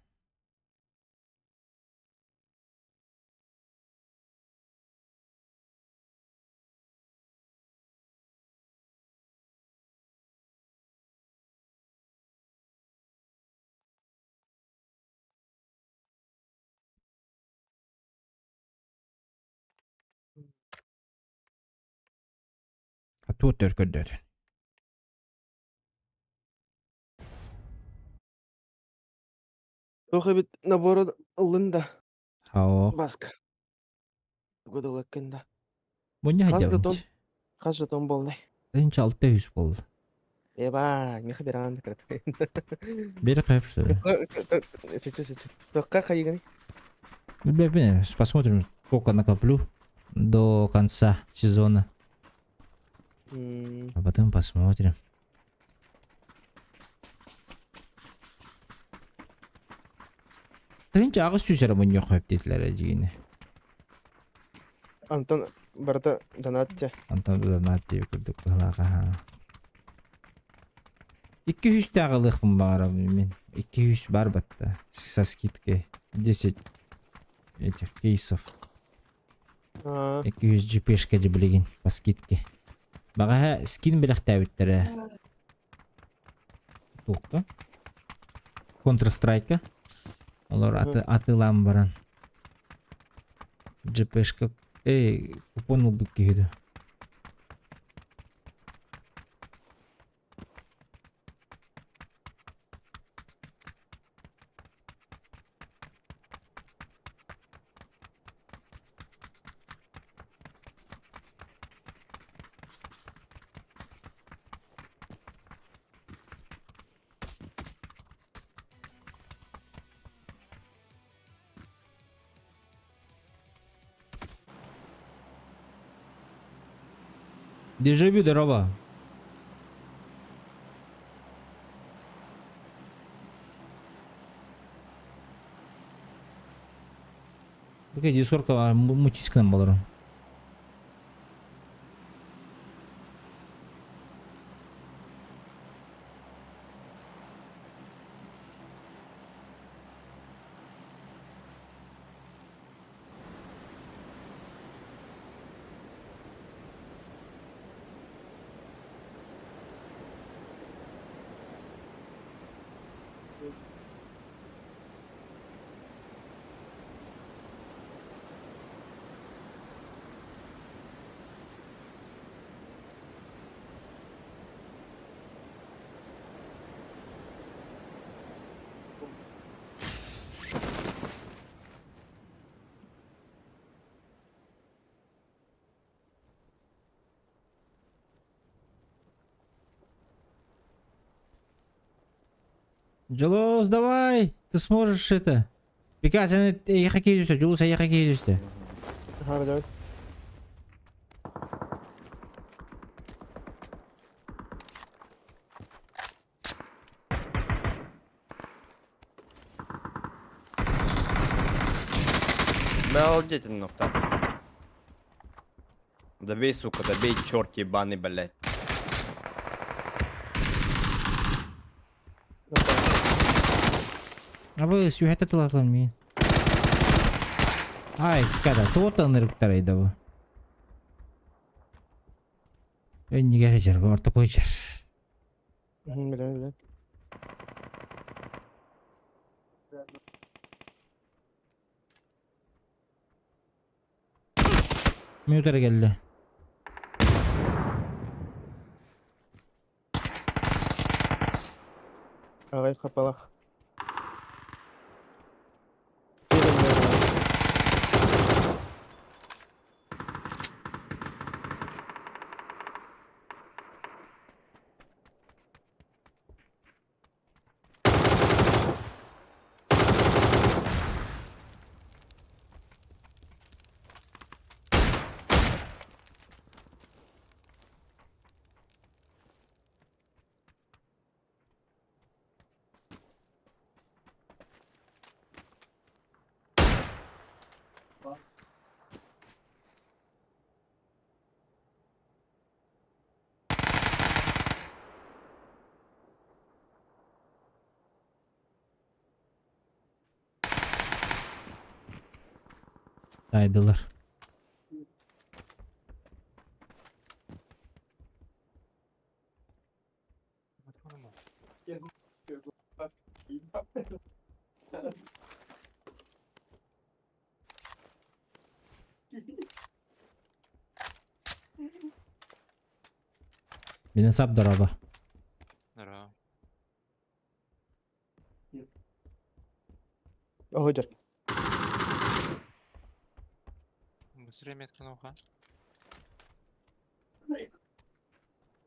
[SPEAKER 1] А туох өр көрдөөтүн?
[SPEAKER 2] Туох эбит набора ыллын да.
[SPEAKER 1] Хаох.
[SPEAKER 2] Баска. Тугу да ылыккын да.
[SPEAKER 1] Мунньа
[SPEAKER 2] Хас
[SPEAKER 1] сылдьабын.
[SPEAKER 2] жетон? Хас жетон буоллай?
[SPEAKER 1] 1600 буолла.
[SPEAKER 2] Еба, миэхэ бирэҕин да кырата.
[SPEAKER 1] Бери хайып что ли?
[SPEAKER 2] Туохха хайыгыный?
[SPEAKER 1] Бля, посмотрим, сколько накоплю до конца сезона. А потом посмотрим. 1800 эрэ мунньуох сөп диэтилэр эдьиийини.
[SPEAKER 2] Антон барыта донат дьэ.
[SPEAKER 1] Антон донат диэбит курдук быһылаах аһаа. 200 ылыахпын баҕарабын мин. 200 бар батта со скидкой. 10 этих кейсов. 200 GP-шка дьэ билигин по скидке. Баҕаһа скин бэлэхтээбиттэрэ. Туохха? Counter-Strike-ка. Олор аты атыылаан баран GP-шка эй купон ылбыт киһи дуу. Дежавю, здорово. Окей, Дискордка мутисканан болору. Дьулус, давай! Ты сможешь это. Пика, сен эйиэхэ киирүстэ, Дьулус эйиэхэ киирүстэ.
[SPEAKER 2] Ага, давай.
[SPEAKER 10] Обалдеть, нахуй. Добей, сука, добей, черт ебаный, блядь.
[SPEAKER 1] Абы сүүһэтэ тылатылан миин. Ай, када, туота ынырыктар бу. Өннигер жер, орто кой жер.
[SPEAKER 2] Билем, билем.
[SPEAKER 1] Минутара келді.
[SPEAKER 2] Агай хапалах.
[SPEAKER 1] Сайдылар. Мин сап дороба.
[SPEAKER 8] Здорово.
[SPEAKER 2] Огодер.
[SPEAKER 8] Быстрее метку на ухо.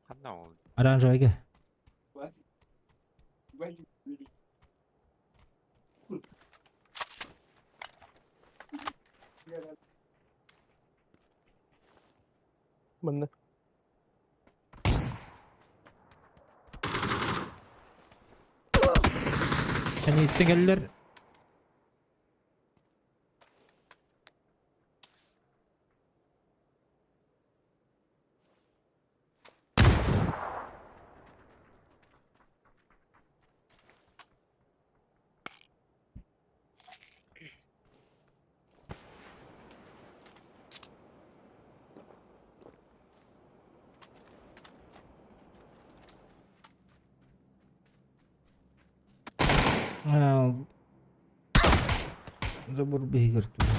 [SPEAKER 8] Одна ол.
[SPEAKER 1] Оранжевый.
[SPEAKER 2] Манна.
[SPEAKER 1] Они иттен Забор биһигэр турар.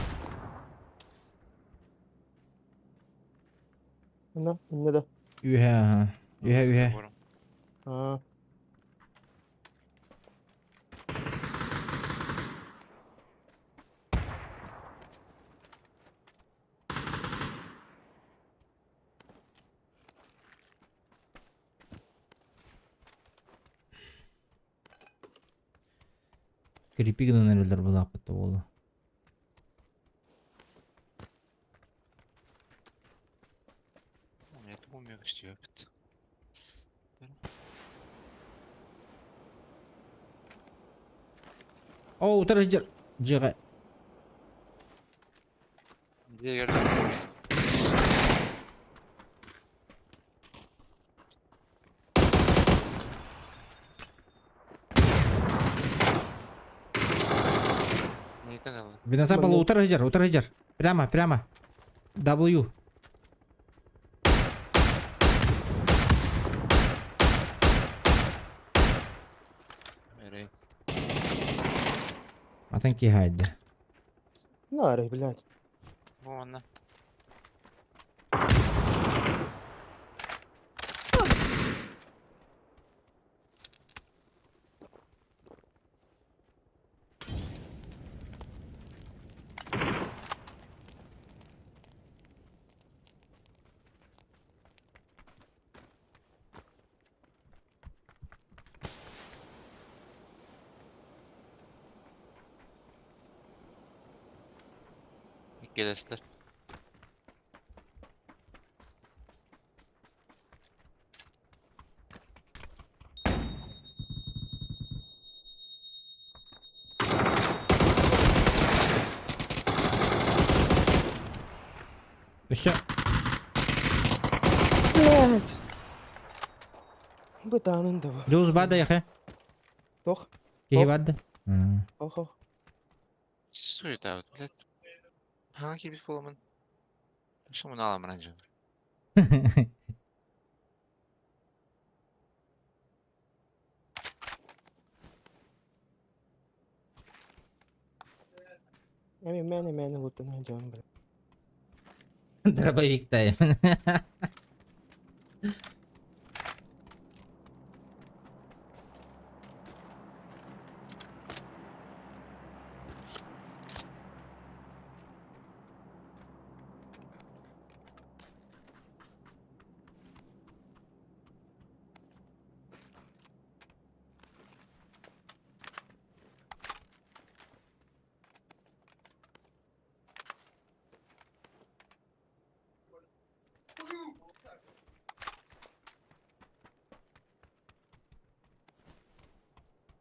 [SPEAKER 2] Инна, инна да.
[SPEAKER 1] Үһэ, аха. Үһэ, үһэ.
[SPEAKER 2] Аа.
[SPEAKER 1] Крипи гынан эрэллэр былааппыт буолла.
[SPEAKER 8] У меня это умеет.
[SPEAKER 1] О, утары дьэр. Дьиэҕэ.
[SPEAKER 8] Где я
[SPEAKER 1] Виносапала утары дьэр, утары дьэр. Прямо, прямо. W. Атын киһи
[SPEAKER 2] Нарый, блядь.
[SPEAKER 8] Вон. Иккилэстэр.
[SPEAKER 1] Өссө
[SPEAKER 2] Блядь. Бытаанын да бу.
[SPEAKER 1] Дьулус баар да яхе?
[SPEAKER 2] Тох.
[SPEAKER 1] Киһи баар да?
[SPEAKER 2] Ох, ох.
[SPEAKER 8] Суета, вот, блядь. Хаҥа киирбит буоламмын. Шумун аламын дьон.
[SPEAKER 2] Эми мэне мэне лутана дьон, блядь.
[SPEAKER 1] Дробовик тайм.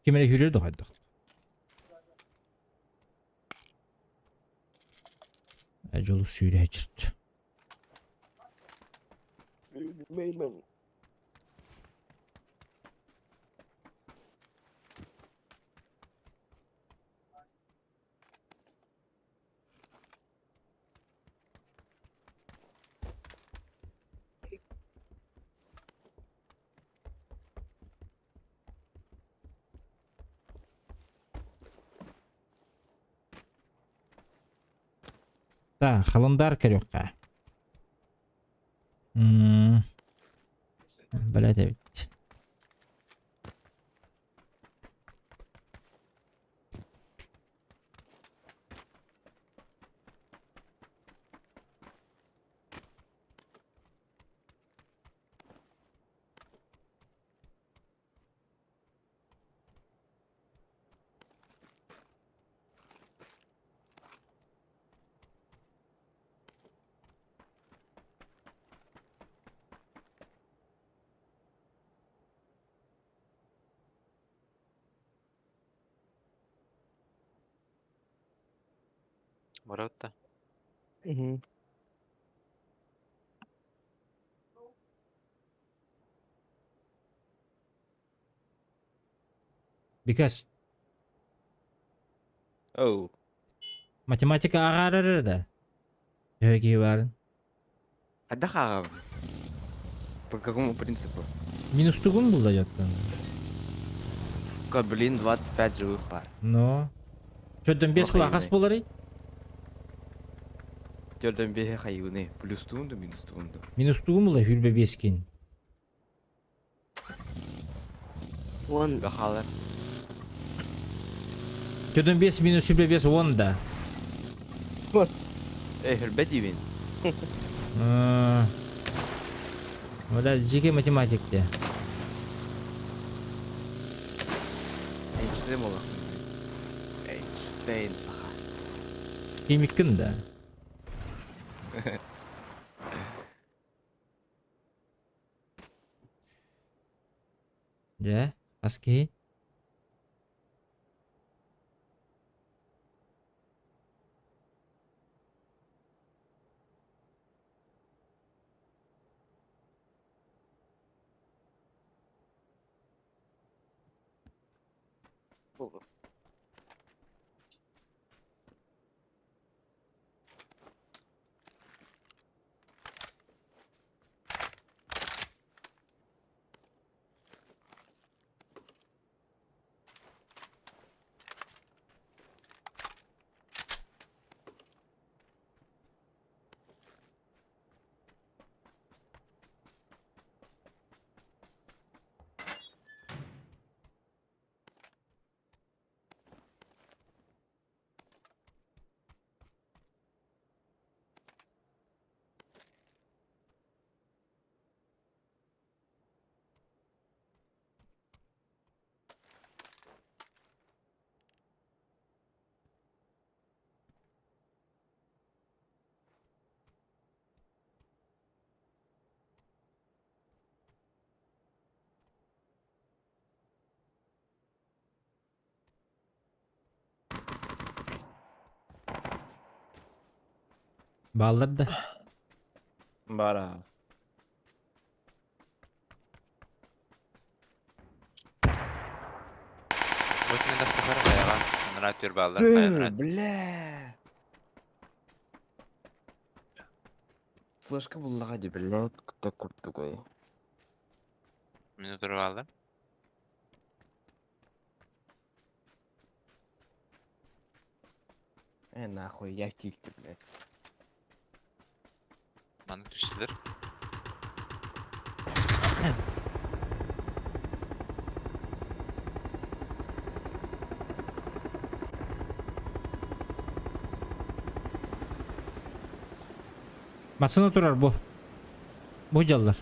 [SPEAKER 1] Ким эрэ хүрэр дохайдах. Дьолу сүүрэ чырт. Да, халандар көрүөххэ. М Блядь, эбит.
[SPEAKER 8] Ворота.
[SPEAKER 2] Угу.
[SPEAKER 1] Because
[SPEAKER 10] Оу.
[SPEAKER 1] математика ааҕар да. Төһө киһи баарын?
[SPEAKER 10] Хайдах ааҕабын? По какому принципу?
[SPEAKER 1] Минус тугун булла дьоттон.
[SPEAKER 10] Сука, блин, 25 живых пар.
[SPEAKER 1] Ну. Чөдөн 5 була хас буларый?
[SPEAKER 10] Төрдөн беһе хайыыны. Плюстуун да минустуун да.
[SPEAKER 1] Минустугум була хүрбе бескин.
[SPEAKER 10] Уон бахалар.
[SPEAKER 1] Төрдөн 5 минус хүрбе 5 он да.
[SPEAKER 10] Эй, хүрбе диибин.
[SPEAKER 1] Бля, жеке математик те.
[SPEAKER 10] Эйнштейн буолла. Эйнштейн саха.
[SPEAKER 1] Химиккин да. Дьэ, хас киһи? Бааллар да.
[SPEAKER 10] Бара. Бля. Флешка буллаҕа дии, блядь, кута курдугай. Э, нахуй, я в тильте, блядь.
[SPEAKER 1] Массыына турар бу. Бу дьаллар.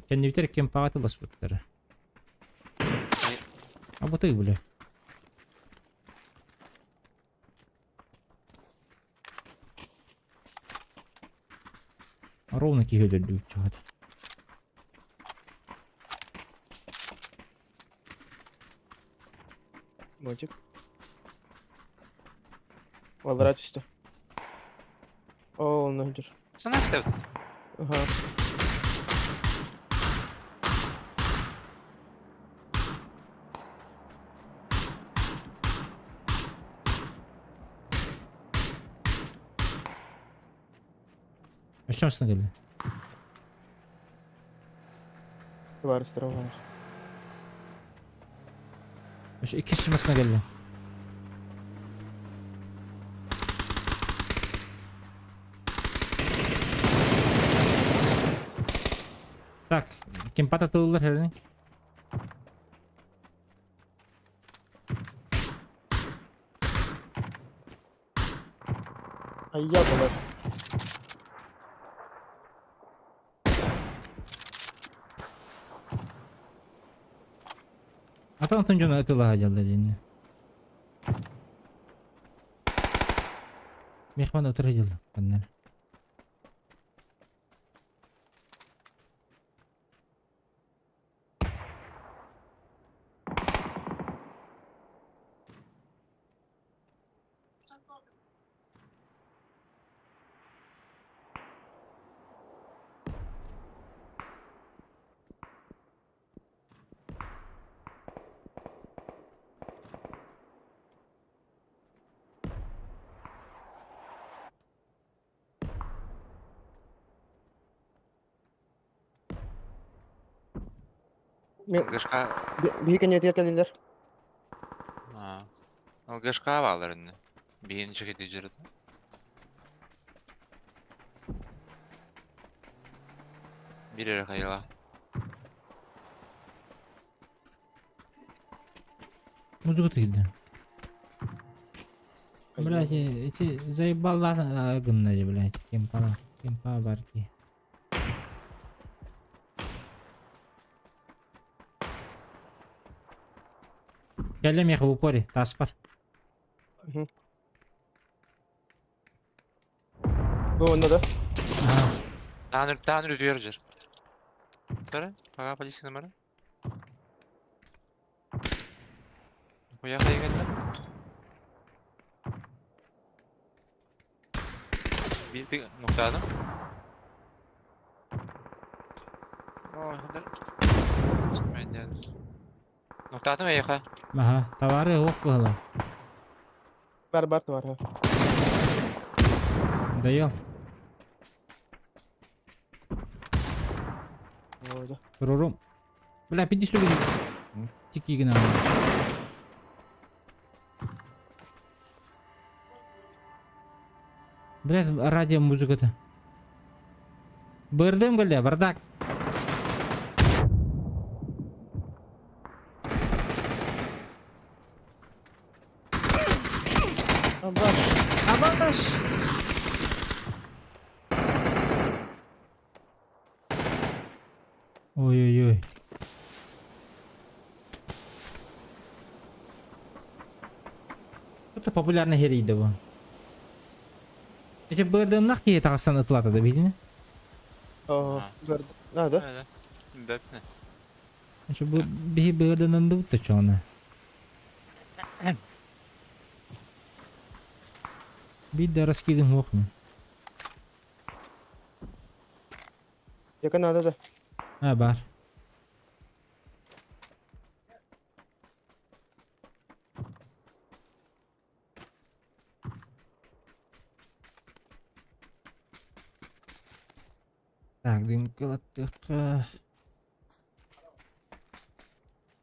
[SPEAKER 1] Кэннибитэр кемпаҕа тылласпыттара. Абытый бля. Ровно киһи өлөрдүбүт чаҕат.
[SPEAKER 2] Мотик. Валара түстэ. Оо, онно сылдьар. Аха.
[SPEAKER 1] Өссө массыына кэллэ.
[SPEAKER 2] Табаарыстара баар.
[SPEAKER 1] Өссө иккис массыына кэллэ. Так, ким пататыллар херни?
[SPEAKER 2] Хайя булар.
[SPEAKER 1] Атын атын дьону ытылаһа дьалла дьинне. Мехман утары дьалла каннар.
[SPEAKER 2] Мен
[SPEAKER 11] ЛГШ
[SPEAKER 2] биһи кэннибитигэр кэллилэр.
[SPEAKER 11] ЛГШ баалар инне. Биһини чекети жүрөт. Бир эрэ хайыла.
[SPEAKER 1] Музыка тыйды. Блять, эти заебала гынна, блять. Кемпа, кемпа барки. Кэллэ миэхэ в упоре, таспар.
[SPEAKER 2] Бу онно да.
[SPEAKER 11] Таан таан үрдүгэр жер. Тара, пага полиция номера. Хуя хайганда. Bir bir noktada. О, Ноктаатым эйиэхэ.
[SPEAKER 1] Аха, товары ох быһыла.
[SPEAKER 2] Бар бар бар.
[SPEAKER 1] Доел. Рурум. Бля, пиди сюда. Тики гына. Бля, радио музыката. Бырдым кэллэ, бардак.
[SPEAKER 2] Абаш.
[SPEAKER 1] Абаш! Ой-ой-ой. Это популярный херийді бу. Эти бырдымнах киһи таҕыстан ытылата да билини.
[SPEAKER 2] Оо, надо.
[SPEAKER 11] Бэпне.
[SPEAKER 1] Şu бу биһи бырдынан да бутта чона. Бир да раскидым хуох мин.
[SPEAKER 2] Яка надо да.
[SPEAKER 1] А бар. Так, дым кылаттык.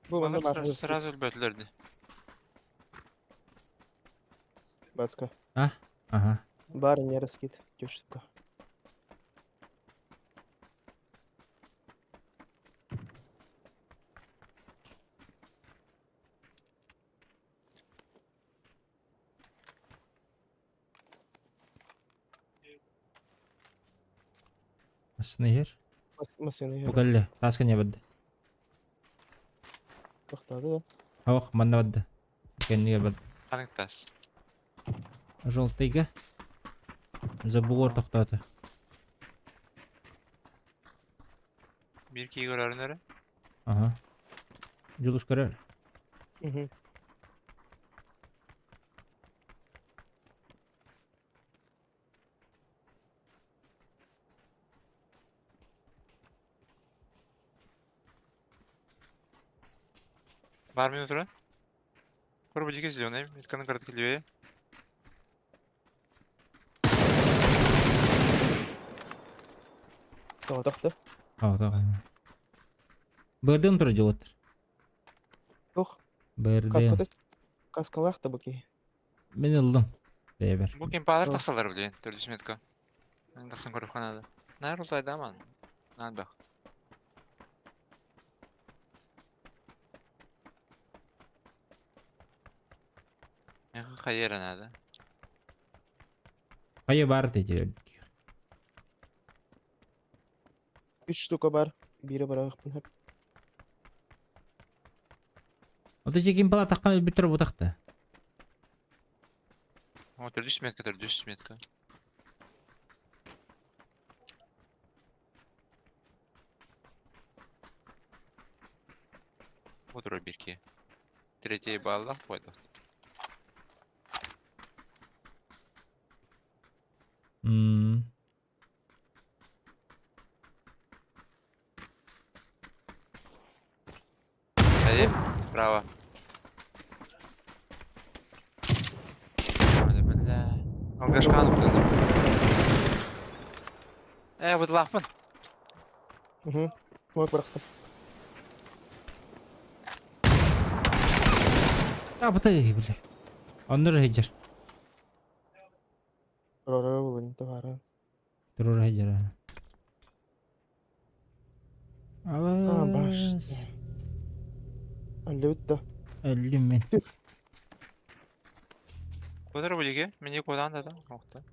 [SPEAKER 2] Бу манна бар.
[SPEAKER 11] Сразу өлбөтүлөрдү.
[SPEAKER 2] Бацка.
[SPEAKER 1] А? Ага.
[SPEAKER 2] Бар не раскид. Тёштука.
[SPEAKER 1] Снегер.
[SPEAKER 2] Масына.
[SPEAKER 1] Бугалле, таска не бадды.
[SPEAKER 2] Тохтады да.
[SPEAKER 1] Ох, манна бадды. Кенниге бадды.
[SPEAKER 11] Ханык тас.
[SPEAKER 1] Желтыйга. За бугор тохтоото.
[SPEAKER 11] Бир кии көрөрүн
[SPEAKER 1] Ага. Жулус көрөр.
[SPEAKER 2] Угу.
[SPEAKER 11] Бар минутура. Курбу жеке зеленый, итканы карат келбей.
[SPEAKER 2] Тохтохты.
[SPEAKER 1] Аа, тох. Бырдым тур жолоттор.
[SPEAKER 2] Тух.
[SPEAKER 1] Бырдым.
[SPEAKER 2] Каскаты. Каскалах та буки.
[SPEAKER 1] Мен ылдым. Бэбер.
[SPEAKER 11] Бу кемпалар тахсалар билен, төрдүс метка. Мен тахсан көрүп канады. Найр ултайдаман. Надбах. Меха хайера надо.
[SPEAKER 1] Хайа баар эти
[SPEAKER 2] Үс штука бар. Биири барахпын хөп.
[SPEAKER 1] Ото ким бала таххан өлбүттэр бутахта.
[SPEAKER 11] О, төрдүс метка, төрдүс метка. Вот руберки. Третий балла, пойду.
[SPEAKER 1] М.
[SPEAKER 11] Эй, справа. Бля, бля. Он гашкану Э, вот лахман.
[SPEAKER 2] Угу. Смок бырахтым.
[SPEAKER 1] А, бытай, бля. Онно же хеджер.
[SPEAKER 2] Рора булын товары.
[SPEAKER 1] Турур хеджер.
[SPEAKER 2] А, баш.
[SPEAKER 1] Абас.
[SPEAKER 2] Әлле битте.
[SPEAKER 1] Өллүм мен.
[SPEAKER 11] Куда рубрики? Мне куда надо? Ух ты.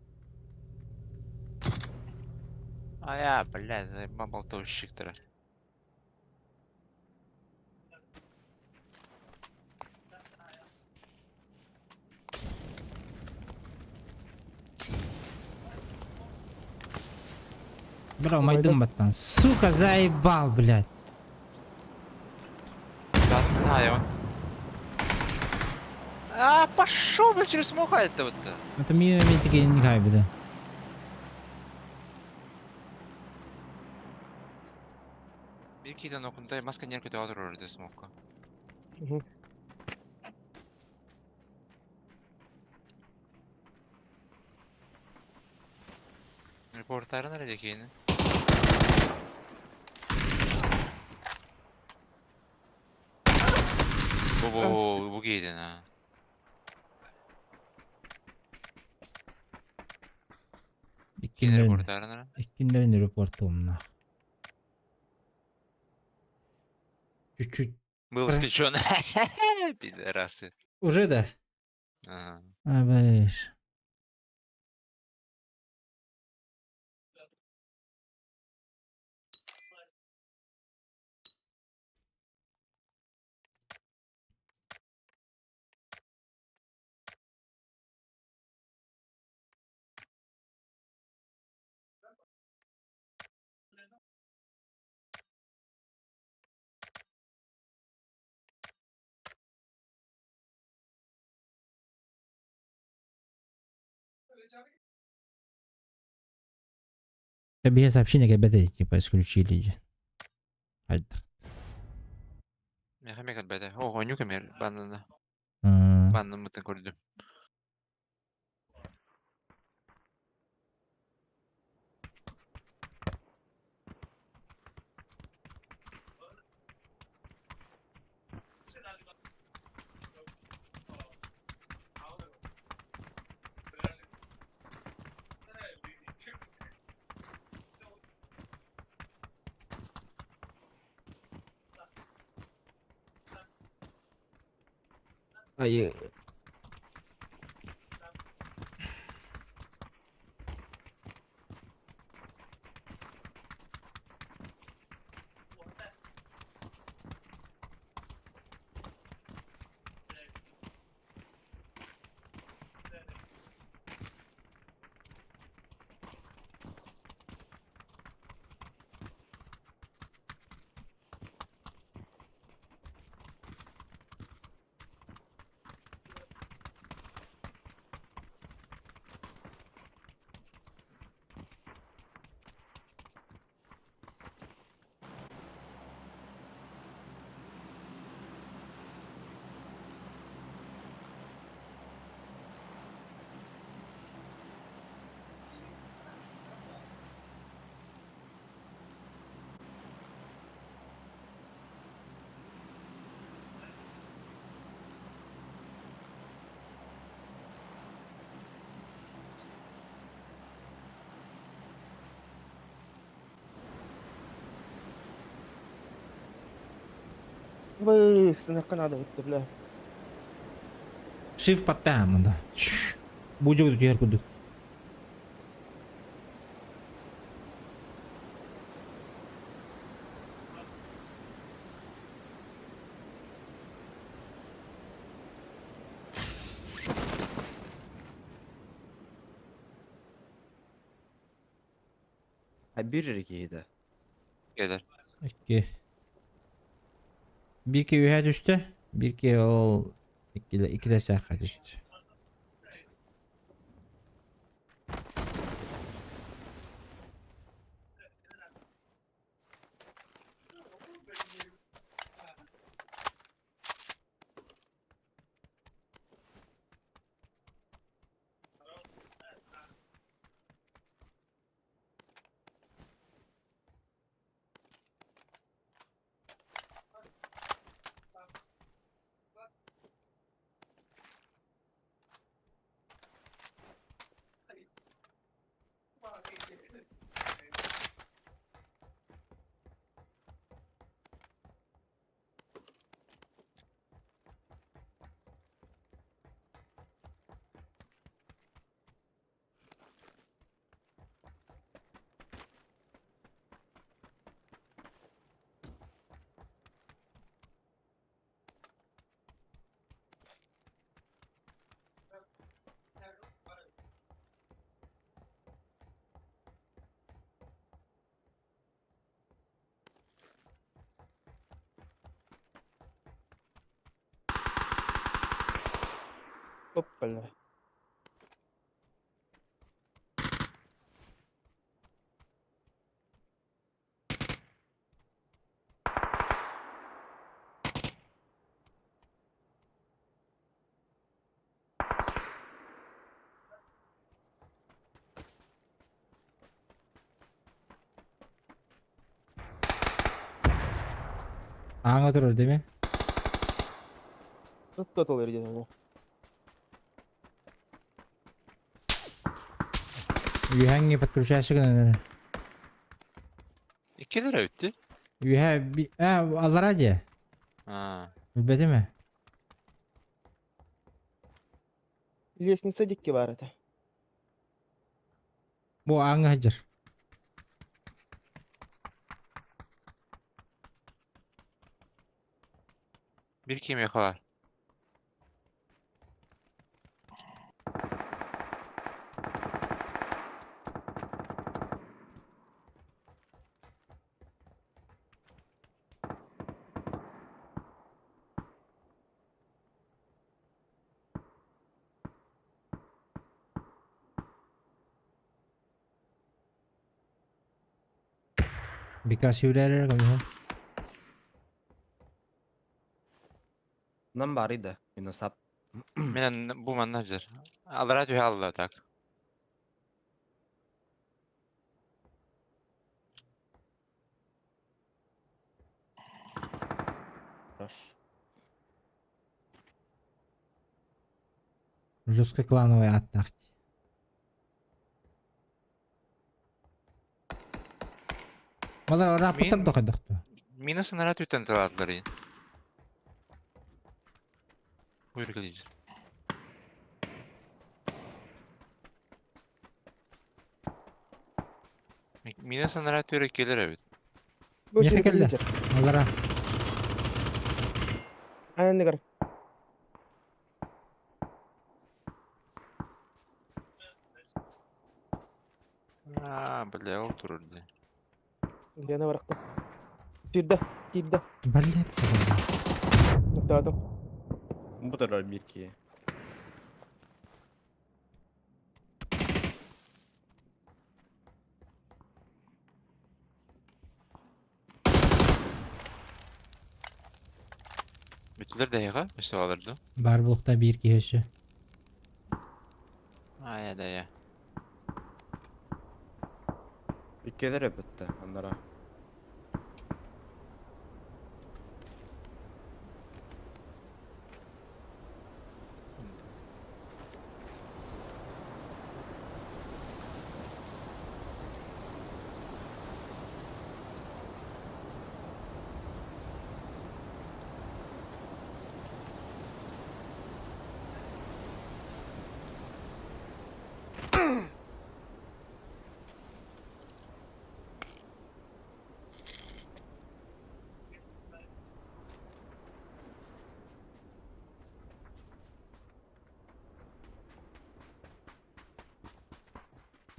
[SPEAKER 11] А я, блядь, заебал болтовщик-то.
[SPEAKER 1] Бро, майдым баттан. Сука, заебал, блядь.
[SPEAKER 11] Да, знаю он. А, пошел, блядь, через смока это вот.
[SPEAKER 1] Это ми метиге не кайбыды.
[SPEAKER 11] Bir китен окундай маска неркөтө отурur де смокка.
[SPEAKER 2] Угу.
[SPEAKER 11] Репорттары nerede кейini? Бу бу бу кейден ha. Кейин
[SPEAKER 1] Иккинлерин.
[SPEAKER 11] репорттары nerede?
[SPEAKER 1] Иккинлерин репортуумна. Чуть-чуть.
[SPEAKER 11] Был исключен. Пидорасы.
[SPEAKER 1] Уже да?
[SPEAKER 11] Ага.
[SPEAKER 1] Абыш. Тебе сообщение кабета типа исключили. Айда.
[SPEAKER 11] Мехамек отбеде. О, нюкамер банана.
[SPEAKER 1] А,
[SPEAKER 11] Банна мытын көрдүм.
[SPEAKER 1] Ай.
[SPEAKER 2] Бых, сынакка надо битте, бля.
[SPEAKER 1] Шиф паттаам да. Бу жогду түйөр кудук.
[SPEAKER 10] А бир эрэ киһи да.
[SPEAKER 11] Келер.
[SPEAKER 1] Икки. Биир киһи үһэ түстэ, биир киһи ол иккилэ саахха түстэ.
[SPEAKER 2] Оппала.
[SPEAKER 1] Ааҥҥа турар değil mi?
[SPEAKER 2] Раскатал эрден.
[SPEAKER 1] Үөһээҥҥи подключайся гынан
[SPEAKER 11] Иккилэр өттү.
[SPEAKER 1] Үөһээ би... А, аллараа дии.
[SPEAKER 11] А,
[SPEAKER 1] Билбэтим ээ.
[SPEAKER 2] Лестница дикки бар это.
[SPEAKER 1] Бу ааҥҥа сылдьар.
[SPEAKER 11] Bir kim var.
[SPEAKER 1] Because you there, come
[SPEAKER 10] Нам бары да. Минусап.
[SPEAKER 11] Мен бу менеджер. Алара түһэ алла так.
[SPEAKER 10] Хорош.
[SPEAKER 1] Жестко клановый аттах. Балар рапортар
[SPEAKER 11] Мин-
[SPEAKER 1] дохайдахту.
[SPEAKER 11] Минус анара түтен таладылар. Buyur kılıcı. Минус анара түрі келер evet.
[SPEAKER 2] Бу
[SPEAKER 1] Меха
[SPEAKER 2] сир
[SPEAKER 1] кэллэ.
[SPEAKER 2] билдер.
[SPEAKER 1] Аллара.
[SPEAKER 2] Аныгар.
[SPEAKER 11] А, бля, ол турur di.
[SPEAKER 2] Лена баракта. Кирде, кирде.
[SPEAKER 1] Блять.
[SPEAKER 2] Токтоотум.
[SPEAKER 10] Бу турар бир киһи.
[SPEAKER 11] Бүтүлер дайга, өсө алырды.
[SPEAKER 1] Бар булукта бир киһи
[SPEAKER 11] Ая дая.
[SPEAKER 10] Иккилер өпүттэ аннара.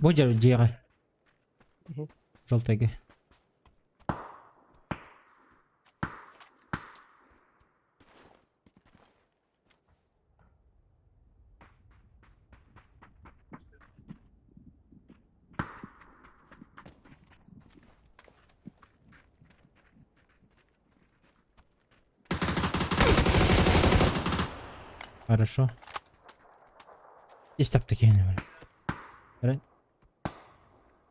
[SPEAKER 1] Бу жар дьиэҕэ.
[SPEAKER 2] Мгм.
[SPEAKER 1] Желтайга. Хорошо. Истап такие не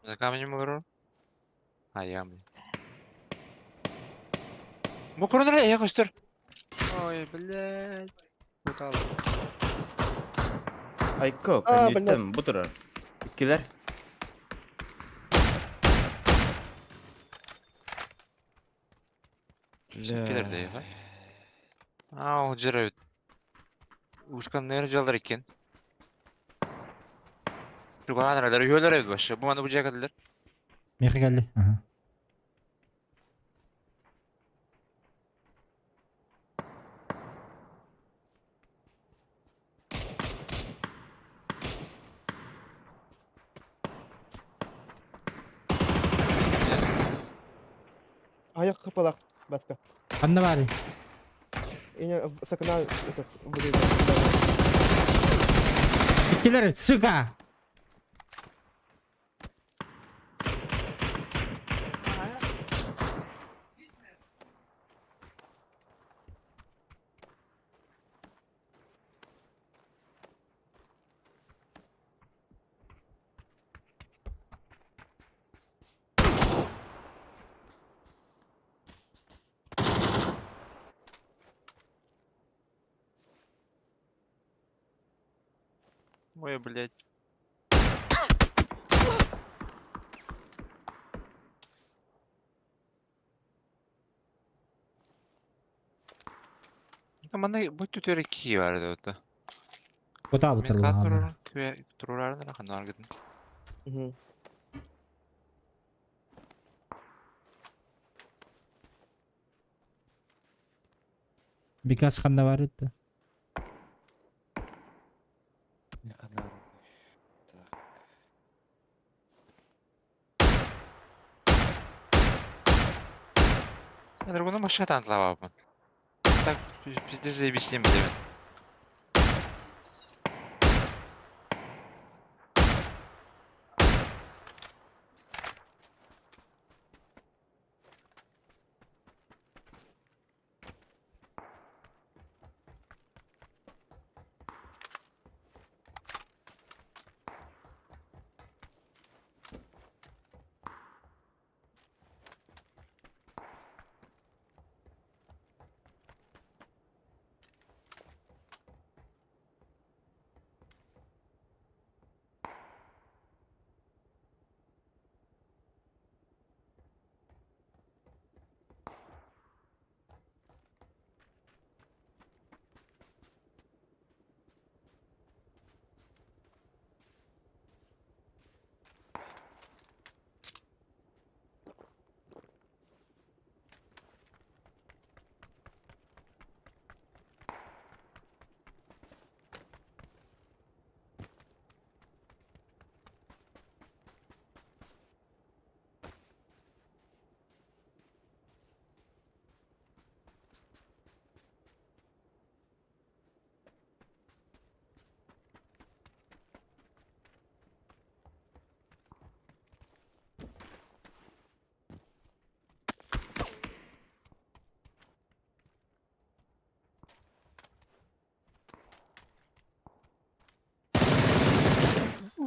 [SPEAKER 11] За камнем олорор. А, я, блин. Бу коронер я көстөр. Ой, блядь. Бутал.
[SPEAKER 10] Айко,
[SPEAKER 2] А, блядь.
[SPEAKER 10] көннүттэн бу турар. Иккилер.
[SPEAKER 11] Келер да, ha? А, ол жер өт. Ушкан нер жалдар экен. Туган үйөлөр эбит башы. Бу маны бу жака дилер.
[SPEAKER 1] Меха келди. Ага.
[SPEAKER 2] Аяк капалак. Баска.
[SPEAKER 1] Ханна бары.
[SPEAKER 2] Ине с окна этот вылезал.
[SPEAKER 1] Иккилер, сука!
[SPEAKER 11] Ой, блядь. Маны бу түтөр ки бар да.
[SPEAKER 1] Куда
[SPEAKER 11] Мен
[SPEAKER 1] бутырлар?
[SPEAKER 11] катурар, күе турарны ханар гидин.
[SPEAKER 2] Мгм.
[SPEAKER 1] Бикас ханна бар edi.
[SPEAKER 10] Так.
[SPEAKER 11] Sen другunu başa tanıtla Так, пиздец заебись с ним, блядь.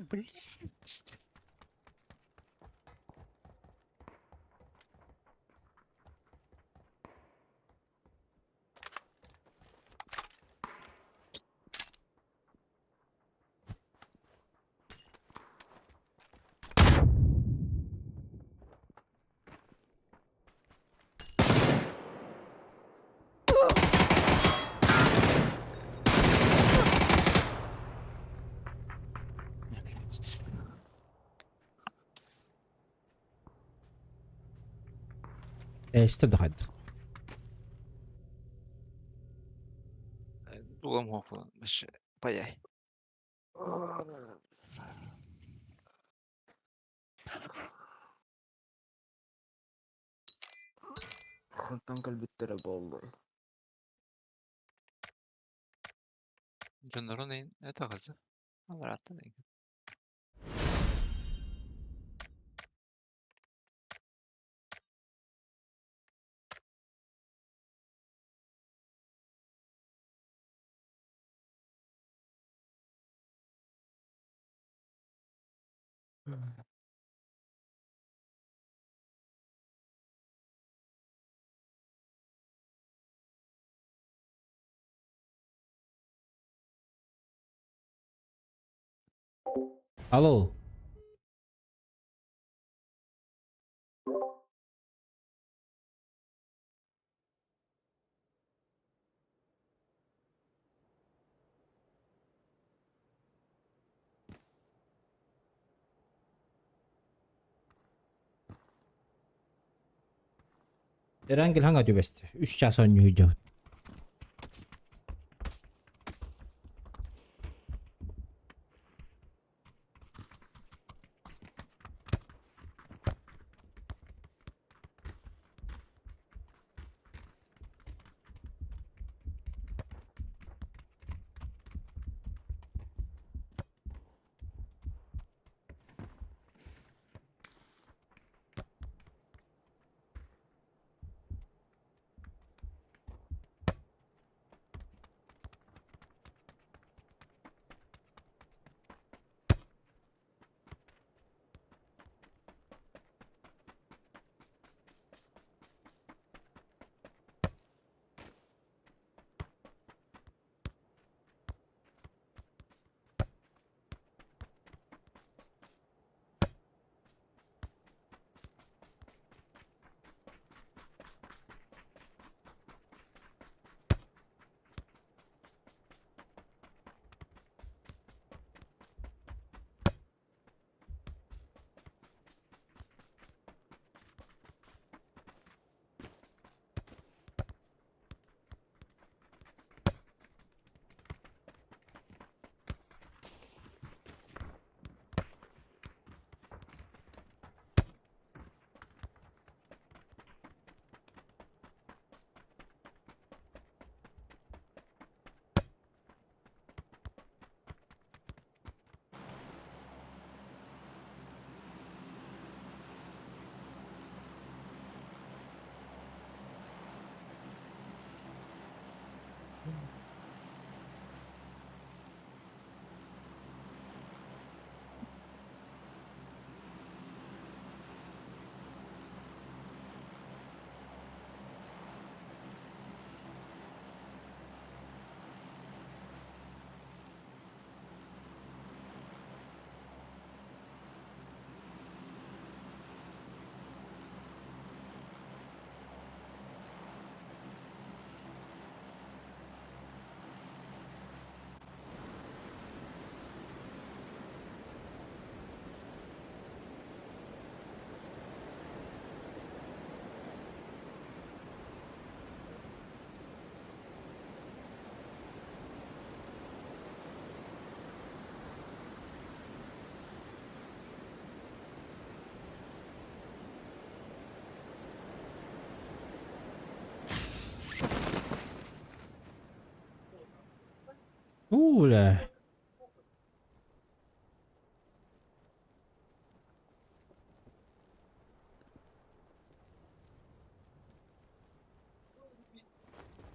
[SPEAKER 11] Блин.
[SPEAKER 1] Эсте дохайдық.
[SPEAKER 11] Дулам хопу. Паяй.
[SPEAKER 10] Хантан кэлбиттэрэ буоллай?
[SPEAKER 11] Дьоннорун это газы. Алараттан эҥин.
[SPEAKER 1] Алло. Эрангел хаҥа түбэстэ. Үс чаас оонньуу Уля.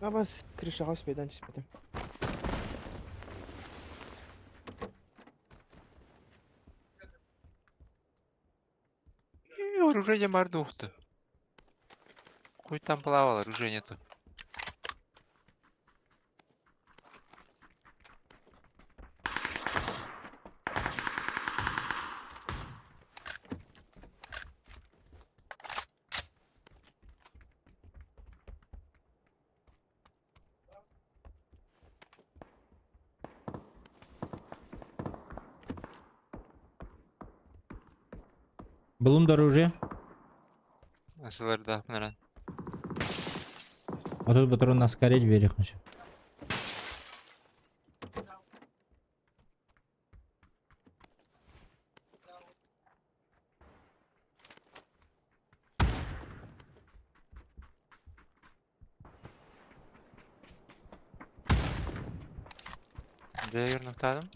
[SPEAKER 2] Абас крышаҕа успейдаан түспэтим.
[SPEAKER 11] Оружие мордухты. Хуй там плавал, оружия нету.
[SPEAKER 1] Булум да оружие.
[SPEAKER 11] СЛР да, наверное.
[SPEAKER 1] А тут патрон на скоре дверях.
[SPEAKER 11] Бэйгер ноктадым.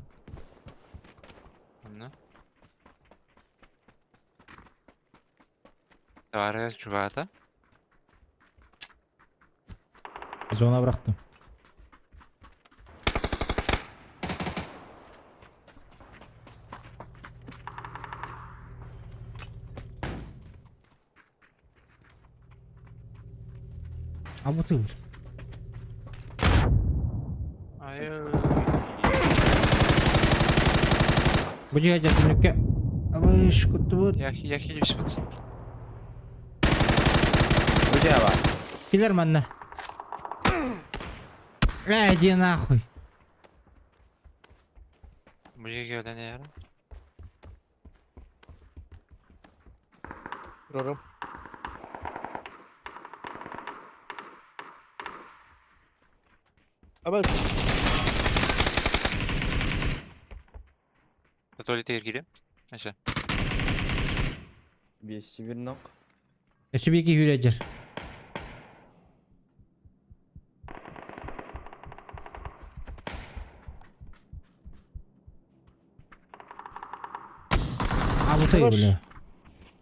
[SPEAKER 11] Онно. Товарищ чугата.
[SPEAKER 1] Зона bıraktım. А вот и
[SPEAKER 11] Ай.
[SPEAKER 1] Бу дьиэ дьэ Абыш куттубут.
[SPEAKER 11] Я хилюсь пацан.
[SPEAKER 1] Килер манна. Э, иди нахуй.
[SPEAKER 11] Buraya gelen eğer.
[SPEAKER 2] Рором. Абас.
[SPEAKER 11] Tuvalete gireyim. Neyse.
[SPEAKER 10] 201 нок.
[SPEAKER 1] Өсүбеки хүрәжер. Абытай
[SPEAKER 2] Хорош.
[SPEAKER 1] бля.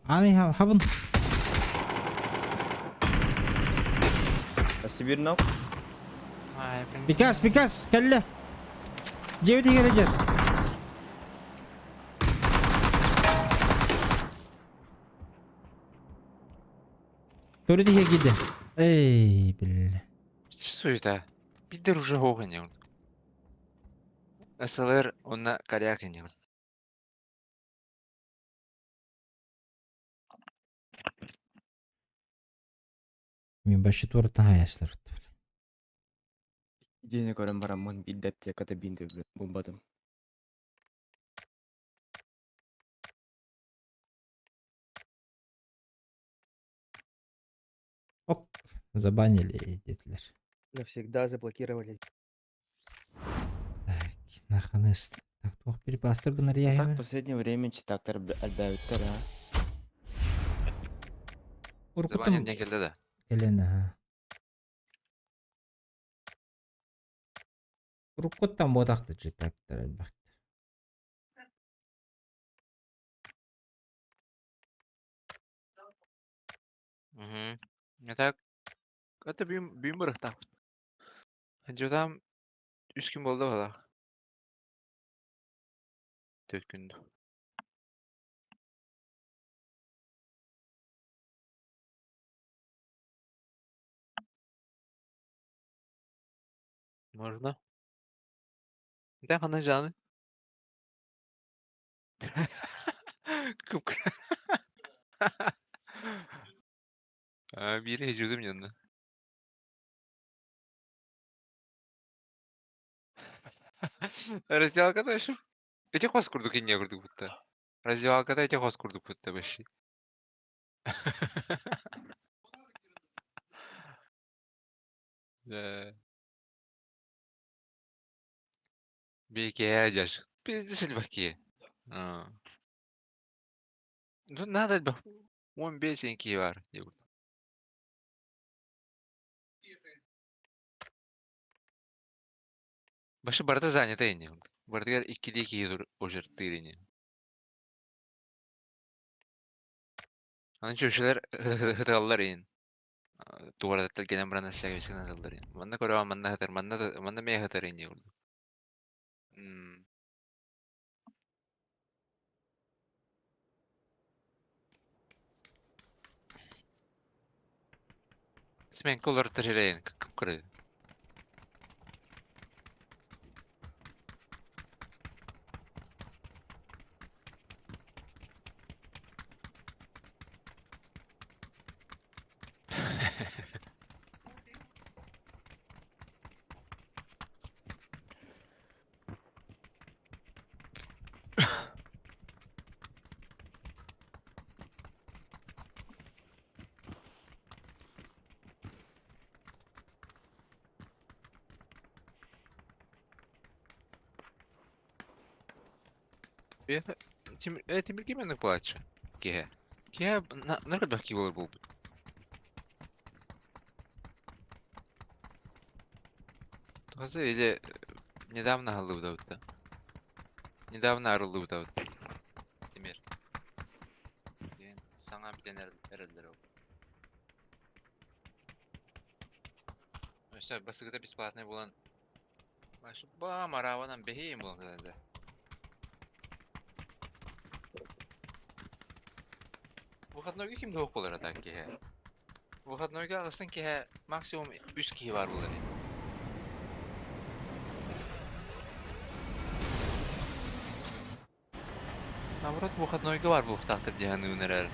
[SPEAKER 1] Аны хабын.
[SPEAKER 10] 1 нок.
[SPEAKER 11] Ай, блин.
[SPEAKER 1] Бикас, бикас, кәлле. Жебети хүрәжер. Көрді киді. Эй, бля.
[SPEAKER 11] Суета. Пидор уже гоганя. СЛР онна коряканье.
[SPEAKER 1] Мен башы туартан хаяслар.
[SPEAKER 10] Дені көрін барамын билдеп те ката бинді булбадым.
[SPEAKER 1] Ок, забанили детлер.
[SPEAKER 2] Навсегда заблокировали.
[SPEAKER 1] Так, наханыс. Так, туох бір бастыр бұнар
[SPEAKER 10] Так в
[SPEAKER 1] яймы.
[SPEAKER 10] последнее время читактар әлбәуттер, а.
[SPEAKER 1] Уркутум
[SPEAKER 11] Забанен келді да.
[SPEAKER 1] келен, ага. Уркуттан бодақты читактар бак.
[SPEAKER 11] Угу. Это это бүйім бүйім бұрықта. Жотам 3 күн болды бала. 4 күн. Можно? Да, хана жаны. Кып. Biri hecurdim yanına. Раздевалкада еще. Эти хос курдук и не курдук будто. Раздевалкада эти хос курдук будто вообще. Да. Беке жаш. Пиздец баки. Ну надо бы. Он бесенький var. Башы барда занята ини. Бардыгар иккили киһи ожертырини. Анын чөшөлөр хыталлар ин. Тугаратта кенен баран эсәгә бисен хыталлар ин. Манна көрөм манна хытар, манна манна мэ хытар ини. Смен колор тажирейн, как көрө. Тимир кименник плаче. Киһэ. Киһэ наркот ки болор болбут. Тухасы или Недавно халлыбыта. Недавно арыллыбыта. Тимир. Диэн саҥа бүтэн эрэллэр ол. Өссө басыгыта бесплатный буолан бам араабанан бэһиин буолан кэлэллэр. Выходнойга ким да буолар так киһи. Выходнойга аҕыстан киһи максимум үс киһи бар буолар. Наоборот, выходнойга бар буолуохтаахтар дии саныыбын эрээр.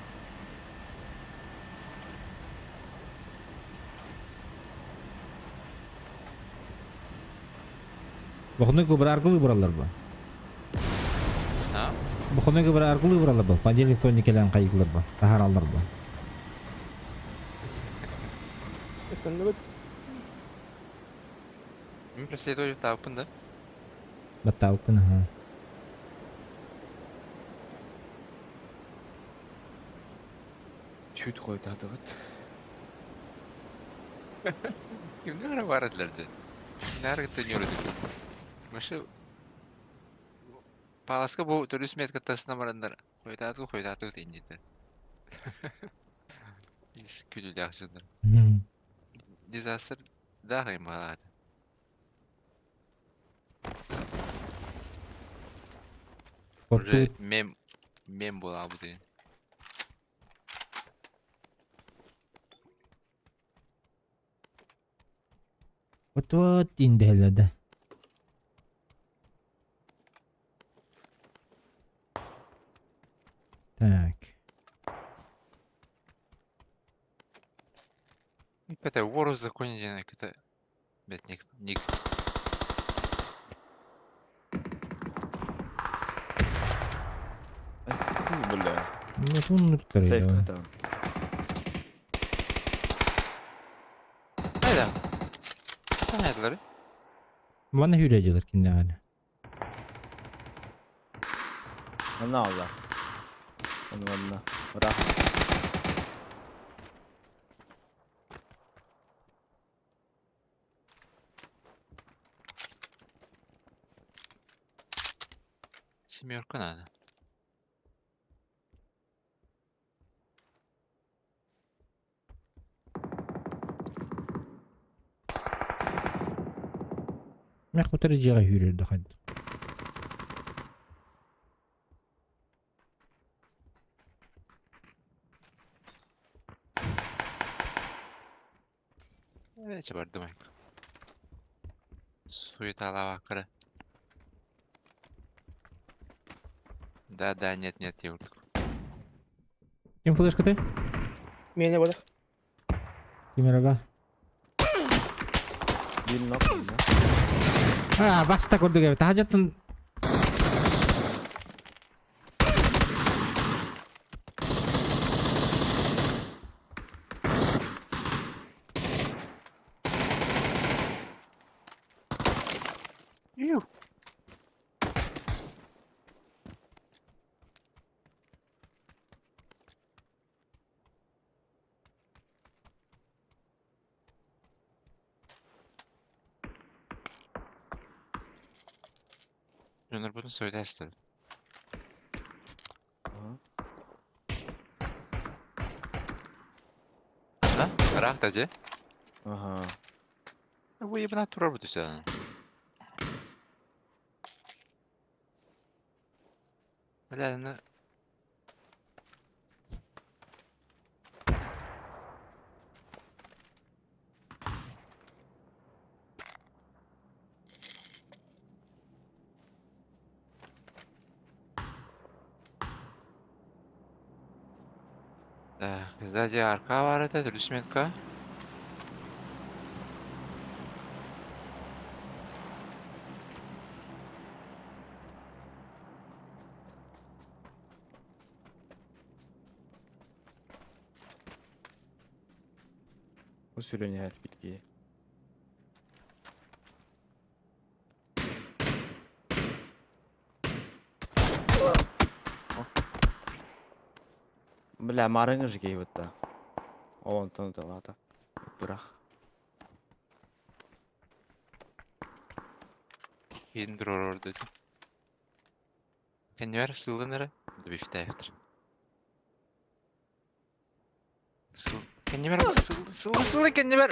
[SPEAKER 1] Выходнойга бар аргылыы бараллар бу.
[SPEAKER 11] А?
[SPEAKER 1] Выходнойга бар аргылыы бараллар бу. Понедельник, вторник кэлэн хайыылар бу. Таһаараллар бу.
[SPEAKER 2] Ыстанныбыт.
[SPEAKER 11] Мин преследователь тааппын да?
[SPEAKER 1] Баттаабыккын аха.
[SPEAKER 10] Чуть хойутаатыбыт.
[SPEAKER 11] Кимнэр эрэ баар этилэр дии. Наар кытта ньүөрүдүк. Машы Паласка бу төрүс метка тасына бараннар хойутаатыбыт хойутаатыбыт иннитэ. Күлүүлээх дьоннор. Дизастер даах аймаҕаата. Уже мем мем буолаабыт ини.
[SPEAKER 1] Вот-вот индэһэллэр да. Так.
[SPEAKER 11] Это вор в законе диэн это Бэт ник ник
[SPEAKER 10] Ай, бля.
[SPEAKER 1] Ну, туннуктар
[SPEAKER 10] Сейф
[SPEAKER 1] давай.
[SPEAKER 10] там.
[SPEAKER 11] Хайда. Хайдалары?
[SPEAKER 1] Манна хүрэ дьылар кимнээҕэр.
[SPEAKER 10] Манна алла. Ону манна. Ыраах.
[SPEAKER 11] Семерка надо.
[SPEAKER 1] Мен хотор дьиэҕэ хүрэр да хайдах.
[SPEAKER 11] Э, бардым айк. Суеталаабаккара. Да, да, нет, нет, я курдук.
[SPEAKER 1] Ким флешкатай?
[SPEAKER 2] Миэнэ буолар.
[SPEAKER 1] Ким эрэ
[SPEAKER 10] Биир нок.
[SPEAKER 1] А, баста курдук эбит. Таһажаттан
[SPEAKER 11] Ю. Дьоннорбутун суетастыр.
[SPEAKER 10] Ага.
[SPEAKER 11] Да? Ыраах да дьэ.
[SPEAKER 10] Ага.
[SPEAKER 11] Бу ебана турар бу түсэ. Бля, ну... Так, сзади арка бар это, метка.
[SPEAKER 10] Бу сүрүн иһэр битки. Бля, марыңы же кейбітті. О, онтон да Бырах.
[SPEAKER 11] Киин туруорар дии. Кэннибэр сыылын эрэ, бифтээхтэр. Сыл кэннибэр сыл сыл сылын кэннибэр.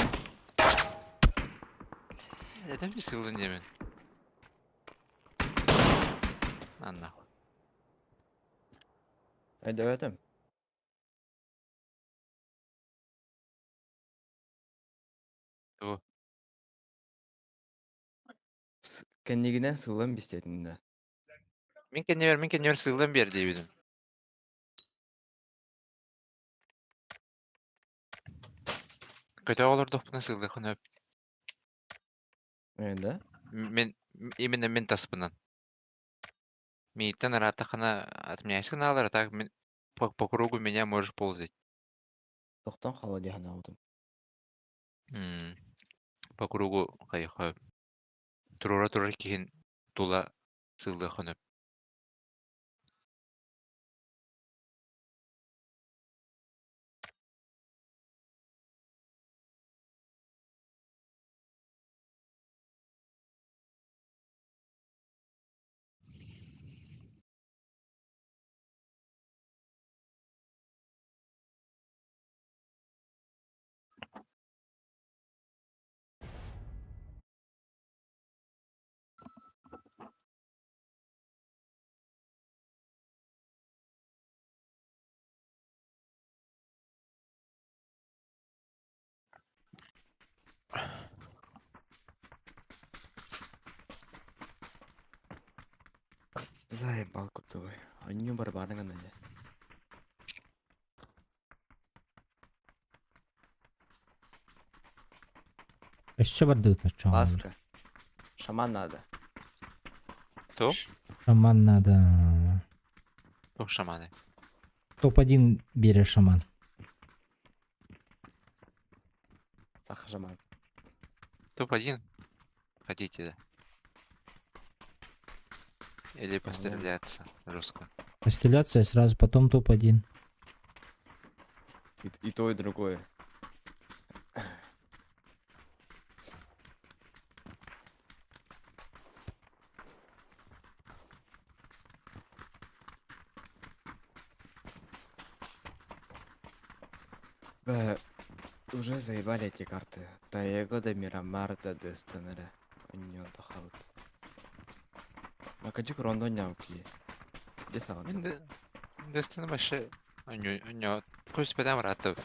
[SPEAKER 11] Этем би сылын диэмин. Анна.
[SPEAKER 10] Өйдөөтүм.
[SPEAKER 11] Тугу?
[SPEAKER 10] Кэннигинэн сыллан бистэтиннэ.
[SPEAKER 11] Мин кэннибэр, мин кэннибэр сыыллан биэр диэбитим. Көтөҕө олордохпуна сыыллыаххын сөп.
[SPEAKER 10] Э, да?
[SPEAKER 11] Мин именно мин таспынан. Мииттэн ырааттаххына отменяйся гынаалар, а так мин по, по кругу меня можешь ползать.
[SPEAKER 10] Тохтон хаала дии санаабытым.
[SPEAKER 11] М, По кругу хайха туруора турар киһин тула сыыллыаххын сөп.
[SPEAKER 10] Заебал кутовой. Анню барбаны гына дии.
[SPEAKER 1] Өссө бардыбыт баччоҕо.
[SPEAKER 10] Ласка. Шаман надо.
[SPEAKER 11] Туох?
[SPEAKER 1] Шаман надо.
[SPEAKER 11] Туох шаманы?
[SPEAKER 1] Топ-1 биэрэр шаман.
[SPEAKER 10] Саха шаман.
[SPEAKER 11] Топ-1? Хотите, да? Или постреляться жестко.
[SPEAKER 1] Постреляться и сразу потом топ-1.
[SPEAKER 10] И, и то, и другое. Б, уже заебали эти карты. Таего до Мирамар до Дестенера. Аньон тахалыт. Макадик рондо нямки. Где сам?
[SPEAKER 11] Мин Destiny вообще у көс бэдам ратып.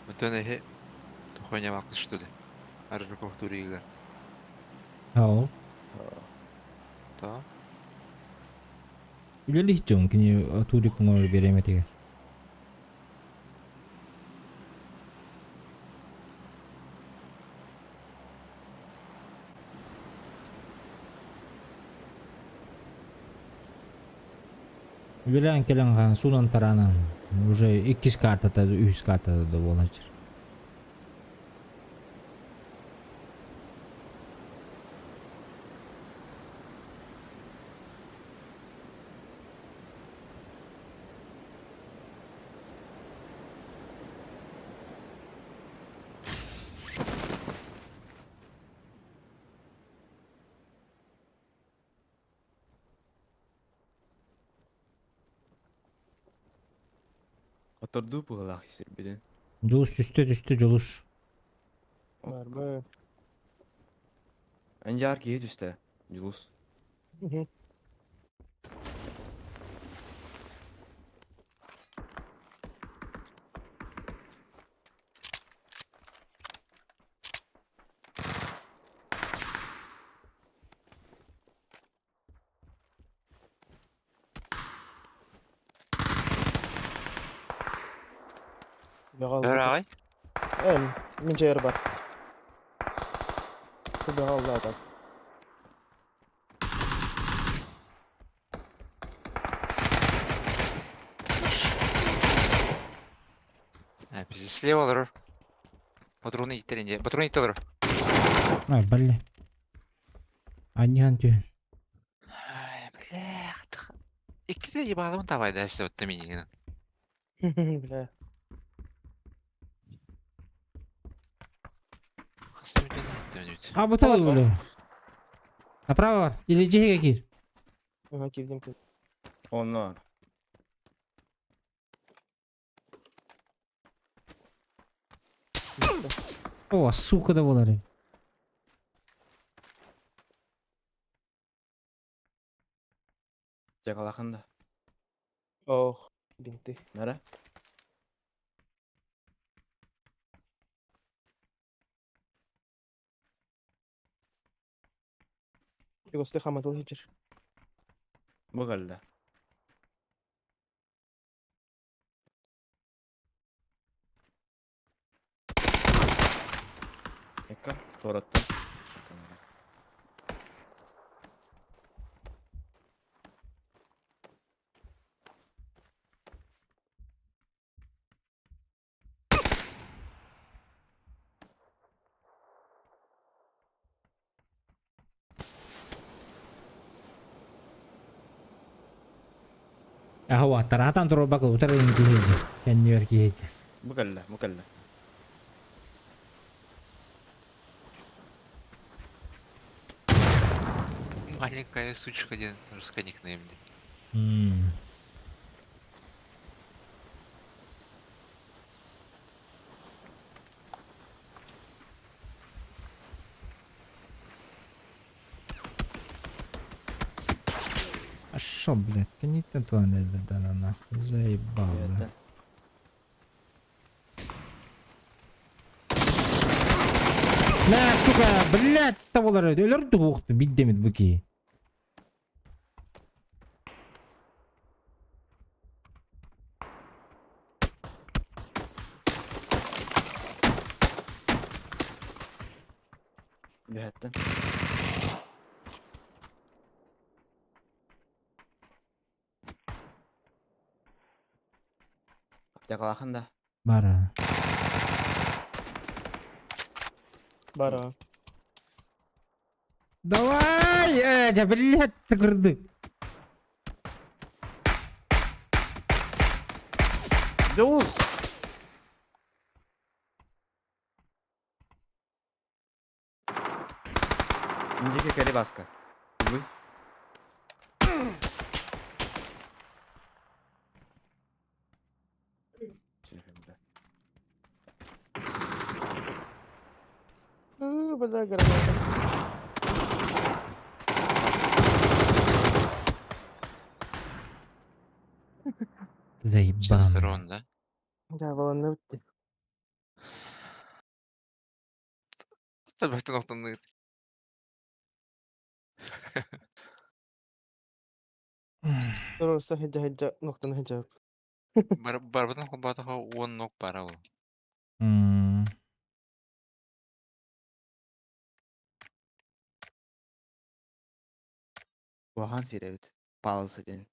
[SPEAKER 11] Онтон эһи тухойнямакты что ли? Аржаков турига.
[SPEAKER 1] Ау.
[SPEAKER 11] То?
[SPEAKER 1] Үлэлиһ дьон кини турик оҥорор бириэмэтигэр. Үлэлээн кэлэн хаан суунан тараанан уже иккис картата үһүс картата да буолааччы.
[SPEAKER 10] Отордуу быһыылаах сирбитин.
[SPEAKER 1] Дьулус түстэ түстэ Дьулус.
[SPEAKER 2] Барбы.
[SPEAKER 10] Анжаар киһи түстэ. Дьулус.
[SPEAKER 2] Мгм. Бөҕө
[SPEAKER 11] Өр аҕай?
[SPEAKER 2] Эм, мин дьиэр бар. Бөҕө аллаата.
[SPEAKER 11] Э, пиздец, слева олорор. Патроны иттер инде. Патроны иттер олорор.
[SPEAKER 1] А, балли. Анньыһан түһэн.
[SPEAKER 11] Ай, бля, Иккитэ ебалым табайда эссе минигин.
[SPEAKER 2] Бля.
[SPEAKER 1] А бу тоҕо бу? Направо бар. Или дьиэгэ киир.
[SPEAKER 2] Ага, киирдим киирдим.
[SPEAKER 10] Онно.
[SPEAKER 1] О, сука да буолар.
[SPEAKER 10] Дьагалахан да.
[SPEAKER 2] Ох, бинты.
[SPEAKER 10] Нара?
[SPEAKER 2] Югосты хаматыл хичер.
[SPEAKER 10] Бу кэллэ. Экка, туораттан.
[SPEAKER 1] Аһуа, тараатан турбак утар киһи кэннибэр киһи.
[SPEAKER 10] Бу кэллэ, бу кэллэ.
[SPEAKER 11] Маленькая сучка диэн русский никнейм диэн.
[SPEAKER 1] А шо, блядь, кэнниттэн туран эрдэ нахуй, заебал, бля. На, сука, блядь, табалар өлөр туохту биддемит бу киһи.
[SPEAKER 10] Үһэттэн. Дьагалахан да.
[SPEAKER 1] Бара.
[SPEAKER 2] Бара.
[SPEAKER 1] Давай! Э, блядь, кырдык.
[SPEAKER 10] Дьулус! Индики кэри баска. Уй.
[SPEAKER 2] Бля, граната.
[SPEAKER 1] Заебал.
[SPEAKER 11] Сырон, да?
[SPEAKER 2] Да, волонны бітті.
[SPEAKER 11] Табахтан оқтан
[SPEAKER 2] Сорорса хеджа хеджа ноқтаны хеджа.
[SPEAKER 11] Барбытын холбаатаха уон нок бара ол.
[SPEAKER 10] Уахан сирэбит. Палысы диэн.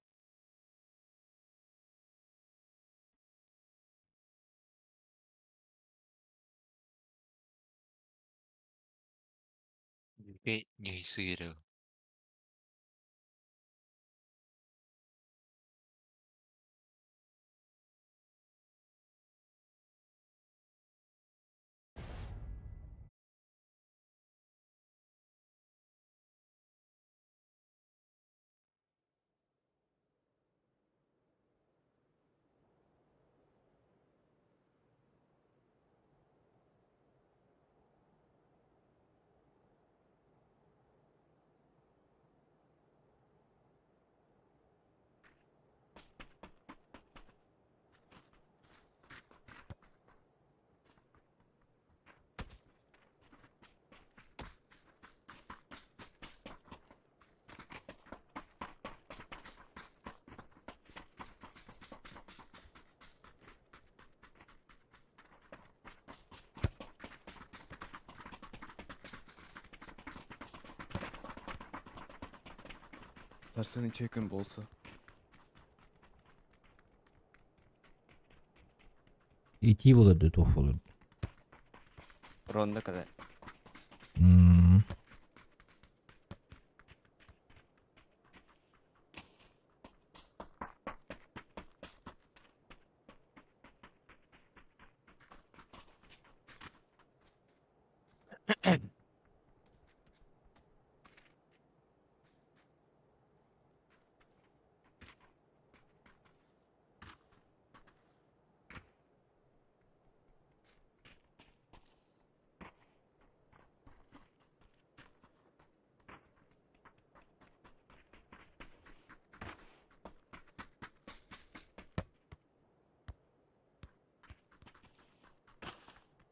[SPEAKER 11] Не сыграл.
[SPEAKER 10] Сарсын үчөй күн болсу.
[SPEAKER 1] Итии болар туох болар.
[SPEAKER 10] Ронда кэлэ.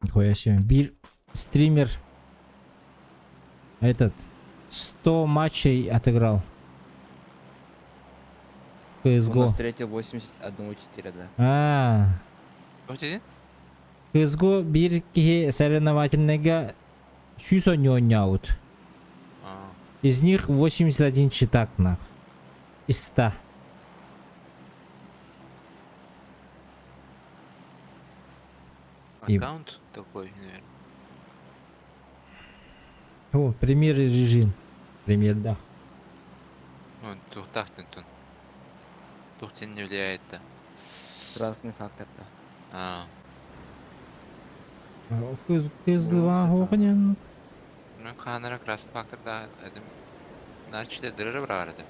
[SPEAKER 1] Нихуя себе. Бир стример этот 100 матчей отыграл.
[SPEAKER 10] Он
[SPEAKER 1] CSGO.
[SPEAKER 10] встретил 81,4, да.
[SPEAKER 1] А,
[SPEAKER 11] Туох диэтиҥ?
[SPEAKER 1] CSGO биир киһи соревновательныйга 100 оонньообут.
[SPEAKER 11] Аа.
[SPEAKER 1] Из них 81 читак нах. Из 100. И-
[SPEAKER 11] Аккаунт такой, наверное.
[SPEAKER 1] О, премьер режим. Премьер, да.
[SPEAKER 11] Ну, туохтаах тун. Туох не влияет-то.
[SPEAKER 10] Красный фактор, да.
[SPEAKER 11] Аа.
[SPEAKER 1] CSGO хоҕунен.
[SPEAKER 11] Ну, хаанара красный фактор да, это начали дыры брар это.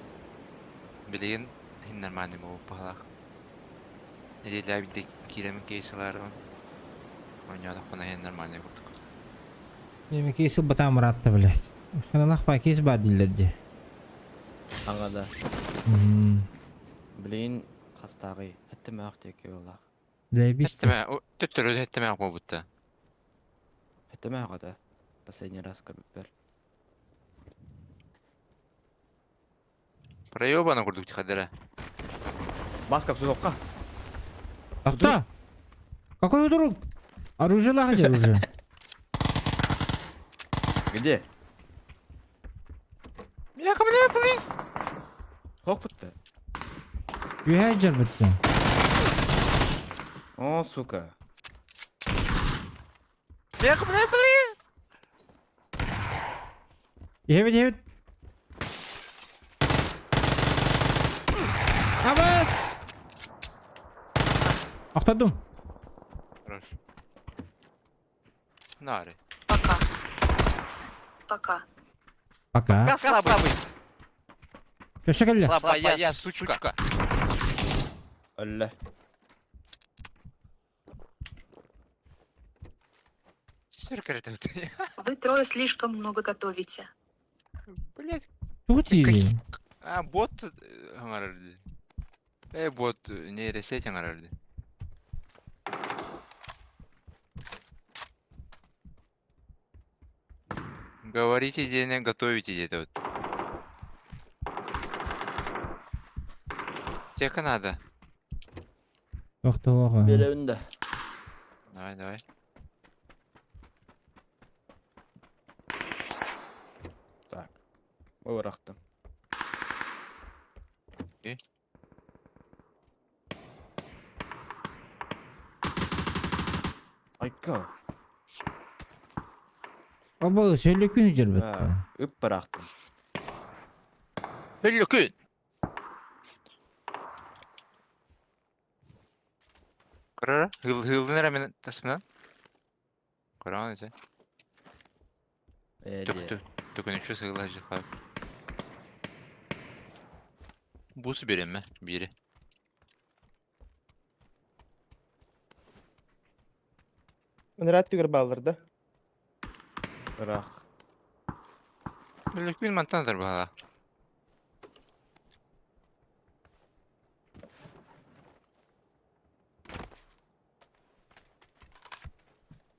[SPEAKER 11] Билигин хин нормальный буолуп баһалаах. Нэдиэлэ биирдэ киирэмин кейсалаарбын. Оонньоотохпуна иһин нормальный курдук.
[SPEAKER 1] Эми кейс ылбатаҕым ыраатта, блядь. Ханалаах баа кейс баар дииллэр дии.
[SPEAKER 10] Аҥа да. Блин, хастааҕый? Эттэмээх диэки буоллаах.
[SPEAKER 1] Заебись.
[SPEAKER 11] Эттэмэ, төттөрү эттэмээх буолбутта.
[SPEAKER 10] Эттэмээх этэ. Последний раз көрбүппэр.
[SPEAKER 11] Проебано курдук тихадера.
[SPEAKER 10] Баска псуховка.
[SPEAKER 1] А кто? Какой друг? Оружие лагерь уже.
[SPEAKER 10] Где?
[SPEAKER 11] Бляха, бля, please!
[SPEAKER 10] Хоппутта.
[SPEAKER 1] Үһэ дьарбыттын.
[SPEAKER 10] О, сука.
[SPEAKER 11] Бляха, бля, please!
[SPEAKER 1] Иһэбит, иһэбит. Абас! Охтодум.
[SPEAKER 11] Хорош. Нари.
[SPEAKER 12] Пока. Пока.
[SPEAKER 1] Пока.
[SPEAKER 11] Слабый.
[SPEAKER 1] Өссө кэллэ.
[SPEAKER 11] Слабая сучка.
[SPEAKER 10] Өллө.
[SPEAKER 11] Сүр
[SPEAKER 12] Вы трое слишком много готовите.
[SPEAKER 11] Блять.
[SPEAKER 1] Тугу тиийдин?
[SPEAKER 11] А, бот оҥорор дии. Э, бот нейросеть оҥорор дии. Говорите диэни готовите диэтэ вот. Тека надо.
[SPEAKER 1] Тохтоох.
[SPEAKER 10] Биэрэбин да.
[SPEAKER 11] Давай, давай.
[SPEAKER 10] Так. Бырахтым.
[SPEAKER 11] Окей.
[SPEAKER 10] Айка.
[SPEAKER 1] Оба сөлөкүн дьарбытта.
[SPEAKER 10] Үп бырахтым.
[SPEAKER 11] Өллөкүн! Көрөр, хылын эрэ мин таспынан. Көрөҕүн ити.
[SPEAKER 10] Ээ
[SPEAKER 11] Түк
[SPEAKER 10] диэ.
[SPEAKER 11] түк төкүнүччү сыгыла сылдьар. Бус биэриэмэ биири.
[SPEAKER 2] Ыныраа өттүгэр бааллар да?
[SPEAKER 10] Ыраах.
[SPEAKER 11] Өллөкүн мантан атар быһалаах.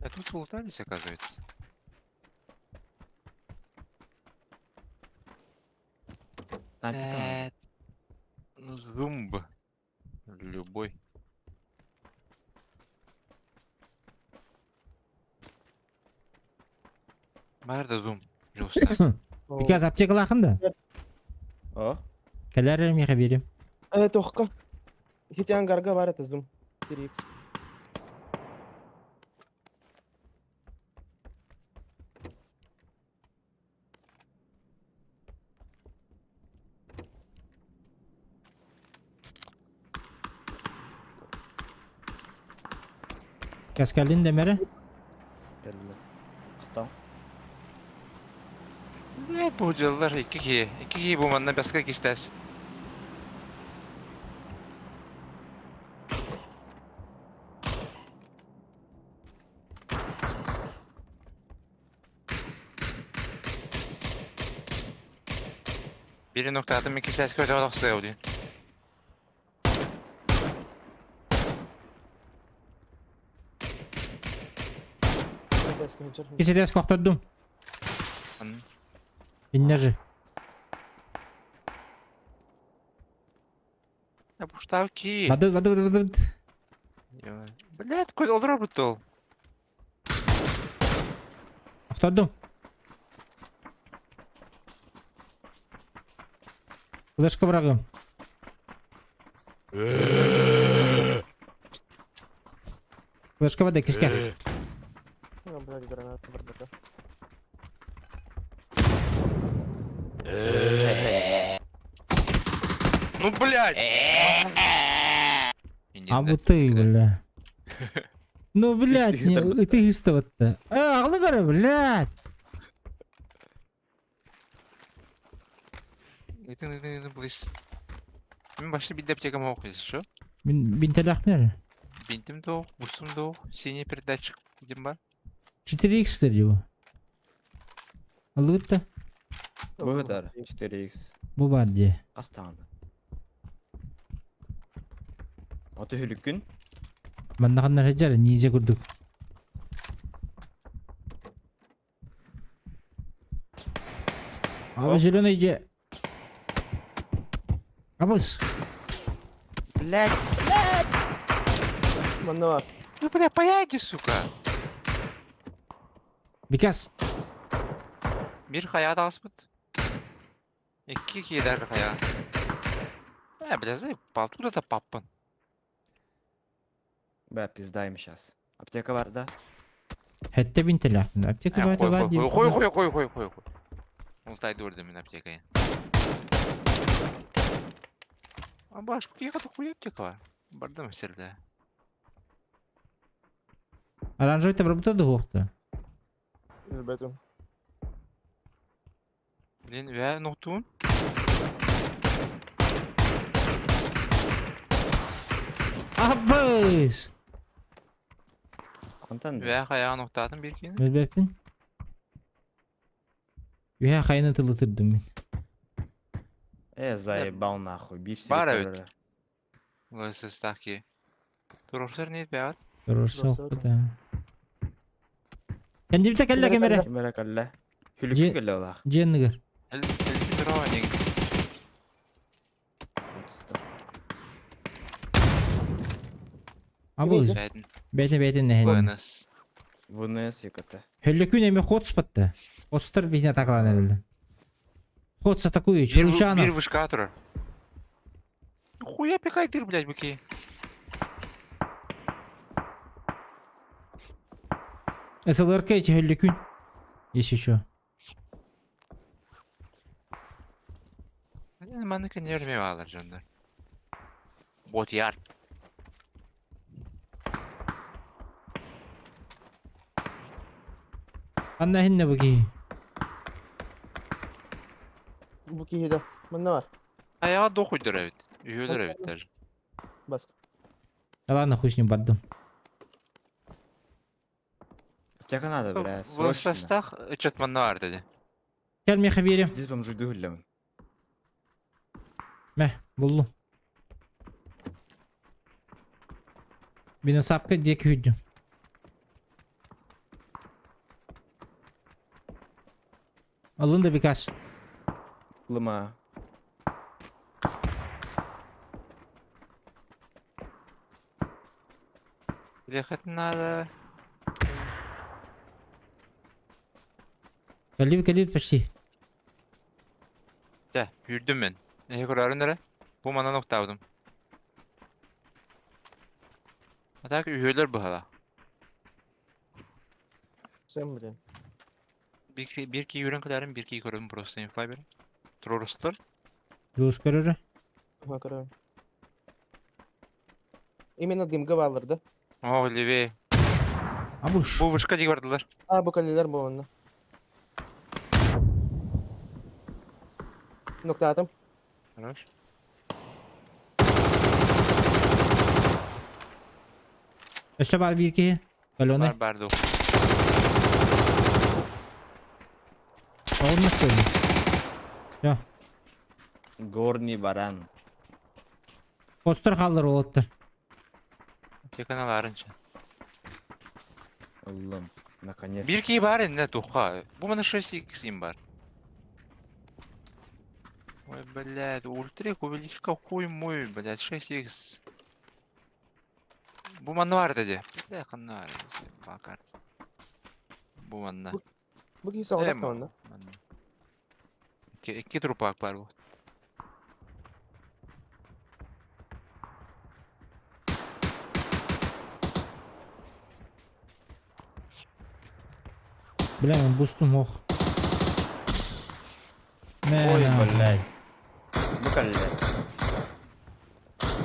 [SPEAKER 11] А тут лутались, оказывается.
[SPEAKER 10] Снайперка.
[SPEAKER 11] Ну, зумб. Любой. Баар да зум. Жуста.
[SPEAKER 1] Because аптекалаахын да.
[SPEAKER 10] О.
[SPEAKER 1] Кэлэр миэхэ биэрим.
[SPEAKER 2] Э, туохха? Ити ангарга баар этэ зум. 4X.
[SPEAKER 1] Кэскэлин дэмэрэ.
[SPEAKER 10] Кэллэ. Хатан.
[SPEAKER 11] Блять, бу дьыллар икки киһи. Икки киһи бу манна баска кистээс. Бири ноктаатым икки сээс көтө тохсуя диин.
[SPEAKER 1] Кисидес кохтордум. Иннежи.
[SPEAKER 11] Пуштав ки.
[SPEAKER 1] Бады, бады, бады, бады.
[SPEAKER 11] Блять, кой олорор бутул.
[SPEAKER 1] Охтордум. Флешка бырагым. Флешка бада киске.
[SPEAKER 2] Блядь, граната бардака.
[SPEAKER 9] Ну, блядь!
[SPEAKER 1] А вот ты, бля. Ну, блядь, не, ты истоват-то. А, аглы блядь.
[SPEAKER 11] Итин, итин, итин, please. Мин башта бидде аптекам ох, если что.
[SPEAKER 1] Мин бинтелях мер.
[SPEAKER 11] Бинтим дох, бусум дох, синий передатчик дим бар.
[SPEAKER 1] 4х дер его. Алыгытта.
[SPEAKER 10] Бу 4x.
[SPEAKER 1] Бу бар де.
[SPEAKER 10] Астан. Аты хүлүккүн.
[SPEAKER 1] Маннаханнар хеджар низе курдук. Аба зеленый же. Абыс.
[SPEAKER 10] Блять.
[SPEAKER 2] Манна бар.
[SPEAKER 11] Ну бля, пояйте, сука.
[SPEAKER 1] Бикас.
[SPEAKER 11] Бир хая таспыт. Икки кидар хая. Э, бля, заебал, туда-то паппан.
[SPEAKER 10] Бля, пизда им сейчас. Аптека бар, да?
[SPEAKER 1] Хетте бинтелях. Аптека бар бар
[SPEAKER 11] Хуй, хуй, хуй, хуй, хуй, хуй, хуй. Ултай дурды мин аптекай. А баш, кия хуй аптека бар. Бардым серде.
[SPEAKER 1] Оранжевый табрабыта дуохта.
[SPEAKER 2] Ребята.
[SPEAKER 11] Блин, вә ноктун.
[SPEAKER 1] Абыс.
[SPEAKER 10] Антан.
[SPEAKER 11] Вә хая ноктатын бир кин.
[SPEAKER 1] Мөлбәппин. Үһә хайны тылытырдым мин.
[SPEAKER 10] Э, заебал нахуй. Бир
[SPEAKER 11] Бар бит. Лысыстаки. Турурсыр нет бәт.
[SPEAKER 1] Турурса да. Кендибите кэллэ кемере.
[SPEAKER 10] Кемере кэллэ. Хүлүккүн кэллэ олах.
[SPEAKER 1] Дженнигер. Абыз. Бәтен бәтен нәһен.
[SPEAKER 11] ВНС.
[SPEAKER 10] ВНС яката.
[SPEAKER 1] Хүлүкүн эми ход спатты. Ходстар бихне атакалан эрелди. Ходс атакует. Чуручанов.
[SPEAKER 11] Бир вышка турар. Хуя пикай дыр, блядь, быки.
[SPEAKER 1] СЛРК эти хүлүкүн. Есть еще.
[SPEAKER 11] Манныка не өрмей алар жондар. Бот яр.
[SPEAKER 1] Анна хинне буки.
[SPEAKER 2] Бу киһи Манна бар.
[SPEAKER 11] Аяға дохуй дыр бит. Үйөлөр бит даже.
[SPEAKER 2] Баск.
[SPEAKER 1] Да ладно, хуй с ним бардым.
[SPEAKER 10] Аптека надо, бля,
[SPEAKER 11] В
[SPEAKER 10] срочно.
[SPEAKER 11] состах чет манна бар dedi.
[SPEAKER 1] Кел меха берем.
[SPEAKER 10] Здесь бомжи дүһүлләмен.
[SPEAKER 1] Мә, булду. Бина сапка дек хүддүм. Алын да бикас.
[SPEAKER 10] Лыма.
[SPEAKER 11] Ехать надо.
[SPEAKER 1] Калиб калиб почти.
[SPEAKER 11] Да, yürüdüm ben. Ne көрөрүн эре? Бу манан октавдым. А так үйөлөр бу hala.
[SPEAKER 2] Сэм, блин.
[SPEAKER 11] Bir ki yürün кыларым, bir ki көрөм просто инфа бер. Турурустар.
[SPEAKER 1] Дос көрөрө.
[SPEAKER 2] Ага, көрөм. Именно дымга балыр да.
[SPEAKER 11] О, левее.
[SPEAKER 1] Абыш.
[SPEAKER 11] Бу вышка диге бардылар.
[SPEAKER 2] А, бу калилер бу онна. Ноктаатым.
[SPEAKER 11] Хорош.
[SPEAKER 1] Өссө бар биир киһи. Каленый.
[SPEAKER 11] Бар бар дух.
[SPEAKER 1] Olmuş что ли? Все.
[SPEAKER 10] Горный баран.
[SPEAKER 1] Постер хааллар уолаттар.
[SPEAKER 11] Теканалар арынча.
[SPEAKER 10] Ыллым. Наконец.
[SPEAKER 11] Биир киһи баар иннэ туха. Бу маны 6x им бар. Ой, блядь, ультрик увеличка хуй мой, блядь, 6x. Бу манна бар деді. Бля, ханна бакар. Бу манна.
[SPEAKER 2] Бу киһи соҕотох
[SPEAKER 11] Эм.
[SPEAKER 2] манна.
[SPEAKER 11] Манна. Икки, икки трупак бар бу.
[SPEAKER 1] Бля, мен бустум ох.
[SPEAKER 10] Ой, блядь. Бу кэллэ.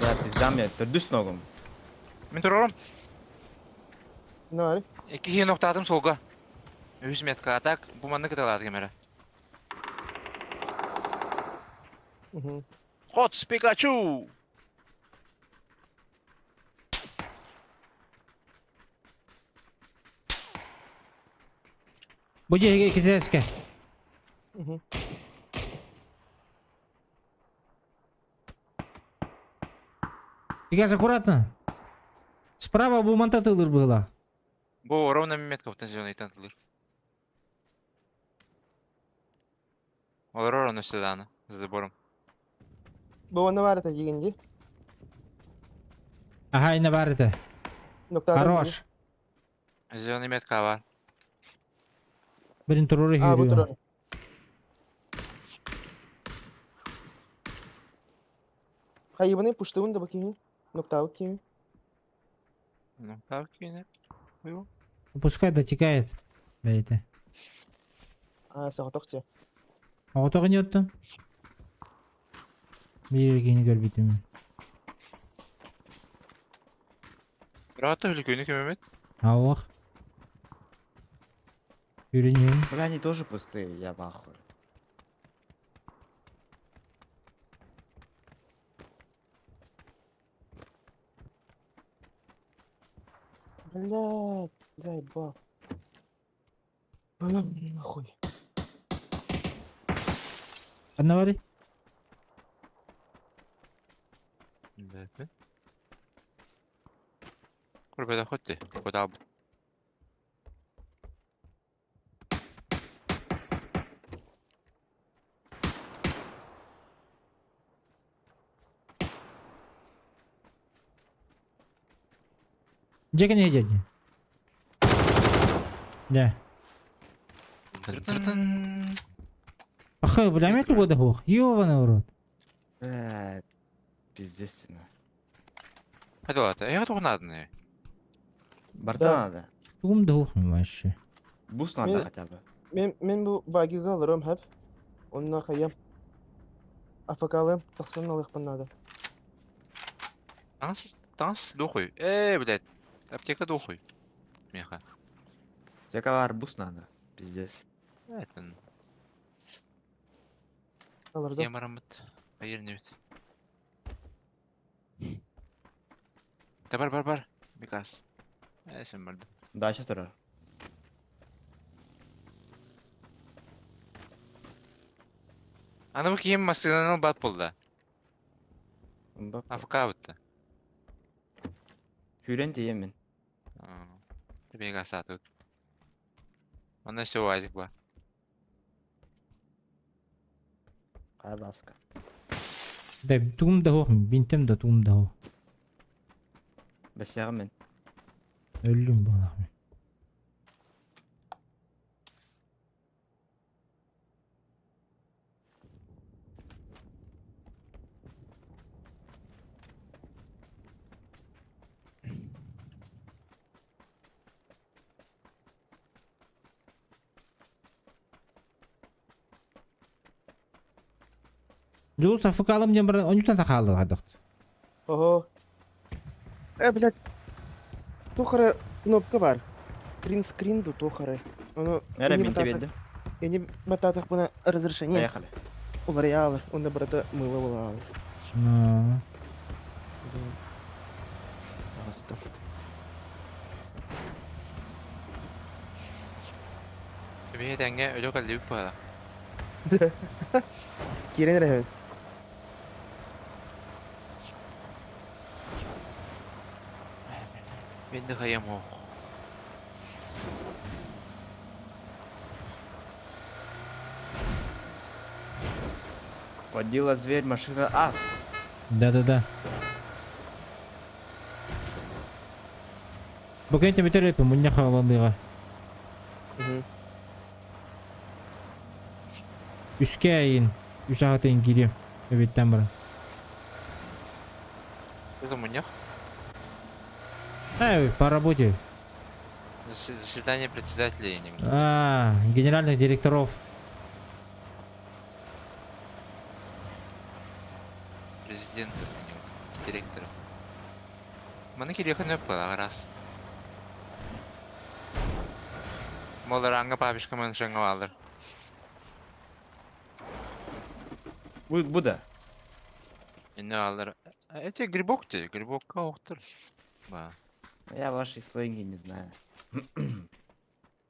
[SPEAKER 10] Да, пизда мне, төрдүс ногум.
[SPEAKER 11] Мин турарым.
[SPEAKER 2] Нары.
[SPEAKER 11] Икки киһи ноктаатым суолга. Үһүс метка, а так бу манна кыталаат кемере. Хот Пикачу!
[SPEAKER 1] Бу дьиэгэ кизээскэ. Пикас аккуратно. Справа бу мантатылыр была.
[SPEAKER 11] Бу ровно метка потенциальный тантылыр. Олорор ону седана за забором.
[SPEAKER 2] Бу онно баар этэ диигин дии.
[SPEAKER 1] Аха, инна бар этэ. Хорош.
[SPEAKER 11] Зеленый метка бар.
[SPEAKER 1] Блин, туруру
[SPEAKER 2] А, бу
[SPEAKER 1] хүйрүү.
[SPEAKER 2] турар. Хайыбыны пуштыбын да бу киһи. Ноктаабыт киһи.
[SPEAKER 11] Ноктаабыт киһини.
[SPEAKER 1] Пускай дотекает. Бэйэтэ.
[SPEAKER 2] Аа, соҕотох дьэ.
[SPEAKER 1] Оҕотоҕу не оттон? Биир киһини көрбүтүм.
[SPEAKER 11] Быраата үлүкүнү көмөмөт.
[SPEAKER 1] Ауах. Үрүнүм.
[SPEAKER 10] Бля, они тоже пустые, я в ахуе.
[SPEAKER 2] Блядь, заебал. Бля, нахуй.
[SPEAKER 1] Ханна барый?
[SPEAKER 11] Бэпэ. Көрбөтө хотти. Куда
[SPEAKER 1] Дьэ кини дядя. Да. Ахай, бля, мен туга да хух. Ёбаный в рот.
[SPEAKER 10] Бля, пиздец.
[SPEAKER 11] Хайдалата, я тугу надо.
[SPEAKER 10] Барта надо.
[SPEAKER 1] Тугум да хух вообще.
[SPEAKER 10] Бус надо хотя бы.
[SPEAKER 2] Мен, мен бу багига алырым хэп. Онна хайам. АФК-лым, тахсан алыхпын надо.
[SPEAKER 11] Танс, танс духуй. Эй, блядь. Аптека духуй. Меха.
[SPEAKER 10] Тебе арбуз надо. Пиздец.
[SPEAKER 11] Это...
[SPEAKER 2] Алырдым.
[SPEAKER 11] Ямарамыт. Айыр Да бар бар бар. Бикас. Э, сен барды.
[SPEAKER 10] Дальше турар.
[SPEAKER 11] Аны бу кийим массыынаны бат булда. АФК бутта.
[SPEAKER 10] Хүрен тиемен.
[SPEAKER 11] Тебе сатып. Онда все уазик бар.
[SPEAKER 10] Кайласка.
[SPEAKER 1] Да, тугум да хух, бинтем да тугум да хух.
[SPEAKER 10] Бәсәгмен.
[SPEAKER 1] Өллүм буолах. Дьулус АФК-лым диэн баран онньуттан тахааллар хайдахт.
[SPEAKER 2] Ого. Э, блядь. Тухары кнопка бар. Принт ду тухары. Ону
[SPEAKER 10] Эре мин тебе
[SPEAKER 2] Я не бататах бына разрешение.
[SPEAKER 10] Поехали.
[SPEAKER 2] Уларыйаалар, уонна барыта мыыла буолаалар.
[SPEAKER 1] Аа.
[SPEAKER 2] Аҕыста.
[SPEAKER 11] Биһи тэҥҥэ өлө кэллибит быһыылаах.
[SPEAKER 2] Киирэн эрэһэбин.
[SPEAKER 11] Мин да хайам оох.
[SPEAKER 10] Водила зверь, машина ас.
[SPEAKER 1] Да-да-да. Бу кэнтэ бүтэр эппин мунньах хааландыга. Үскэ айын, үс аҕатын киириэм, эбиттэн баран.
[SPEAKER 11] Что мунньах?
[SPEAKER 1] Эй, по работе.
[SPEAKER 11] Заседание председателей.
[SPEAKER 1] А, генеральных директоров.
[SPEAKER 11] Президентов, директоров. Маны кириэхэ нөп раз. Моларанга папишка маншанга алыр.
[SPEAKER 10] Бу, бу да.
[SPEAKER 11] Инне алыр. Эти грибок те, грибокка охтыр. Ба.
[SPEAKER 10] Я ваши сленги не знаю.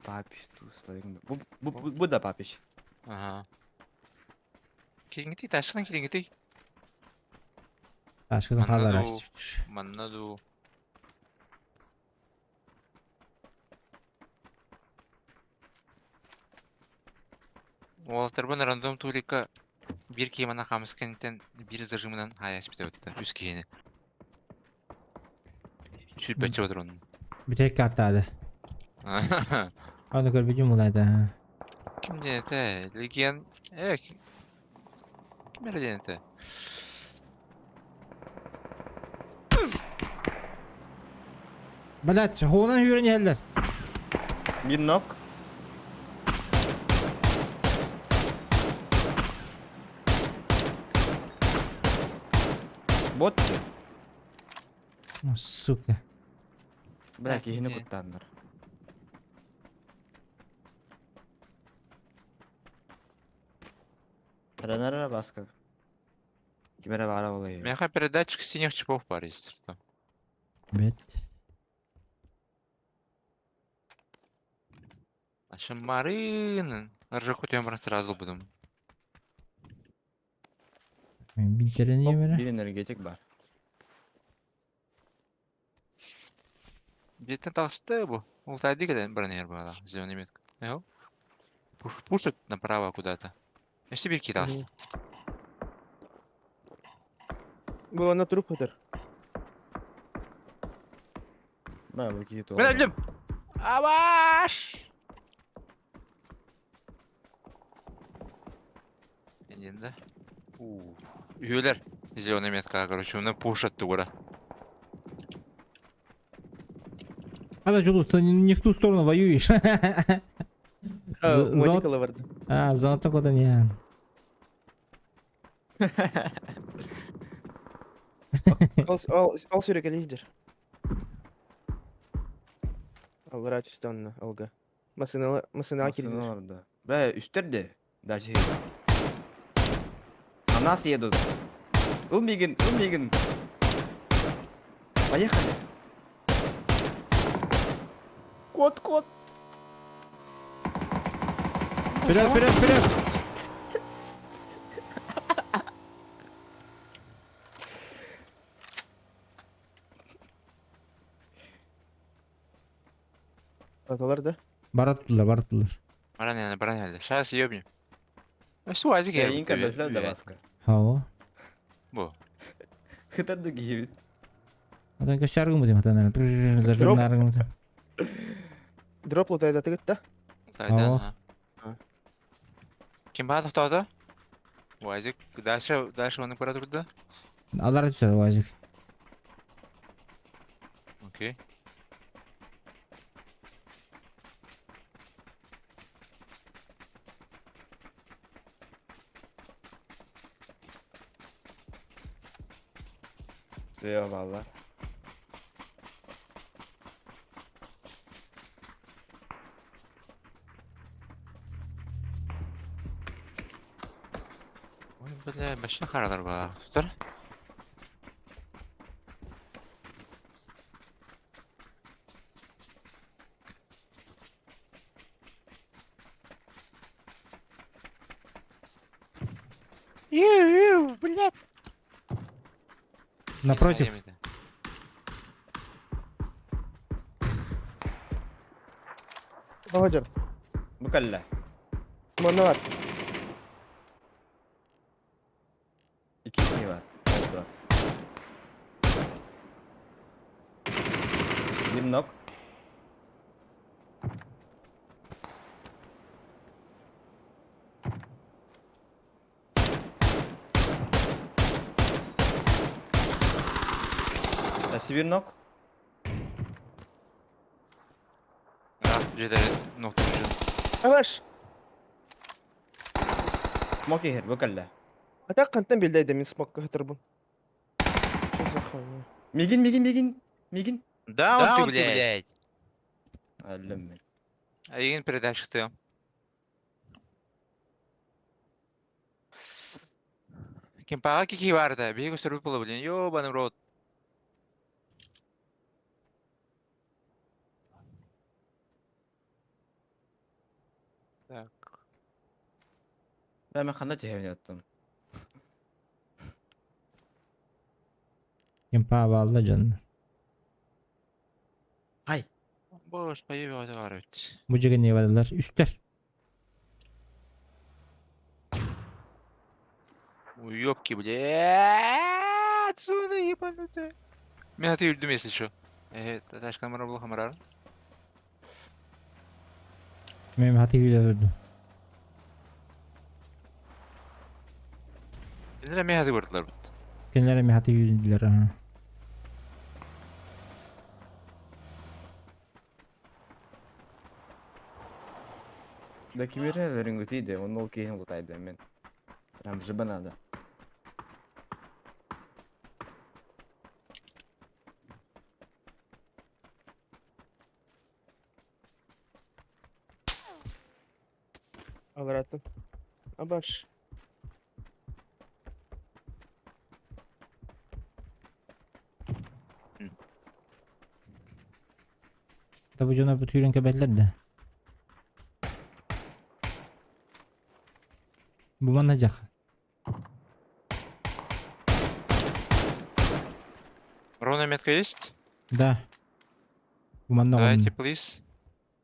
[SPEAKER 10] Папиш ту сленг. Бу, бу, бу, бу да папиш.
[SPEAKER 11] Ага. Кириҥити, ташкын кириҥити.
[SPEAKER 1] Ташкын
[SPEAKER 11] Манна
[SPEAKER 1] хаалар
[SPEAKER 11] дуу, манна дуу. Уолаттарбын рандом турика биир киһи манна хаамыс кэнниттэн биир зажимынан хаайаспыта бытта үс киһини. Сүүрбэччэ патронун.
[SPEAKER 1] Бүтэһик картаады. Аны көрбүтүм булайда.
[SPEAKER 11] Ким диэн этэ? Легион... Э, ким эрэ диэн этэ?
[SPEAKER 1] Блять, хоонан үүрэн иһэллэр.
[SPEAKER 10] Бир нок. Бот.
[SPEAKER 1] О, сука.
[SPEAKER 10] Бля, киһини куттааннар. Таранара баска. Ким эрэ баара буолуо.
[SPEAKER 11] Миэхэ передатчик синих чипов бар, если что.
[SPEAKER 1] Бэт.
[SPEAKER 11] Ашамарын. Ржаку тебя сразу будем.
[SPEAKER 1] Бинтерени
[SPEAKER 10] Оп,
[SPEAKER 1] эмэрэ.
[SPEAKER 10] Бир энергетик бар.
[SPEAKER 11] Где-то толстая бу. Ултайды когда бронер была. Зеленый метка. Эу. Пуш пушит направо куда-то. Еще бир кидался.
[SPEAKER 2] Бу ана труп хытар.
[SPEAKER 10] Бля, бу киһи туох.
[SPEAKER 11] Мен өлдүм! Аваш! Енді. Үйелер. Зеленый метка, короче, оны пушат тугура.
[SPEAKER 1] А да, ты не в ту сторону воюешь.
[SPEAKER 2] Мотикала барды.
[SPEAKER 1] А, золото куда не.
[SPEAKER 2] Ол ол сүүрэ кэлиһдер. Аллара түстэ онно алга. Масынала масына кирдилер.
[SPEAKER 10] Машиналар да. Бля, үстер де. Даже. На нас едут. Ыл мигин, ыл мигин. Поехали. Кот, кот.
[SPEAKER 1] Вперед, вперед, вперед!
[SPEAKER 2] Аталар да.
[SPEAKER 1] Бараттылар, бараттылар.
[SPEAKER 11] Баран yani, баран yani. Сейчас ёбнем. Что азик я?
[SPEAKER 10] Инка дошла до баска.
[SPEAKER 1] Хао.
[SPEAKER 11] Бу.
[SPEAKER 10] Хытар дуги.
[SPEAKER 1] Одан көшәргім будем, атан зажимнаргым.
[SPEAKER 2] Дроп лутайда тыгыт да.
[SPEAKER 11] Сайдан. Ким баа тоқтады? Уазик дальше дальше оны бара турду.
[SPEAKER 1] Алар түседі Уазик.
[SPEAKER 11] Окей.
[SPEAKER 10] Суя баллар.
[SPEAKER 11] Бля, вообще харалар была. Тутар? Ю, блядь.
[SPEAKER 1] Напротив.
[SPEAKER 2] Володя,
[SPEAKER 10] Бу кэллэ.
[SPEAKER 2] манна бар.
[SPEAKER 10] Икки киһи бар. Ол Бир нок. Өссө бир нок.
[SPEAKER 11] Дьиэлэри нохтур.
[SPEAKER 2] Аваш!
[SPEAKER 10] Смок иһэр, бу кэллэ.
[SPEAKER 2] А так хантан билдэ мин смокка хатырбын. Что за хуйня?
[SPEAKER 10] Мигин, мигин, мигин, мигин.
[SPEAKER 11] Да, он ты, блядь.
[SPEAKER 10] Өллүм мин.
[SPEAKER 11] Айгын передача ты. Кемпаға кики бар да, биһиги көстөрбүт буола, блин, ёбаный в рот. Так.
[SPEAKER 10] Бля, мен ханна түһэбин оттон.
[SPEAKER 1] Кемпа баалла дьон.
[SPEAKER 10] Хай.
[SPEAKER 11] Бош, поебе бар бит.
[SPEAKER 1] Бу дьигэ не бардылар. Үстэр.
[SPEAKER 11] Уёбки, блядь, сука, ебанутая. Мен ты өлдүм, если что. Э, ташкан мара был хамарар.
[SPEAKER 1] Мен хаты үйдө өлдүм.
[SPEAKER 11] Кинилер мен хаты көрдүлөр бит.
[SPEAKER 1] Кинилер эми хаты үйдүлөр.
[SPEAKER 10] Да кимире ларинготиде, он ол киһин лутайды мен. Прям жиба надо.
[SPEAKER 2] Алараттым. Абаш.
[SPEAKER 1] Да бу дьоно бу түүрен кэбэллэр да. Бу манна жах.
[SPEAKER 11] Ровная метка есть?
[SPEAKER 1] Да. Бу манна
[SPEAKER 11] Давайте,
[SPEAKER 1] оҕонно.
[SPEAKER 11] please.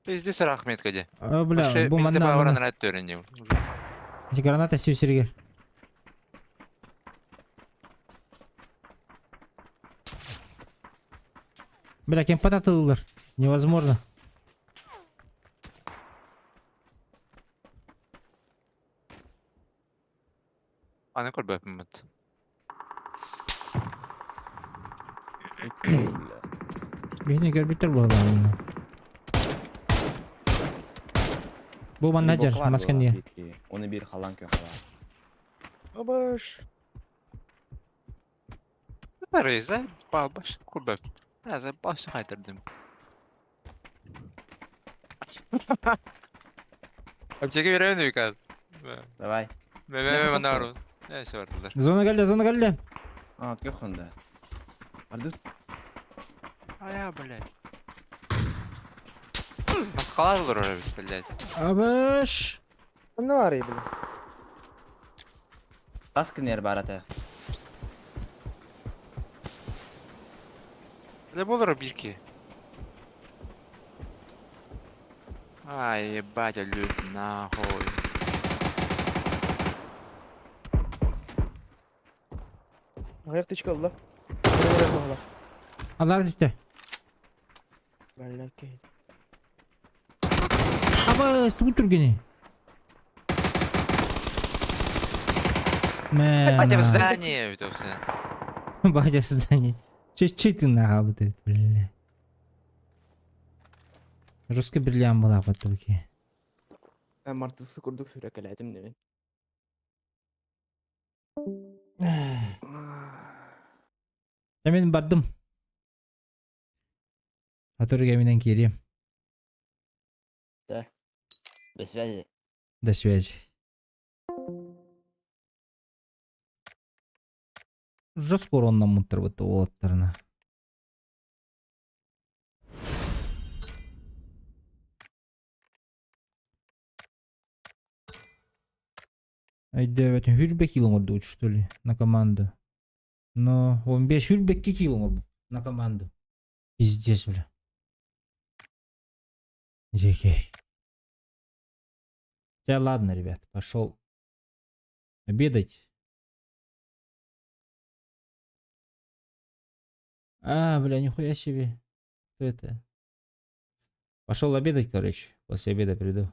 [SPEAKER 11] Пиздец, рах метка де.
[SPEAKER 1] А, бля, бу манна
[SPEAKER 11] бавара
[SPEAKER 1] манна.
[SPEAKER 11] нарат төрүн
[SPEAKER 1] Ити граната сүүсиригер. Бля, кем атылылар. Невозможно.
[SPEAKER 11] Аны көрбөпүм бит.
[SPEAKER 10] Бля.
[SPEAKER 1] Бихини көрбүттэр буолла. Бу манна жар, маска не.
[SPEAKER 10] Оны бир халан кö халан.
[SPEAKER 2] Абаш.
[SPEAKER 11] Барыз, баш көрбөп. А, баш кайтырдым. Аптека беремин дебик азыр.
[SPEAKER 10] Давай.
[SPEAKER 11] Ме манна Нейсе бардылар.
[SPEAKER 1] Зона келди, зона келди.
[SPEAKER 10] А, кö хонда. Арды
[SPEAKER 11] Ая, блядь. Маскалар олор бит, блядь.
[SPEAKER 1] Абаш.
[SPEAKER 2] Манна бар бля.
[SPEAKER 10] Бас кинер барата.
[SPEAKER 11] Бля, болор бирки. Ай, ебать, люд, нахуй.
[SPEAKER 2] Аяк тычка алла.
[SPEAKER 1] Алар түстө.
[SPEAKER 2] Бля,
[SPEAKER 1] Абаш, тугу түргени.
[SPEAKER 11] Батя в
[SPEAKER 1] Мэ.
[SPEAKER 11] здании, это все.
[SPEAKER 1] Батя в здании. Чуть-чуть нахабы бля. Русский бриллиант была в итоге.
[SPEAKER 2] Мартысы курдук сүрәкәләдем немен.
[SPEAKER 1] Мен бардым. Атырга менен кирем.
[SPEAKER 10] Да. До связи.
[SPEAKER 1] До связи. Жестко уроннаммыттар уолаттарына. Өйдөөбөтүм сүүрбэ кило оҥордубут что ли на команду. Но 15 сүүрбэкки кило оҥорбут на команду. Пиздец, бля. Дьэкэй. Да ладно, ребят, пошел обедать. А, бля, нихуя себе. Кто это? Пошел обедать, короче. После обеда приду.